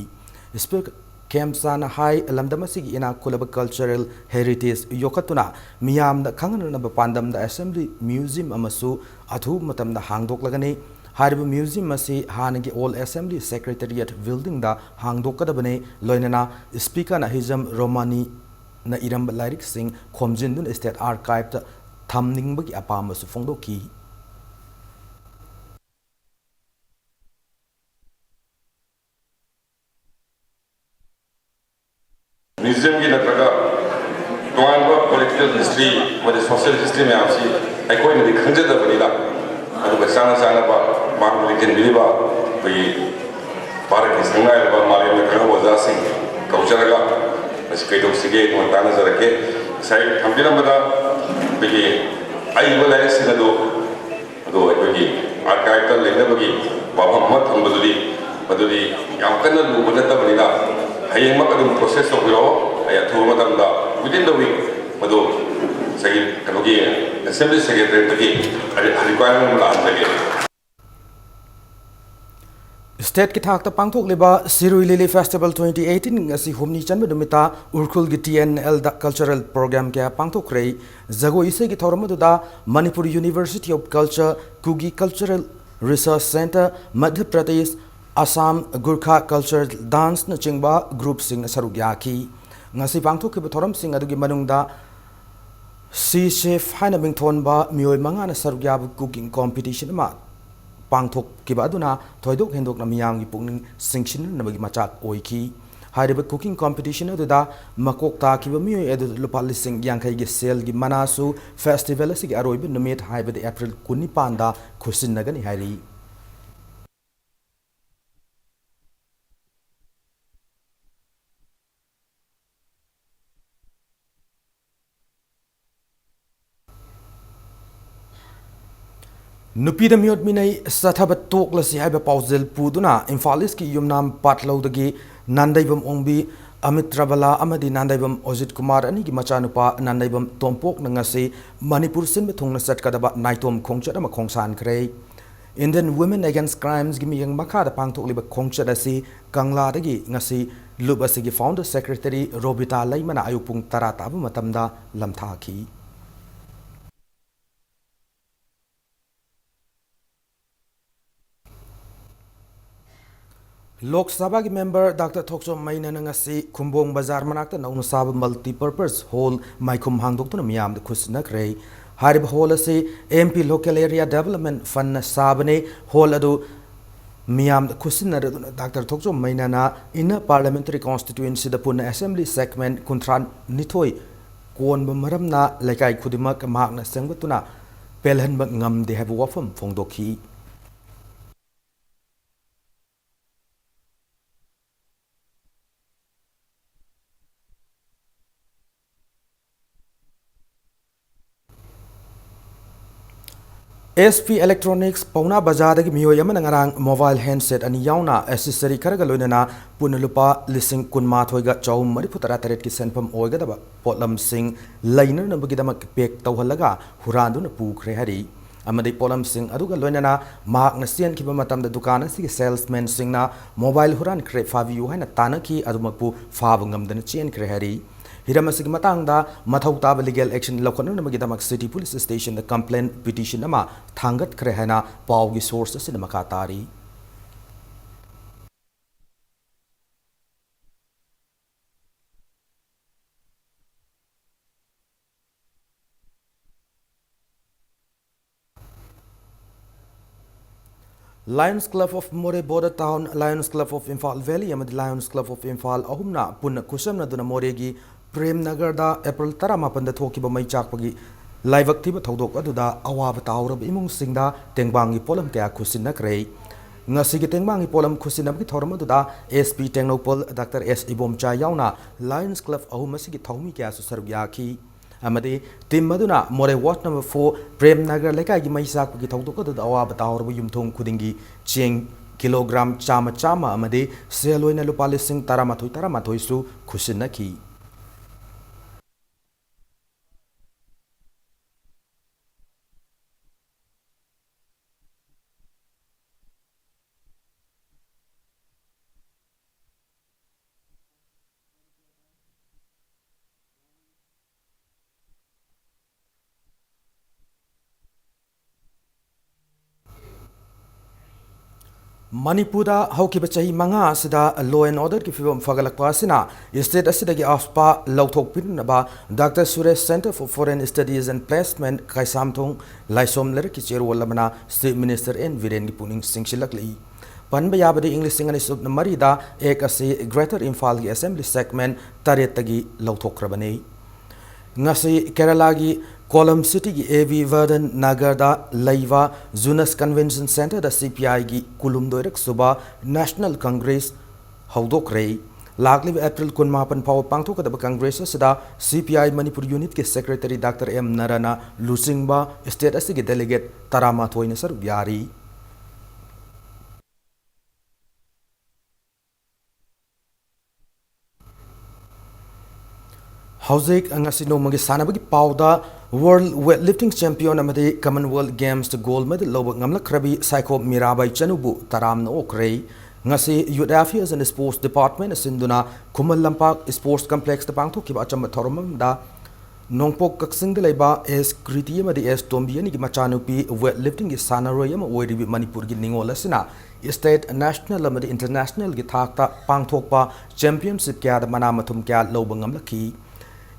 Speaker ꯈꯦꯝꯆꯥꯅ ꯍꯥꯏ, ꯂꯝꯗꯝ ꯑꯁꯤꯒꯤ ꯏꯅꯥꯛ ꯈꯨꯜꯂꯕ cultural heritage ꯌꯣꯛꯈꯠꯇꯨꯅ ꯃꯤꯌꯥꯝꯗ ꯈꯪꯍꯟꯅꯅꯕ ꯄꯥꯟꯗꯝꯗ Assembly Museum ꯑꯃꯁꯨ ꯑꯊꯨꯕ ꯃꯇꯝꯗ ꯍꯥꯡꯗꯣꯛꯂꯒꯅꯤ꯫ ꯍꯥꯏꯔꯤꯕ museum ꯑꯁꯤ ꯍꯥꯟꯅꯒꯤ Old Assembly Secretariat Buildingꯗ ꯍꯥꯡꯗꯣꯛꯀꯗꯕꯅꯤ꯫ ꯂꯣꯏꯅꯅ Speakerꯅ ꯍꯤꯖꯝ ꯔꯣꯃꯥꯅꯤ ꯅ ꯏꯔꯝꯕ ꯂꯥꯏꯔꯤꯛꯁꯤꯡ ꯈꯣꯝꯖꯤꯟꯗꯨꯅ State Archiveꯇ ꯊꯝꯅꯤꯡꯕꯒꯤ ꯑꯄꯥꯝꯕꯁꯨ ꯐꯣꯡꯗꯣꯛꯈꯤ꯫ Museumꯒꯤ ꯅꯠꯇ꯭ꯔꯒ ꯇꯣꯉꯥꯟꯕ political history ꯑꯃꯗꯤ social history ꯃꯌꯥꯝꯁꯤ ꯑꯩꯈꯣꯏꯅꯗꯤ ꯈꯪꯖꯗꯕꯅꯤꯅ, ꯑꯗꯨꯒ ꯆꯥꯅ ꯆꯥꯅꯕ ꯃꯥꯡꯗ ꯂꯤꯡꯁꯤꯟꯕꯤꯔꯤꯕ ꯑꯩꯈꯣꯏꯒꯤ ꯚꯥꯔꯠꯀꯤ ꯁꯛꯅꯥꯏꯔꯕ ꯃꯥꯂꯦꯝꯒꯤ ꯈꯪꯍꯧꯕ ꯑꯣꯖꯥꯁꯤꯡ ꯀꯧꯖꯔꯒ ꯃꯁꯤ ꯀꯩꯗꯧꯁꯤꯒꯦ ꯑꯗꯨꯃꯥꯏꯅ ꯇꯥꯟꯅꯖꯔꯛꯀꯦ꯫ ꯉꯁꯥꯏ ꯊꯝꯕꯤꯔꯝꯕꯗ ꯑꯩꯈꯣꯏꯒꯤ ꯑꯏꯕ ꯂꯥꯏꯔꯤꯛꯁꯤꯡ ꯑꯗꯨ ꯑꯗꯣ ꯑꯩꯈꯣꯏꯒꯤ archiveꯇ ꯂꯩꯅꯕꯒꯤ ꯋꯥꯐꯝ ꯑꯃ ꯊꯝꯕꯗꯨꯗꯤ, ꯃꯗꯨꯗꯤ ꯌꯥꯝ ꯀꯟꯅ ꯂꯨꯕ ꯅꯠꯇꯕꯅꯤꯅ, ꯍꯌꯦꯡꯃꯛ ꯑꯗꯨꯝ process ꯇꯧꯕꯤꯔꯛꯑꯣ꯫ ꯑꯩ ꯑꯊꯨꯕ ꯃꯇꯝꯗ, within the week, ꯃꯗꯨ ꯉꯁꯥꯏꯒꯤ ꯀꯩꯅꯣꯒꯤ Assembly Secretariatꯇꯒꯤ requirement ꯑꯃ ꯂꯥꯛꯍꯟꯖꯒꯦ꯫ Stateꯀꯤ ꯊꯥꯛꯇ ꯄꯥꯡꯊꯣꯛꯂꯤꯕ Shirui Lily Festival twenty eighteen ꯑꯁꯤ ꯍꯨꯝꯅꯤ ꯆꯟꯕ ꯅꯨꯃꯤꯠꯇ ꯎꯈ꯭ꯔꯨꯜꯒꯤ TNLꯗ cultural program ꯀꯌꯥ ꯄꯥꯡꯊꯣꯛꯈ꯭ꯔꯦ꯫ ꯖꯒꯣꯏ ꯏꯁꯩꯒꯤ ꯊꯧꯔꯝ ꯑꯗꯨꯗ Manipur University of Culture, Kuki Cultural Research Centre, Madhya Pradesh, Assam, ꯒꯨꯔꯈꯥ Culture Danceꯅꯆꯤꯡꯕ groupꯁꯤꯡꯅ ꯁꯔꯨꯛ ꯌꯥꯈꯤ꯫ ꯉꯁꯤ ꯄꯥꯡꯊꯣꯛꯈꯤꯕ ꯊꯧꯔꯝꯁꯤꯡ ꯑꯗꯨꯒꯤ ꯃꯅꯨꯡꯗ ꯁꯤ ꯁꯦꯐ ꯍꯥꯏꯅ ꯃꯤꯡꯊꯣꯟꯕ ꯃꯤꯑꯣꯏ ꯃꯉꯥꯅ ꯁꯔꯨꯛ ꯌꯥꯕ cooking competition ꯑꯃ ꯄꯥꯡꯊꯣꯛꯈꯤꯕ ꯑꯗꯨꯅ ꯊꯣꯏꯗꯣꯛ ꯍꯦꯟꯗꯣꯛꯅ ꯃꯤꯌꯥꯝꯒꯤ ꯄꯨꯛꯅꯤꯡ ꯆꯤꯡꯁꯤꯟꯅꯕꯒꯤ ꯃꯆꯥꯛ ꯑꯣꯏꯈꯤ꯫ ꯍꯥꯏꯔꯤꯕ cooking competition ꯑꯗꯨꯗ ꯃꯀꯣꯛ ꯇꯥꯈꯤꯕ ꯃꯤꯑꯣꯏ ꯑꯗꯨꯗ ꯂꯨꯄꯥ ꯂꯤꯁꯤꯡ ꯌꯥꯡꯈꯩꯒꯤ ꯁꯦꯜꯒꯤ ꯃꯅꯥꯁꯨ festival ꯑꯁꯤꯒꯤ ꯑꯔꯣꯏꯕ ꯅꯨꯃꯤꯠ, ꯍꯥꯏꯕꯗꯤ April ꯀꯨꯟꯅꯤꯄꯥꯟꯗ ꯈꯨꯠꯁꯤꯟꯅꯒꯅꯤ ꯍꯥꯏꯔꯤ꯫ ꯅꯨꯄꯤꯗ ꯃꯤꯑꯣꯠ ꯃꯤꯅꯩ ꯆꯠꯊꯕ ꯇꯣꯛꯂꯁꯤ ꯍꯥꯏꯕ ꯄꯥꯎꯖꯦꯜ ꯄꯨꯗꯨꯅ ꯏꯝꯐꯥꯜ ꯏꯁꯀꯤ ꯌꯨꯝꯅꯥꯝ ꯄꯥꯠꯂꯧꯗꯒꯤ ꯅꯥꯟꯗꯩꯕꯝ ꯑꯣꯡꯕꯤ ꯑꯃꯤꯠ ꯔꯕꯂꯥ ꯑꯃꯗꯤ ꯅꯥꯟꯗꯩꯕꯝ ꯑꯣꯖꯤꯠ ꯀꯨꯃꯥꯔ ꯑꯅꯤꯒꯤ ꯃꯆꯥꯅꯨꯄꯥ ꯅꯥꯟꯗꯩꯕꯝ ꯇꯣꯝꯄꯣꯛꯅ ꯉꯁꯤ ꯃꯅꯤꯄꯨꯔ ꯁꯤꯟꯕ ꯊꯨꯡꯅ ꯆꯠꯀꯗꯕ ꯅꯥꯏꯇꯣꯝ ꯈꯣꯡꯆꯠ ꯑꯃ ꯈꯣꯡꯁꯥꯟꯈ꯭ꯔꯦ꯫ Indian Women Against Crimesꯒꯤ ꯃꯤꯠꯌꯦꯡ ꯃꯈꯥꯗ ꯄꯥꯡꯊꯣꯛꯂꯤꯕ ꯈꯣꯡꯆꯠ ꯑꯁꯤ ꯀꯪꯂꯥꯗꯒꯤ ꯉꯁꯤ ꯂꯨꯞ ꯑꯁꯤꯒꯤ founder secretary ꯔꯣꯕꯤꯇꯥ ꯂꯩꯃꯅ ꯑꯌꯨꯛ ꯄꯨꯡ ꯇꯔꯥ ꯇꯥꯕ ꯃꯇꯝꯗ ꯂꯝꯊꯥꯈꯤ꯫ ꯂꯣꯛ ꯁꯚꯥꯒꯤ ꯃꯦꯝꯕꯔ ꯗꯥꯛꯇꯔ ꯊꯣꯛꯆꯣꯝ ꯃꯩꯅꯅ ꯉꯁꯤ ꯈꯨꯝꯕꯣꯡ ꯕꯖꯥꯔ ꯃꯅꯥꯛꯇ ꯅꯧꯅ ꯁꯥꯕ multipurpose hall ꯃꯥꯏꯈꯨꯝ ꯍꯥꯡꯗꯣꯛꯇꯨꯅ ꯃꯤꯌꯥꯝꯗ ꯈꯨꯠꯁꯤꯟꯅꯈ꯭ꯔꯦ꯫ ꯍꯥꯏꯔꯤꯕ hall ꯑꯁꯤ M P Local Area Development Fundꯅ ꯁꯥꯕꯅꯤ꯫ Hall ꯑꯗꯨ ꯃꯤꯌꯥꯝꯗ ꯈꯨꯠꯁꯤꯟꯅꯔꯗꯨꯅ ꯗꯥꯛꯇꯔ ꯊꯣꯛꯆꯣꯝ ꯃꯩꯅꯅ Inner Parliamentary Constituencyꯗ ꯄꯨꯟꯅ assembly segment ꯀꯨꯟꯊ꯭ꯔꯥ ꯅꯤꯊꯣꯏ ꯀꯣꯟꯕ ꯃꯔꯝꯅ ꯂꯩꯀꯥꯏ ꯈꯨꯗꯤꯡꯃꯛ ꯃꯍꯥꯛꯅ ꯁꯦꯝꯒꯠꯇꯨꯅ ꯄꯦꯜꯍꯟꯕ ꯉꯝꯗꯦ ꯍꯥꯏꯕ ꯋꯥꯐꯝ ꯐꯣꯡꯗꯣꯛꯈꯤ꯫ S P Electronics ꯄꯥꯎꯅꯥ ꯕꯖꯥꯔꯗꯒꯤ ꯃꯤꯑꯣꯏ ꯑꯃꯅ ꯉꯔꯥꯡ mobile handset ꯑꯅꯤ ꯌꯥꯎꯅ accessory ꯈꯔꯒ ꯂꯣꯏꯅꯅ ꯄꯨꯟꯅ ꯂꯨꯄꯥ ꯂꯤꯁꯤꯡ ꯀꯨꯟꯃꯥꯊꯣꯏꯒ ꯆꯍꯨꯝ ꯃꯔꯤꯐꯨ ꯇꯔꯥ ꯇꯔꯦꯠꯀꯤ ꯁꯦꯟꯐꯝ ꯑꯣꯏꯒꯗꯕ ꯄꯣꯠꯂꯝꯁꯤꯡ ꯂꯩꯅꯅꯕꯒꯤꯗꯃꯛ pack ꯇꯧꯍꯜꯂꯒ ꯍꯨꯔꯥꯟꯗꯨꯅ ꯄꯨꯈ꯭ꯔꯦ ꯍꯥꯏꯔꯤ꯫ ꯑꯃꯗꯤ ꯄꯣꯠꯂꯝꯁꯤꯡ ꯑꯗꯨꯒ ꯂꯣꯏꯅꯅ ꯃꯍꯥꯛꯅ ꯆꯦꯟꯈꯤꯕ ꯃꯇꯝꯗ ꯗꯨꯀꯥꯟ ꯑꯁꯤꯒꯤ salesmanꯁꯤꯡꯅ mobile ꯍꯨꯔꯥꯟꯈ꯭ꯔꯦ, ꯐꯥꯕꯤꯌꯨ ꯍꯥꯏꯅ ꯇꯥꯟꯅꯈꯤ, ꯑꯗꯨꯃꯛꯄꯨ ꯐꯥꯕ ꯉꯝꯗꯅ ꯆꯦꯟꯈ꯭ꯔꯦ ꯍꯥꯏꯔꯤ꯫ ꯍꯤꯔꯝ ꯑꯁꯤꯒꯤ ꯃꯇꯥꯡꯗ ꯃꯊꯧ ꯇꯥꯕ legal action ꯂꯧꯈꯠꯅꯅꯕꯒꯤꯗꯃꯛ City Police Stationꯗ complaint petition ꯑꯃ ꯊꯥꯡꯒꯠꯈ꯭ꯔꯦ ꯍꯥꯏꯅ ꯄꯥꯎꯒꯤ source ꯑꯁꯤꯅ ꯃꯈꯥ ꯇꯥꯔꯤ꯫ Lions Club of Moreh Border Town, Lions Club of Imphal Valley ꯑꯃꯗꯤ Lions Club of Imphal ꯑꯍꯨꯝꯅ ꯄꯨꯟꯅ ꯈꯨꯠꯁꯝꯅꯗꯨꯅ ꯃꯣꯔꯦꯒꯤ ꯄ꯭ꯔꯦꯝ ꯅꯒꯔꯗ April ꯇꯔꯥꯃꯥꯄꯟꯗ ꯊꯣꯛꯈꯤꯕ ꯃꯩ ꯆꯥꯛꯄꯒꯤ ꯂꯥꯏꯕꯛ ꯊꯤꯕ ꯊꯧꯗꯣꯛ ꯑꯗꯨꯗ ꯑꯋꯥꯕ ꯇꯥꯍꯧꯔꯕ ꯏꯃꯨꯡꯁꯤꯡꯗ ꯇꯦꯡꯕꯥꯡꯒꯤ ꯄꯣꯠꯂꯝ ꯀꯌꯥ ꯈꯨꯠꯁꯤꯟꯅꯈ꯭ꯔꯦ꯫ ꯉꯁꯤꯒꯤ ꯇꯦꯡꯕꯥꯡꯒꯤ ꯄꯣꯠꯂꯝ ꯈꯨꯠꯁꯤꯟꯅꯕꯒꯤ ꯊꯧꯔꯝ ꯑꯗꯨꯗ S P ꯇꯦꯡꯅꯧꯄꯜ ꯗꯥꯛꯇꯔ ꯑꯦꯁ ꯏꯕꯣꯝꯆꯥ ꯌꯥꯎꯅ Lions Club ꯑꯍꯨꯝ ꯑꯁꯤꯒꯤ ꯊꯧꯃꯤ ꯀꯌꯥꯁꯨ ꯁꯔꯨꯛ ꯌꯥꯈꯤ꯫ ꯑꯃꯗꯤ team ꯑꯗꯨꯅ ꯃꯣꯔꯦ ward number four Prem Nagar ꯂꯩꯀꯥꯏꯒꯤ ꯃꯩ ꯆꯥꯛꯄꯒꯤ ꯊꯧꯗꯣꯛ ꯑꯗꯨꯗ ꯑꯋꯥꯕ ꯇꯥꯍꯧꯔꯕ ꯌꯨꯝꯊꯣꯡ ꯈꯨꯗꯤꯡꯒꯤ ꯆꯦꯡ kilogram ꯆꯥꯝꯃ ꯆꯥꯝꯃ ꯑꯃꯗꯤ ꯁꯦꯜ ꯑꯣꯏꯅ ꯂꯨꯄꯥ ꯂꯤꯁꯤꯡ ꯇꯔꯥꯃꯥꯊꯣꯏ ꯇꯔꯥꯃꯥꯊꯣꯏꯁꯨ ꯈꯨꯠꯁꯤꯟꯅꯈꯤ꯫ ꯃꯅꯤꯄꯨꯔꯗ ꯍꯧꯈꯤꯕ ꯆꯍꯤ ꯃꯉꯥ ꯑꯁꯤꯗ law and order ꯒꯤ ꯐꯤꯕꯝ ꯐꯒꯠꯂꯛꯄ ꯑꯁꯤꯅ state ꯑꯁꯤꯗꯒꯤ AFSPA ꯂꯧꯊꯣꯛꯄꯤꯅꯅꯕ Doctor Suresh Centre for Foreign Studies and Placement Keishamthong ꯂꯥꯏꯁꯣꯝ ꯂꯩꯔꯛꯀꯤ ꯆꯦꯔꯣꯜ ꯑꯃꯅ Chief Minister N ꯕꯤꯔꯦꯟꯒꯤ ꯄꯨꯛꯅꯤꯡ ꯆꯤꯡꯁꯤꯜꯂꯛꯂꯤ꯫ ꯄꯟꯕ ꯌꯥꯕꯗꯤ, ꯏꯪ ꯂꯤꯁꯤꯡ ꯑꯅꯤ ꯁꯨꯞꯅ ꯃꯔꯤꯗ Act ꯑꯁꯤ Greater ꯏꯝꯐꯥꯜꯒꯤ Assembly segment ꯇꯔꯦꯠꯇꯒꯤ ꯂꯧꯊꯣꯛꯈ꯭ꯔꯕꯅꯤ꯫ ꯉꯁꯤ ꯀꯦꯔꯂꯥꯒꯤ ꯀꯣꯂꯝ ꯁꯤꯇꯤꯒꯤ A V Vadan Nagarꯗ ꯂꯩꯕ Junus Convention Centreꯗ CPIꯒꯤ ꯀꯨꯟꯍꯨꯝꯗꯣꯏꯔꯛ ꯁꯨꯕ National Congress ꯍꯧꯗꯣꯛꯈ꯭ꯔꯦ꯫ ꯂꯥꯛꯂꯤꯕ April ꯀꯨꯟꯃꯥꯄꯟ ꯐꯥꯎꯕ ꯄꯥꯡꯊꯣꯛꯀꯗꯕ Congress ꯑꯁꯤꯗ CPI Manipur unitꯀꯤ Secretary Doctor M ꯅꯔꯥꯅ ꯂꯨꯆꯤꯡꯕ state ꯑꯁꯤꯒꯤ delegate ꯇꯔꯥꯃꯥꯊꯣꯏꯅ ꯁꯔꯨꯛ ꯌꯥꯔꯤ꯫ ꯍꯧꯖꯤꯛ ꯉꯁꯤ ꯅꯣꯡꯃꯒꯤ ꯁꯥꯟꯅꯕꯒꯤ ꯄꯥꯎꯗ, World Weightlifting Champion ꯑꯃꯗꯤ Commonwealth Games gold medal ꯂꯧꯕ ꯉꯝꯂꯛꯈ꯭ꯔꯕꯤ ꯁꯥꯏꯈꯣꯝ ꯃꯤꯔꯥꯕꯥꯏ ꯆꯅꯨꯕꯨ ꯇꯔꯥꯝꯅ ꯑꯣꯛꯈ꯭ꯔꯦ꯫ ꯉꯁꯤ Youth Affairs and Sports Departmentꯅ ꯁꯤꯟꯗꯨꯅ ꯈꯨꯃꯟ ꯂꯝꯄꯥꯛ Sports Complexꯇ ꯄꯥꯡꯊꯣꯛꯈꯤꯕ ꯑꯆꯝꯕ ꯊꯧꯔꯝ ꯑꯃꯗ ꯅꯣꯡꯄꯣꯛ ꯀꯛꯆꯤꯡꯗ ꯂꯩꯕ S ꯀ꯭ꯔꯤꯇꯤ ꯑꯃꯗꯤ S ꯇꯣꯝꯕꯤ ꯑꯅꯤꯒꯤ ꯃꯆꯥꯅꯨꯄꯤ weightliftingꯒꯤ ꯁꯥꯟꯅꯔꯣꯏ ꯑꯃ ꯑꯣꯏꯔꯤꯕꯤ ꯃꯅꯤꯄꯨꯔꯒꯤ ꯅꯤꯉꯣꯜ ꯑꯁꯤꯅ state, national ꯑꯃꯗꯤ internationalꯒꯤ ꯊꯥꯛꯇ ꯄꯥꯡꯊꯣꯛꯄ championship ꯀꯌꯥꯗ ꯃꯅꯥ ꯃꯊꯨꯝ ꯀꯌꯥ ꯂꯧꯕ ꯉꯝꯂꯛꯈꯤ꯫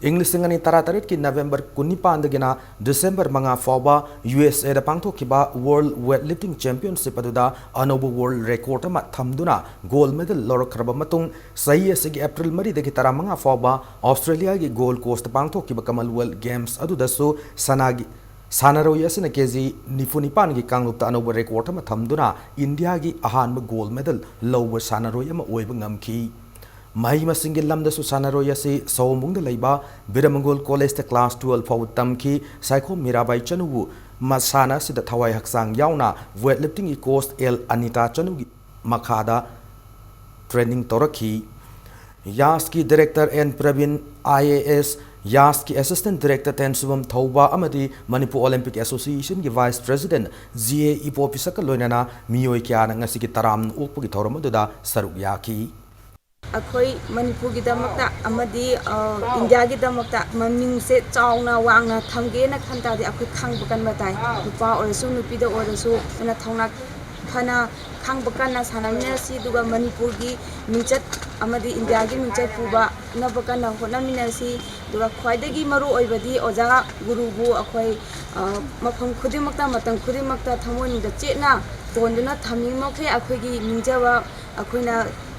ꯏꯪ ꯂꯤꯁꯤꯡ ꯑꯅꯤ ꯇꯔꯥꯇꯔꯦꯠꯀꯤ November ꯀꯨꯟꯅꯤꯄꯥꯟꯗꯒꯤꯅ December ꯃꯉꯥ ꯐꯥꯎꯕ USAꯗ ꯄꯥꯡꯊꯣꯛꯈꯤꯕ World Weightlifting Championship ꯑꯗꯨꯗ ꯑꯅꯧꯕ world record ꯑꯃ ꯊꯝꯗꯨꯅ gold medal ꯂꯧꯔꯛꯈ꯭ꯔꯕ ꯃꯇꯨꯡ, ꯆꯍꯤ ꯑꯁꯤꯒꯤ April ꯃꯔꯤꯗꯒꯤ ꯇꯔꯥꯃꯉꯥ ꯐꯥꯎꯕ Australiaꯒꯤ Gold Coastꯇ ꯄꯥꯡꯊꯣꯛꯈꯤꯕ Commonwealth Games ꯑꯗꯨꯗꯁꯨ ꯁꯅꯥꯒꯤ ꯁꯥꯟꯅꯔꯣꯏ ꯑꯁꯤꯅ ꯀꯦꯖꯤ ꯅꯤꯐꯨ ꯅꯤꯄꯥꯟꯒꯤ ꯀꯥꯡꯂꯨꯞꯇ ꯑꯅꯧꯕ record ꯑꯃ ꯊꯝꯗꯨꯅ ꯏꯟꯗꯤꯌꯥꯒꯤ ꯑꯍꯥꯟꯕ gold medal ꯂꯧꯕ ꯁꯥꯟꯅꯔꯣꯏ ꯑꯃ ꯑꯣꯏꯕ ꯉꯝꯈꯤ꯫ ꯃꯍꯩ ꯃꯁꯤꯡꯒꯤ ꯂꯝꯗꯁꯨ ꯁꯥꯟꯅꯔꯣꯏ ꯑꯁꯤ ꯁꯑꯣꯝꯕꯨꯡꯗ ꯂꯩꯕ ꯕꯤꯔꯃꯒꯣꯜ Collegeꯇ class twelve ꯐꯥꯎꯕ ꯇꯝꯈꯤ꯫ ꯁꯥꯏꯈꯣꯝ ꯃꯤꯔꯥꯕꯥꯏ ꯆꯅꯨꯕꯨ ꯃꯁꯥꯟꯅ ꯑꯁꯤꯗ ꯊꯋꯥꯏ ꯍꯛꯆꯥꯡ ꯌꯥꯎꯅ weightliftingꯒꯤ coach L ꯑꯅꯤꯇꯥ ꯆꯅꯨꯒꯤ ꯃꯈꯥꯗ training ꯇꯧꯔꯛꯈꯤ꯫ ꯌꯥꯁꯀꯤ director N Praveen, IAS, ꯌꯥꯁꯀꯤ assistant director ꯇꯦꯟꯁꯨꯕꯝ ꯊꯧꯕ ꯑꯃꯗꯤ Manipur Olympic Associationꯒꯤ vice president G A ꯏꯕꯣꯕꯤꯁꯛꯀ ꯂꯣꯏꯅꯅ ꯃꯤꯑꯣꯏ ꯀꯌꯥꯅ ꯉꯁꯤꯒꯤ ꯇꯔꯥꯝꯅ ꯑꯣꯛꯄꯒꯤ ꯊꯧꯔꯝ ꯑꯗꯨꯗ ꯁꯔꯨꯛ ꯌꯥꯈꯤ꯫ ꯑꯩꯈꯣꯏ ꯃꯅꯤꯄꯨꯔꯒꯤꯗꯃꯛꯇ ꯑꯃꯗꯤ, ꯑ, ꯏꯟꯗꯤꯌꯥꯒꯤꯗꯃꯛꯇ ꯃꯃꯤꯡꯁꯦ ꯆꯥꯎꯅ ꯋꯥꯡꯅ ꯊꯝꯒꯦꯅ ꯈꯟ ꯇꯥꯔꯗꯤ ꯑꯩꯈꯣꯏ ꯈꯥꯡꯕ ꯀꯟꯕ ꯇꯥꯏ꯫ ꯅꯨꯄꯥ ꯑꯣꯏꯔꯁꯨ, ꯅꯨꯄꯤꯗ ꯑꯣꯏꯔꯁꯨ, ꯑꯗꯨꯅ ꯊꯧꯅꯥ ꯐꯅ ꯈꯥꯡꯕ ꯀꯟꯅ ꯁꯥꯟꯅꯃꯤꯟꯅꯁꯤ, ꯑꯗꯨꯒ ꯃꯅꯤꯄꯨꯔꯒꯤ ꯃꯤꯡꯆꯠ ꯑꯃꯗꯤ ꯏꯟꯗꯤꯌꯥꯒꯤ ꯃꯤꯡꯆꯠ ꯄꯨꯕ ꯅꯕ ꯀꯟꯅ ꯍꯣꯠꯅꯃꯤꯟꯅꯁꯤ꯫ ꯑꯗꯨꯒ ꯈ꯭ꯋꯥꯏꯗꯒꯤ ꯃꯔꯨ ꯑꯣꯏꯕꯗꯤ ꯑꯣꯖꯥ ꯒꯨꯔꯨꯕꯨ ꯑꯩꯈꯣꯏ, ꯑ, ꯃꯐꯝ ꯈꯨꯗꯤꯡꯃꯛꯇ, ꯃꯇꯝ ꯈꯨꯗꯤꯡꯃꯛꯇ ꯊꯃꯣꯏꯅꯨꯡꯗ ꯆꯦꯠꯅ ꯀꯣꯟꯗꯨꯅ ꯊꯝꯃꯤꯃꯛꯈꯩ ꯑꯩꯈꯣꯏꯒꯤ ꯅꯤꯡꯖꯕ, ꯑꯩꯈꯣꯏꯅ,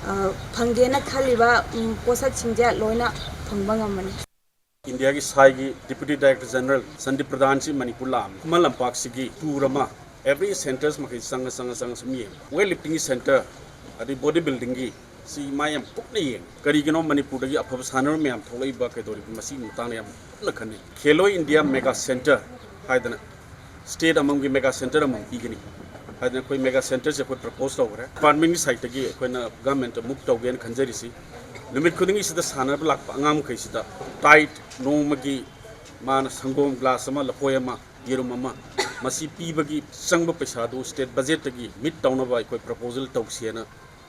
ꯑ, ꯐꯪꯒꯦꯅ ꯈꯜꯂꯤꯕ, ꯎꯝ, ꯄꯣꯠꯁꯛꯁꯤꯡꯁꯦ ꯂꯣꯏꯅ ꯐꯪꯕ ꯉꯝꯃꯅꯤ꯫ ꯏꯟꯗꯤꯌꯥꯒꯤ ꯁꯥꯏꯒꯤ Deputy Director General Sandeep ꯄ꯭ꯔꯙꯥꯟꯁꯤ Manipur ꯂꯥꯛꯑꯝꯃꯤ꯫ ꯈꯨꯃꯟ ꯂꯝꯄꯥꯛꯁꯤꯒꯤ tour ꯑꯃ every centres ꯃꯈꯩ ꯆꯪꯉ, ꯆꯪꯉ, ꯆꯪꯉ ꯁꯨꯝ ꯌꯦꯡꯉꯤ꯫ Weight lifting centre, ꯑꯗꯩ body buildingꯒꯤ ꯁꯤ ꯃꯥ ꯌꯥꯝ ꯀꯨꯞꯅ ꯌꯦꯡꯉꯤ꯫ ꯀꯔꯤꯒꯤꯅꯣ ꯃꯅꯤꯄꯨꯔꯗꯒꯤ ꯑꯐꯕ ꯁꯥꯟꯅꯔꯣꯏ ꯃꯌꯥꯝ ꯊꯣꯛꯂꯛꯏꯕ ꯀꯩꯗꯧꯔꯤꯕ ꯃꯁꯤꯒꯤ ꯃꯇꯥꯡꯗ ꯌꯥꯝ ꯀꯨꯞꯅ ꯈꯟꯅꯩ꯫ Khelo India Mega Centre ꯍꯥꯏꯗꯅ state ꯑꯃꯃꯝꯒꯤ mega centre ꯑꯃꯃꯝ ꯄꯤꯒꯅꯤ꯫ ꯍꯥꯏꯗꯅ ꯑꯩꯈꯣꯏ mega centreꯁꯦ ꯑꯩꯈꯣꯏ propose ꯇꯧꯈ꯭ꯔꯦ꯫ Departmentꯀꯤ sideꯇꯒꯤ ꯑꯩꯈꯣꯏꯅ governmentꯇ move ꯇꯧꯒꯦꯅ ꯈꯟꯖꯔꯤꯁꯤ꯫ ꯅꯨꯃꯤꯠ ꯈꯨꯗꯤꯡꯒꯤ ꯁꯤꯗ ꯁꯥꯟꯅꯕ ꯂꯥꯛꯄ ꯑꯉꯥꯡ ꯃꯈꯩꯁꯤꯗ diet ꯅꯣꯡꯃꯒꯤ ꯃꯥꯅ ꯁꯪꯒꯣꯝ glass ꯑꯃ, ꯂꯐꯣꯏ ꯑꯃ, ꯌꯦꯔꯨꯝ ꯑꯃ, ꯃꯁꯤ ꯄꯤꯕꯒꯤ ꯆꯪꯕ ꯄꯩꯁꯥꯗꯨ state budgetꯇꯒꯤ meet ꯇꯧꯅꯕ ꯑꯩꯈꯣꯏ proposal ꯇꯧꯁꯦꯅ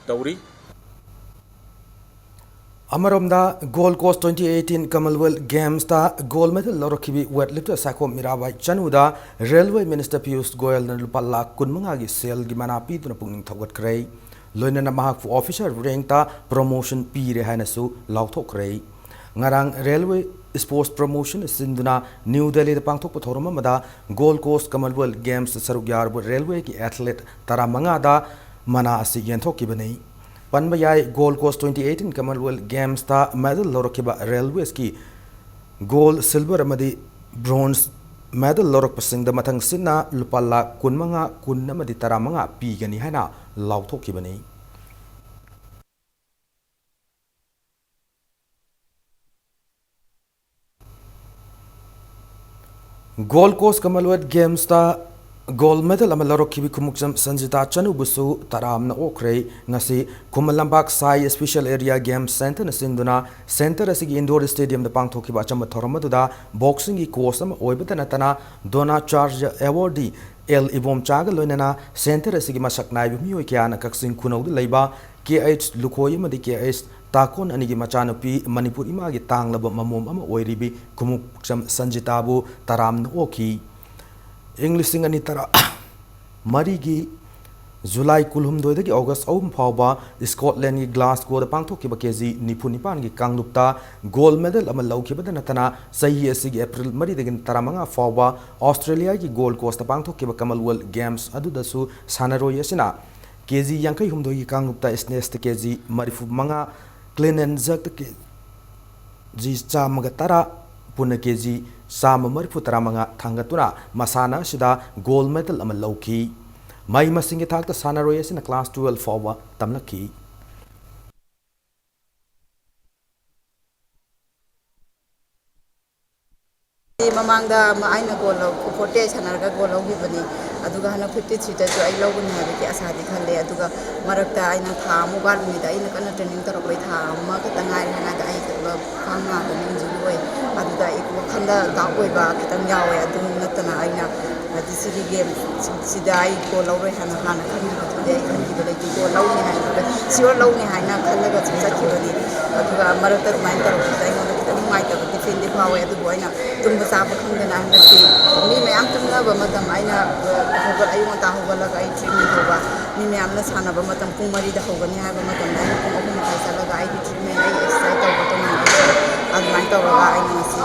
ꯇꯧꯔꯤ꯫ ꯑꯃꯔꯣꯝꯗ, Gold Coast twenty eighteen Commonwealth Gamesꯇ gold medal ꯂꯧꯔꯛꯈꯤꯕꯤ weightlifter ꯁꯥꯈꯣꯝ Mirabai ꯆꯅꯨꯗ Railway Minister Piyush ꯒꯣꯌꯜꯅ ꯂꯨꯄꯥ ꯂꯥꯈ ꯀꯨꯟꯃꯉꯥꯒꯤ ꯁꯦꯜꯒꯤ ꯃꯅꯥ ꯄꯤꯗꯨꯅ ꯄꯨꯛꯅꯤꯡ ꯊꯧꯒꯠꯈ꯭ꯔꯦ꯫ ꯂꯣꯏꯅꯅ ꯃꯍꯥꯛꯄꯨ officer rankꯇ promotion ꯄꯤꯔꯦ ꯍꯥꯏꯅꯁꯨ ꯂꯥꯎꯊꯣꯛꯈ꯭ꯔꯦ꯫ ꯉꯔꯥꯡ Railway Sports Promotion ꯁꯤꯟꯗꯨꯅ New Delhiꯗ ꯄꯥꯡꯊꯣꯛꯄ ꯊꯧꯔꯝ ꯑꯃꯗ Gold Coast Commonwealth Gamesꯇ ꯁꯔꯨꯛ ꯌꯥꯔꯨꯕ Railwayꯒꯤ athlete ꯇꯔꯥꯃꯉꯥꯗ ꯃꯅꯥ ꯑꯁꯤ ꯌꯦꯟꯊꯣꯛꯈꯤꯕꯅꯤ꯫ ꯄꯟꯕ ꯌꯥꯏ, Gold Coast twenty eighteen Commonwealth Gamesꯇ medal ꯂꯧꯔꯛꯈꯤꯕ Railwaysꯀꯤ gold, silver ꯑꯃꯗꯤ bronze medal ꯂꯧꯔꯛꯄꯁꯤꯡꯗ ꯃꯊꯪ ꯁꯤꯠꯅ ꯂꯨꯄꯥ ꯂꯥꯈ ꯀꯨꯟꯃꯉꯥ, ꯀꯨꯟ ꯑꯃꯗꯤ ꯇꯔꯥꯃꯉꯥ ꯄꯤꯒꯅꯤ ꯍꯥꯏꯅ ꯂꯥꯎꯊꯣꯛꯈꯤꯕꯅꯤ꯫ Gold Coast Commonwealth Gamesꯇ gold medal ꯑꯃ ꯂꯧꯔꯛꯈꯤꯕꯤ ꯈꯨꯃꯨꯛꯆꯝ ꯁꯟꯖꯤꯇꯥ ꯆꯅꯨꯕꯨꯁꯨ ꯇꯔꯥꯝꯅ ꯑꯣꯛꯈ꯭ꯔꯦ꯫ ꯉꯁꯤ ꯈꯨꯃꯟ ꯂꯝꯄꯥꯛ ꯁꯥꯏ Special Area Games Centreꯅ ꯁꯤꯟꯗꯨꯅ centre ꯑꯁꯤꯒꯤ indoor stadiumꯗ ꯄꯥꯡꯊꯣꯛꯈꯤꯕ ꯑꯆꯝꯕ ꯊꯧꯔꯝ ꯑꯗꯨꯗ boxingꯒꯤ coach ꯑꯃ ꯑꯣꯏꯕꯇ ꯅꯠꯇꯅ Dronacharya Awardee ꯑꯦꯜ ꯏꯕꯣꯝꯆꯥꯒ ꯂꯣꯏꯅꯅ centre ꯑꯁꯤꯒꯤ ꯃꯁꯛ ꯅꯥꯏꯕ ꯃꯤꯑꯣꯏ ꯀꯌꯥꯅ ꯀꯛꯆꯤꯡ ꯈꯨꯅꯧꯗ ꯂꯩꯕ ꯀꯦ ꯑꯩꯆ ꯂꯨꯈꯣꯏ ꯑꯃꯗꯤ ꯀꯦ ꯑꯩꯆ ꯇꯥꯀꯣꯟ ꯑꯅꯤꯒꯤ ꯃꯆꯥꯅꯨꯄꯤ, ꯃꯅꯤꯄꯨꯔ ꯏꯃꯥꯒꯤ ꯇꯥꯡꯂꯕ ꯃꯃꯣꯝ ꯑꯃ ꯑꯣꯏꯔꯤꯕꯤ ꯈꯨꯃꯨꯛꯆꯝ ꯁꯟꯖꯤꯇꯥꯕꯨ ꯇꯔꯥꯝꯅ ꯑꯣꯛꯈꯤ꯫ ꯏꯪ ꯂꯤꯁꯤꯡ ꯑꯅꯤ ꯇꯔꯥ ꯃꯔꯤꯒꯤ ꯖꯨꯂꯥꯏ ꯀꯨꯟꯍꯨꯝꯗꯣꯏꯗꯒꯤ ꯑꯣꯒꯁ ꯑꯍꯨꯝ ꯐꯥꯎꯕ ꯁ꯭ꯀꯣꯠꯂꯦꯟꯒꯤ ꯒ꯭ꯂꯥꯁꯒꯣꯗ ꯄꯥꯡꯊꯣꯛꯈꯤꯕ ꯀꯦ ꯖꯤ ꯅꯤꯐꯨ ꯅꯤꯄꯥꯟꯒꯤ ꯀꯥꯡꯂꯨꯞꯇ ꯒꯣꯜ ꯃꯦꯗꯜ ꯑꯃ ꯂꯧꯈꯤꯕꯗ ꯅꯠꯇꯅ, ꯆꯍꯤ ꯑꯁꯤꯒꯤ ꯑꯦꯄ꯭ꯔꯤꯜ ꯃꯔꯤꯗꯒꯤ ꯇꯔꯥꯃꯉꯥ ꯐꯥꯎꯕ ꯑꯣꯁꯇ꯭ꯔꯦꯂꯤꯌꯥꯒꯤ ꯒꯣꯜ ꯀꯣꯁꯇ ꯄꯥꯡꯊꯣꯛꯈꯤꯕ ꯀꯃꯟꯋꯦꯜꯊ ꯒꯦꯝꯁ ꯑꯗꯨꯗꯁꯨ ꯁꯥꯟꯅꯔꯣꯏ ꯑꯁꯤꯅ ꯀꯦ ꯖꯤ ꯌꯥꯡꯈꯩ ꯍꯨꯝꯗꯣꯏꯒꯤ ꯀꯥꯡꯂꯨꯞꯇ ꯁ꯭ꯅꯦꯁꯇ ꯀꯦ ꯖꯤ ꯃꯔꯤꯐꯨ ꯃꯉꯥ, ꯀ꯭ꯂꯤꯟ ꯑꯦꯟ ꯖꯔꯛꯇ ꯀꯦ ꯖꯤ ꯆꯥꯝꯃꯒ ꯇꯔꯥ, ꯄꯨꯟꯅ ꯀꯦ ꯖꯤ ꯆꯥꯝꯃ ꯃꯔꯤꯐꯨ ꯇꯔꯥꯃꯉꯥ ꯊꯥꯡꯒꯠꯇꯨꯅ ꯃꯁꯥꯟꯅ ꯑꯁꯤꯗ ꯒꯣꯜ ꯃꯦꯗꯜ ꯑꯃ ꯂꯧꯈꯤ꯫ ꯃꯍꯩ ꯃꯁꯤꯡꯒꯤ ꯊꯥꯛꯇ ꯁꯥꯟꯅꯔꯣꯏ ꯑꯁꯤꯅ ꯀ꯭ꯂꯥꯁ ꯇꯨꯋꯦꯜꯐ ꯐꯥꯎꯕ ꯇꯝꯂꯛꯈꯤ꯫ ꯃꯃꯥꯡꯗ ꯑꯃ ꯑꯩꯅ ꯒꯣꯜ ꯂꯧ-, ꯐꯣꯔꯇꯤ ꯑꯩꯠ ꯁꯥꯟꯅꯔꯒ ꯒꯣꯜ ꯂꯧꯈꯤꯕꯅꯤ꯫ ꯑꯗꯨꯒ ꯍꯟꯗꯛ ꯐꯤꯐꯇꯤ ꯊ꯭ꯔꯤꯗꯁꯨ ꯑꯩ ꯂꯧꯒꯅꯤ ꯍꯥꯏꯕꯒꯤ ꯑꯁꯥꯗꯤ ꯈꯜꯂꯦ꯫ ꯑꯗꯨꯒ ꯃꯔꯛꯇ ꯑꯩꯅ ꯊꯥ ꯑꯃꯨꯛ ꯋꯥꯠꯂꯤꯉꯩꯗ, ꯑꯩꯅ ꯀꯟꯅ ꯇ꯭ꯔꯦꯅꯤꯡ ꯇꯧꯔꯛꯄꯩ ꯊꯥ ꯑꯃꯈꯛꯇ ꯉꯥꯏꯔꯤꯉꯩꯗ ꯑꯩ ꯈ꯭ꯋꯥꯡ ꯅꯥꯗꯅ ꯏꯟꯖꯨꯔꯤ ꯑꯣꯏ꯫ ꯑꯗꯨꯗ ꯑꯩ ꯋꯥꯈꯜꯗ ꯗꯥꯎꯠ ꯑꯣꯏꯕ ꯈꯤꯇꯪ ꯌꯥꯎꯋꯦ꯫ ꯑꯗꯨ ꯅꯠꯇꯅ ꯑꯩꯅ ꯍꯥꯏꯗꯤ ꯁꯤꯒꯤ ꯒꯦꯝꯁꯤꯗ ꯑꯩ ꯒꯣꯜ ꯂꯧꯔꯣꯏ ꯍꯥꯏꯅ ꯍꯥꯟꯅ ꯈꯟꯈꯤꯕꯗꯨꯗꯤ ꯑꯩ ꯈꯟꯈꯤꯕ ꯂꯩꯇꯦ꯫ ꯒꯣꯜ ꯂꯧꯅꯤ ꯍꯥꯏꯅ, ꯁꯤꯌꯣꯔ ꯂꯧꯅꯤ ꯍꯥꯏꯅ ꯈꯜꯂꯒ ꯁꯨꯝ ꯆꯠꯈꯤꯕꯅꯤ꯫ ꯑꯗꯨꯒ ꯃꯔꯛꯇ ꯑꯗꯨꯃꯥꯏꯅ ꯇꯧꯔꯛꯄꯁꯤꯗ ꯑꯩꯉꯣꯟꯗ ꯈꯤꯇꯪ ꯅꯨꯡꯉꯥꯏꯇꯕ ꯗꯤꯐꯦꯟꯗꯤ ꯐꯥꯎꯋꯦ, ꯑꯗꯨꯕꯨ ꯑꯩꯅ ꯇꯨꯝꯕ ꯆꯥꯕ ꯈꯪꯗꯅ ꯍꯟꯗꯛꯇꯤ ꯃꯤ ꯃꯌꯥꯝ ꯇꯨꯝꯅꯕ ꯃꯇꯝ ꯑꯩꯅ, ꯑ, ꯍꯧꯒꯠ-, ꯑꯌꯨꯛ ꯉꯟꯇꯥ ꯍꯧꯒꯠꯂꯒ ꯑꯩ ꯇ꯭ꯔꯦꯅꯤꯡ ꯇꯧꯕ, ꯃꯤ ꯃꯌꯥꯝꯅ ꯁꯥꯟꯅꯕ ꯃꯇꯝ ꯄꯨꯡ ꯃꯔꯤꯗ ꯍꯧꯒꯅꯤ ꯍꯥꯏꯕ ꯃꯇꯝꯗ ꯑꯩꯅ ꯄꯨꯡ ꯑꯍꯨꯝ ꯃꯈꯥꯏ ꯆꯠꯂꯒ ꯑꯩꯒꯤ ꯇ꯭ꯔꯤꯠꯃꯦꯟ, ꯑꯩꯒꯤ ꯑꯦꯛꯁꯔꯁꯥꯏꯁ ꯇꯧꯕ ꯇꯣꯉꯥꯟꯕ, ꯑꯗꯨꯃꯥꯏꯅ ꯇꯧꯔꯒ ꯑꯩꯅ ꯉꯁꯤ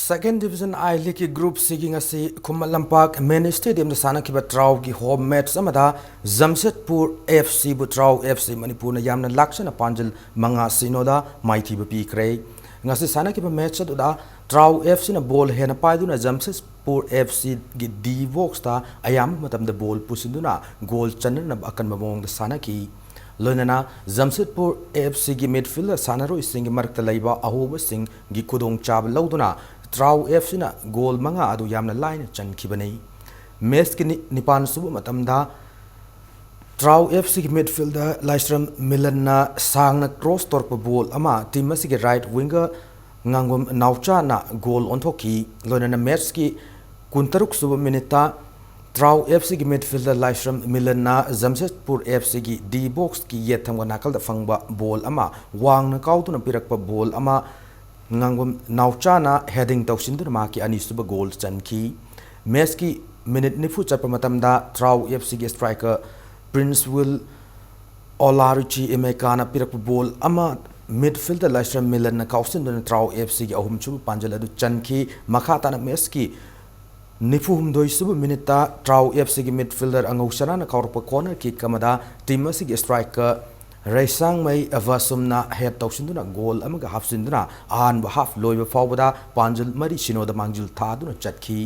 ꯁꯦꯀꯦꯟ ꯗꯤꯕꯤꯖꯟ ꯑꯥꯏ ꯂꯤꯒꯀꯤ ꯒ꯭ꯔꯨꯞ ꯁꯤꯒꯤ ꯉꯁꯤ ꯈꯨꯃꯟ ꯂꯝꯄꯥꯛ ꯃꯤꯅꯤ ꯁ꯭ꯇꯦꯗꯤꯌꯝꯗ ꯁꯥꯟꯅꯈꯤꯕ ꯇ꯭ꯔꯥꯎꯒꯤ ꯍꯣꯝ ꯃꯦꯠꯆ ꯑꯃꯗ ꯖꯝꯁꯦꯗꯄꯨꯔ ꯑꯦꯐ ꯁꯤꯕꯨ ꯇ꯭ꯔꯥꯎ ꯑꯦꯐ ꯁꯤ ꯃꯅꯤꯄꯨꯔꯅ ꯌꯥꯝꯅ ꯂꯥꯛꯆꯅ ꯄꯥꯟꯖꯤꯜ ꯃꯉꯥ ꯁꯤꯅꯣꯗ ꯃꯥꯏꯊꯤꯕ ꯄꯤꯈ꯭ꯔꯦ꯫ ꯉꯁꯤ ꯁꯥꯟꯅꯈꯤꯕ ꯃꯦꯠꯆ ꯑꯗꯨꯗ ꯇ꯭ꯔꯥꯎ ꯑꯦꯐ ꯁꯤꯅ ꯕꯣꯜ ꯍꯦꯟꯅ ꯄꯥꯏꯗꯨꯅ ꯖꯝꯁꯦꯗꯄꯨꯔ ꯑꯦꯐ ꯁꯤꯒꯤ ꯗꯤ ꯕꯣꯛꯁꯇ ꯑꯌꯥꯝꯕ ꯃꯇꯝꯗ ꯕꯣꯜ ꯄꯨꯁꯤꯟꯗꯨꯅ ꯒꯣꯜ ꯆꯟꯅꯅꯕ ꯑꯀꯟꯕ ꯃꯑꯣꯡꯗ ꯁꯥꯟꯅꯈꯤ꯫ ꯂꯣꯏꯅꯅ ꯖꯝꯁꯦꯗꯄꯨꯔ ꯑꯦꯐ ꯁꯤꯒꯤ ꯃꯤꯗꯐꯤꯜꯗꯔ ꯁꯥꯟꯅꯔꯣꯏꯁꯤꯡꯒꯤ ꯃꯔꯛꯇ ꯂꯩꯕ ꯑꯍꯣꯕꯁꯤꯡꯒꯤ ꯈꯨꯗꯣꯡꯆꯥꯕ ꯂꯧꯗꯨꯅ ꯇ꯭ꯔꯥꯎ ꯑꯦꯐ ꯁꯤꯅ ꯒꯣꯜ ꯃꯉꯥ ꯑꯗꯨ ꯌꯥꯝꯅ ꯂꯥꯏꯅ ꯆꯟꯈꯤꯕꯅꯤ꯫ ꯃꯦꯠꯆꯀꯤ ꯅꯤ-, ꯅꯤꯄꯥꯟ ꯁꯨꯕ ꯃꯇꯝꯗ ꯇ꯭ꯔꯥꯎ ꯑꯦꯐ ꯁꯤꯒꯤ ꯃꯤꯗꯐꯤꯜꯗꯔ ꯂꯥꯏꯁ꯭ꯔꯝ ꯃꯤꯂꯟꯅ ꯁꯥꯡꯅ ꯀ꯭ꯔꯣꯁ ꯇꯧꯔꯛꯄ ꯕꯣꯜ ꯑꯃ ꯇꯤꯝ ꯑꯁꯤꯒꯤ ꯔꯥꯏꯠ ꯋꯤꯡꯒꯔ ꯉꯥꯡꯕꯝ ꯅꯥꯎꯆꯥꯅ ꯒꯣꯜ ꯑꯣꯟꯊꯣꯛꯈꯤ꯫ ꯂꯣꯏꯅꯅ ꯃꯦꯠꯆꯀꯤ ꯀꯨꯟꯇꯔꯨꯛ ꯁꯨꯕ ꯃꯤꯅꯤꯠꯇ ꯇ꯭ꯔꯥꯎ ꯑꯦꯐ ꯁꯤꯒꯤ ꯃꯤꯗꯐꯤꯜꯗꯔ ꯂꯥꯏꯁ꯭ꯔꯝ ꯃꯤꯂꯟꯅ ꯖꯝꯁꯦꯗꯄꯨꯔ ꯑꯦꯐ ꯁꯤꯒꯤ ꯗꯤ ꯕꯣꯛꯁꯀꯤ ꯌꯦꯠ ꯊꯪꯕ ꯅꯥꯀꯜꯗ ꯐꯪꯕ ꯕꯣꯜ ꯑꯃ ꯋꯥꯡꯅ ꯀꯥꯎꯗꯨꯅ ꯄꯤꯔꯛꯄ ꯕꯣꯜ ꯑꯃ ꯉꯥꯡꯕꯝ ꯅꯥꯎꯆꯥꯅ ꯍꯦꯗꯤꯡ ꯇꯧꯁꯤꯟꯗꯨꯅ ꯃꯍꯥꯛꯀꯤ ꯑꯅꯤꯁꯨꯕ ꯒꯣꯜ ꯆꯟꯈꯤ꯫ ꯃꯦꯠꯆꯀꯤ ꯃꯤꯅꯤꯠ ꯅꯤꯐꯨ ꯆꯠꯄ ꯃꯇꯝꯗ ꯇ꯭ꯔꯥꯎ ꯑꯦꯐ ꯁꯤꯒꯤ ꯁ꯭ꯇ꯭ꯔꯥꯏꯀꯔ ꯄ꯭ꯔꯤꯟꯁ ꯋꯤꯜ ꯑꯣꯂꯥꯔꯤꯆꯤ ꯏꯃꯦꯀꯥꯅ ꯄꯤꯔꯛꯄ ꯕꯣꯜ ꯑꯃ ꯃꯤꯗꯐꯤꯜꯗꯔ ꯂꯥꯏꯁ꯭ꯔꯝ ꯃꯤꯂꯟꯅ ꯀꯥꯎꯁꯤꯟꯗꯨꯅ ꯇ꯭ꯔꯥꯎ ꯑꯦꯐ ꯁꯤꯒꯤ ꯑꯍꯨꯝꯁꯨꯕ ꯄꯥꯟꯖꯜ ꯑꯗꯨ ꯆꯟꯈꯤ꯫ ꯃꯈꯥ ꯇꯥꯅ ꯃꯦꯆꯀꯤ ꯅꯤꯐꯨ ꯍꯨꯝꯗꯣꯏ ꯁꯨꯕ ꯃꯤꯅꯤꯠꯇ ꯇ꯭ꯔꯥꯎ ꯑꯦꯐ ꯁꯤꯒꯤ ꯃꯤꯗꯐꯤꯜꯗꯔ ꯑꯉꯧ ꯆꯅꯥꯅ ꯀꯥꯎꯔꯛꯄ ꯀꯣꯔꯅꯔ ꯀꯤꯛ ꯑꯃꯗ ꯇꯤꯝ ꯑꯁꯤꯒꯤ ꯁ꯭ꯇ꯭ꯔꯥꯏꯀꯔ ꯔꯩꯁꯥꯡꯃꯩ ꯚꯁꯨꯝꯅ ꯍꯦꯗ ꯇꯧꯁꯤꯟꯗꯨꯅ ꯒꯣꯜ ꯑꯃꯒ ꯍꯥꯞꯆꯤꯟꯗꯨꯅ ꯑꯍꯥꯟꯕ ꯍꯥꯐ ꯂꯣꯏꯕ ꯐꯥꯎꯕꯗ ꯄꯥꯟꯖꯜ ꯃꯔꯤ ꯁꯤꯅꯣꯗ ꯃꯥꯡꯖꯤꯜ ꯊꯥꯗꯨꯅ ꯆꯠꯈꯤ꯫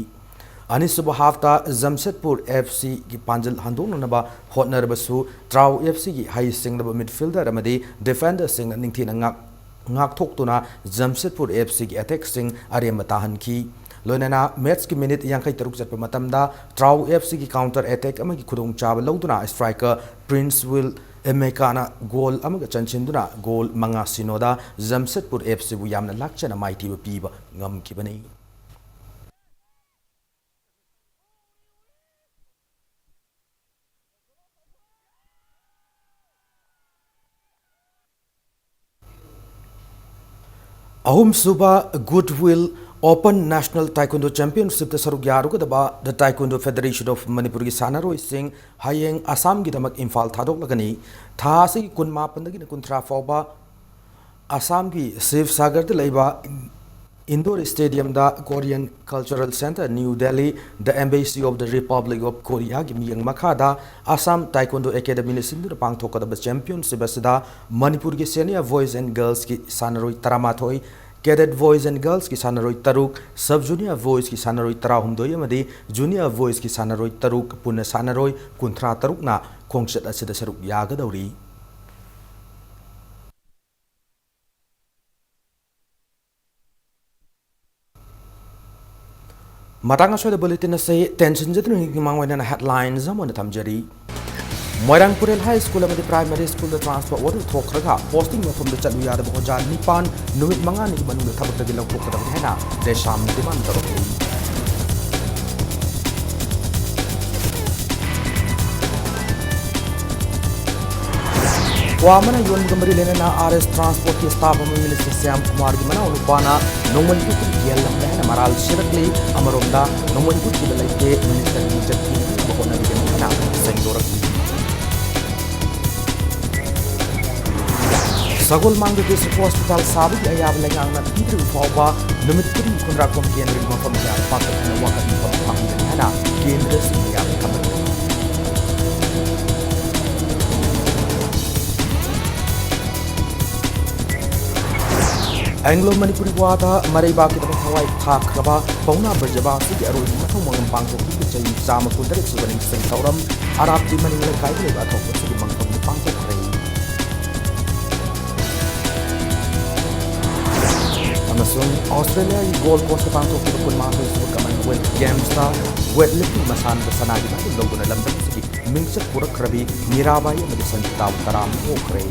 ꯑꯅꯤꯁꯨꯕ ꯍꯥꯐꯇ ꯖꯝꯁꯦꯗꯄꯨꯔ ꯑꯦꯐ ꯁꯤꯒꯤ ꯄꯥꯟꯖꯜ ꯍꯟꯗꯣꯛꯅꯅꯕ ꯍꯣꯠꯅꯔꯕꯁꯨ ꯇ꯭ꯔꯥꯎ ꯑꯦꯐ ꯁꯤꯒꯤ ꯍꯩꯁꯤꯡꯂꯕ ꯃꯤꯗꯐꯤꯜꯗꯔ ꯑꯃꯗꯤ ꯗꯤꯐꯦꯟꯗꯔꯁꯤꯡꯅ ꯅꯤꯡꯊꯤꯅ ꯉꯥꯛ-, ꯉꯥꯛꯊꯣꯛꯇꯨꯅ ꯖꯝꯁꯦꯗꯄꯨꯔ ꯑꯦꯐ ꯁꯤꯒꯤ ꯑꯦꯇꯦꯛꯁꯤꯡ ꯑꯔꯦꯝꯕ ꯇꯥꯍꯟꯈꯤ꯫ ꯂꯣꯏꯅꯅ ꯃꯦꯆꯀꯤ ꯃꯤꯅꯤꯠ ꯌꯥꯡꯈꯩ ꯇꯔꯨꯛ ꯆꯠꯄ ꯃꯇꯝꯗ ꯇ꯭ꯔꯥꯎ ꯑꯦꯐ ꯁꯤꯒꯤ ꯀꯥꯎꯟꯇꯔ ꯑꯦꯇꯦꯛ ꯑꯃꯒꯤ ꯈꯨꯗꯣꯡꯆꯥꯕ ꯂꯧꯗꯨꯅ ꯁ꯭ꯇ꯭ꯔꯥꯏꯀꯔ ꯄ꯭ꯔꯤꯟꯁ ꯋꯤꯜ ꯑꯦꯃꯦꯀꯥꯅ ꯒꯣꯜ ꯑꯃꯒ ꯆꯟꯁꯤꯟꯗꯨꯅ ꯒꯣꯜ ꯃꯉꯥ ꯁꯤꯅꯣꯗ ꯖꯝꯁꯦꯗꯄꯨꯔ ꯑꯦꯐ ꯁꯤꯕꯨ ꯌꯥꯝꯅ ꯂꯥꯛꯆꯅ ꯃꯥꯏꯊꯤꯕ ꯄꯤꯕ ꯉꯝꯈꯤꯕꯅꯤ꯫ ꯑꯍꯨꯝꯁꯨꯕ ꯒꯨꯗꯋꯤꯜ ꯑꯣꯄꯟ ꯅꯦꯁꯅꯦꯜ ꯇꯥꯏꯀꯨꯟꯗꯣ ꯆꯦꯝꯄꯤꯌꯟꯁꯤꯞꯇ ꯁꯔꯨꯛ ꯌꯥꯔꯨꯒꯗꯕ The Taekwondo Federation of ꯃꯅꯤꯄꯨꯔꯒꯤ ꯁꯥꯟꯅꯔꯣꯏꯁꯤꯡ ꯍꯌꯦꯡ ꯑꯁꯥꯝꯒꯤꯗꯃꯛ ꯏꯝꯐꯥꯜ ꯊꯥꯗꯣꯛꯂꯒꯅꯤ꯫ ꯊꯥ ꯑꯁꯤꯒꯤ ꯀꯨꯟꯃꯥꯄꯟꯗꯒꯤꯅ ꯀꯨꯟꯊ꯭ꯔꯥ ꯐꯥꯎꯕ ꯑꯁꯥꯝꯒꯤ ꯁꯤꯕꯁꯥꯒꯔꯗ ꯂꯩꯕ Indore ꯁ꯭ꯇꯦꯗꯤꯌꯝꯗ Korean Cultural Centre, New Delhi, The Embassy of the Republic of Koreaꯒꯤ ꯃꯤꯠꯌꯦꯡ ꯃꯈꯥꯗ ꯑꯁꯥꯝ ꯇꯥꯏꯀꯣꯟꯗꯣ ꯑꯦꯀꯥꯗꯦꯃꯤꯅ ꯁꯤꯟꯗꯨꯅ ꯄꯥꯡꯊꯣꯛꯀꯗꯕ ꯆꯦꯝꯄꯤꯌꯟꯁꯤꯞ ꯑꯁꯤꯗ ꯃꯅꯤꯄꯨꯔꯒꯤ ꯁꯦꯅꯤꯌꯔ ꯕꯣꯏꯁ ꯑꯦꯟ ꯒꯔꯜꯁꯀꯤ ꯁꯥꯟꯅꯔꯣꯏ ꯇꯔꯥꯃꯥꯊꯣꯏ, ꯀꯦꯗꯦꯠ ꯕꯣꯏꯁ ꯑꯦꯟ ꯒꯔꯜꯁꯀꯤ ꯁꯥꯟꯅꯔꯣꯏ ꯇꯔꯨꯛ, ꯁꯕ ꯖꯨꯅꯤꯌꯔ ꯕꯣꯏꯁꯀꯤ ꯁꯥꯟꯅꯔꯣꯏ ꯇꯔꯥꯍꯨꯝꯗꯣꯏ ꯑꯃꯗꯤ ꯖꯨꯅꯤꯌꯔ ꯕꯣꯏꯁꯀꯤ ꯁꯥꯟꯅꯔꯣꯏ ꯇꯔꯨꯛ, ꯄꯨꯟꯅ ꯁꯥꯟꯅꯔꯣꯏ ꯀꯨꯟꯊ꯭ꯔꯥ ꯇꯔꯨꯛꯅ ꯈꯣꯡꯆꯠ ꯑꯁꯤꯗ ꯁꯔꯨꯛ ꯌꯥꯒꯗꯧꯔꯤ꯫ ꯃꯇꯥꯡ ꯑꯁꯤꯗ ꯕꯨꯂꯦꯇꯤꯟ ꯑꯁꯤ ꯇꯦꯟꯁꯤꯟꯖꯗꯨꯅ ꯃꯃꯥꯡ ꯑꯣꯏꯅ ꯍꯦꯗꯂꯥꯏꯟꯁ ꯑꯃ ꯑꯣꯏꯅ ꯊꯝꯖꯔꯤ꯫ ꯃꯣꯏꯔꯥꯡ ꯄꯨꯔꯦꯜ ꯍꯥꯏ ꯁ꯭ꯀꯨꯜ ꯑꯃꯗꯤ ꯄ꯭ꯔꯥꯏꯃꯔꯤ ꯁ꯭ꯀꯨꯜꯗ ꯇ꯭ꯔꯥꯟꯁꯐꯔ ꯑꯣꯔꯗꯔ ꯊꯣꯛꯈ꯭ꯔꯒ ꯄꯣꯁꯇꯤꯡ ꯃꯐꯝꯗ ꯆꯠꯂꯨ ꯌꯥꯗꯕ ꯑꯣꯖꯥ ꯅꯤꯄꯥꯟ ꯅꯨꯃꯤꯠ ꯃꯉꯥꯅꯤꯒꯤ ꯃꯅꯨꯡꯗ ꯊꯕꯛꯇꯒꯤ ꯂꯧꯊꯣꯛꯀꯗꯕꯅꯤ ꯍꯥꯏꯅ ꯗꯦꯁꯥꯝ ꯗꯤꯃꯥꯟ ꯇꯧꯔꯛꯂꯤ꯫ ꯀ꯭ꯋꯥ ꯑꯃꯅ ꯌꯣꯟꯕꯒ ꯃꯔꯤ ꯂꯩꯅꯅ ꯑꯥꯔ ꯑꯦꯁ ꯇ꯭ꯔꯥꯟꯁꯄꯣꯔꯠꯀꯤ ꯁ꯭ꯇꯥꯐ ꯑꯃ ꯃꯤꯅꯤꯁꯇꯔ ꯁ꯭ꯌꯥꯝ ꯀꯨꯃꯥꯔꯒꯤ ꯃꯅꯥꯎ ꯅꯨꯄꯥꯅ ꯅꯣꯡꯃꯩ ꯈꯨꯠꯇ ꯌꯦꯜꯂꯝꯂꯦ ꯍꯥꯏꯅ ꯃꯔꯥꯜ ꯁꯤꯔꯛꯂꯤ꯫ ꯑꯃꯔꯣꯝꯗ ꯅꯣꯡꯃꯩ ꯈꯨꯠꯈꯤꯕ ꯂꯩꯇꯦ, ꯃꯤꯅꯤꯁꯇꯔꯒꯤ ꯃꯤꯡꯆꯠ ꯊꯤꯅꯕ ꯍꯣꯠꯅꯔꯤꯕꯅꯤ ꯍꯥꯏꯅ ꯐꯣꯡꯗꯣꯔꯛꯂꯤ꯫ ꯁꯒꯣꯜꯃꯥꯡꯗ ꯗꯤꯁꯇ꯭ꯔꯤꯛ ꯍꯣꯁꯄꯤꯇꯥꯜ ꯁꯥꯕꯒꯤ ꯑꯌꯥꯕ ꯂꯩꯉꯥꯛꯅ ꯄꯤꯗ꯭ꯔꯤꯕ ꯐꯥꯎꯕ ꯅꯨꯃꯤꯠ ꯈꯨꯗꯤꯡꯒꯤ ꯈꯨꯟꯗ꯭ꯔꯥꯛꯄꯝ ꯀꯦꯟꯗ꯭ꯔꯒꯤ ꯃꯐꯝꯗ ꯄꯥꯡꯊꯣꯛꯇꯨꯅ ꯋꯥꯀꯠ ꯃꯤꯐꯝ ꯄꯥꯡꯊꯣꯛꯀꯅꯤ ꯍꯥꯏꯅ ꯀꯦꯟꯗ꯭ꯔ ꯁꯤꯡꯅ ꯌꯥꯝꯅ ꯊꯝꯂꯤ꯫ ꯑꯦꯡꯒ꯭ꯂꯣ ꯃꯅꯤꯄꯨꯔꯤ ꯋꯥꯗ ꯃꯔꯩꯕꯥꯛꯀꯤꯗꯃꯛ ꯊꯋꯥꯏ ꯊꯥꯈ꯭ꯔꯕ ꯄꯥꯎꯅꯥ ꯕ꯭ꯔꯖꯕꯥꯁꯤꯒꯤ ꯑꯔꯣꯏꯕ ꯃꯊꯧ ꯃꯉꯝ ꯄꯥꯡꯊꯣꯛꯈꯤꯕ ꯆꯍꯤ ꯆꯥꯝꯃ ꯀꯨꯟꯇꯔꯦꯠ ꯁꯨꯕ ꯅꯤꯡꯁꯤꯡ ꯊꯧꯔꯝ ꯑꯔꯥꯞꯇꯤ ꯃꯅꯤꯡ ꯂꯩꯀꯥꯏꯗ ꯂꯩꯕ ꯑꯊꯣꯛꯄ ꯑꯁꯤꯒꯤ ꯃꯪꯐꯝꯗ ꯄꯥꯡꯊꯣꯛꯈ꯭ꯔꯦ꯫ ꯑꯃꯁꯨꯡ ꯑꯣꯁꯇ꯭ꯔꯦꯂꯤꯌꯥꯒꯤ ꯒꯣꯜ ꯀꯣꯁꯇ ꯄꯥꯡꯊꯣꯛꯈꯤꯕ ꯀꯨꯟꯃꯥꯊꯣꯏ ꯁꯨꯕ ꯀꯃꯟꯋꯦꯜꯊ ꯒꯦꯝꯁꯇ ꯋꯦꯠ ꯂꯤꯐꯇꯤꯡ ꯃꯁꯥꯟꯅꯗ ꯁꯅꯥꯒꯤ ꯃꯍꯩ ꯂꯧꯗꯨꯅ ꯂꯝꯗꯝ ꯑꯁꯤꯒꯤ ꯃꯤꯡꯆꯠ ꯄꯨꯔꯛꯈ꯭ꯔꯕꯤ ꯃꯤꯔꯥꯕꯥꯏ ꯑꯃꯗꯤ ꯁꯟꯖꯤꯇꯥꯕꯨ ꯇꯔꯥꯃꯨꯛ ꯑꯣꯛꯈ꯭ꯔꯦ꯫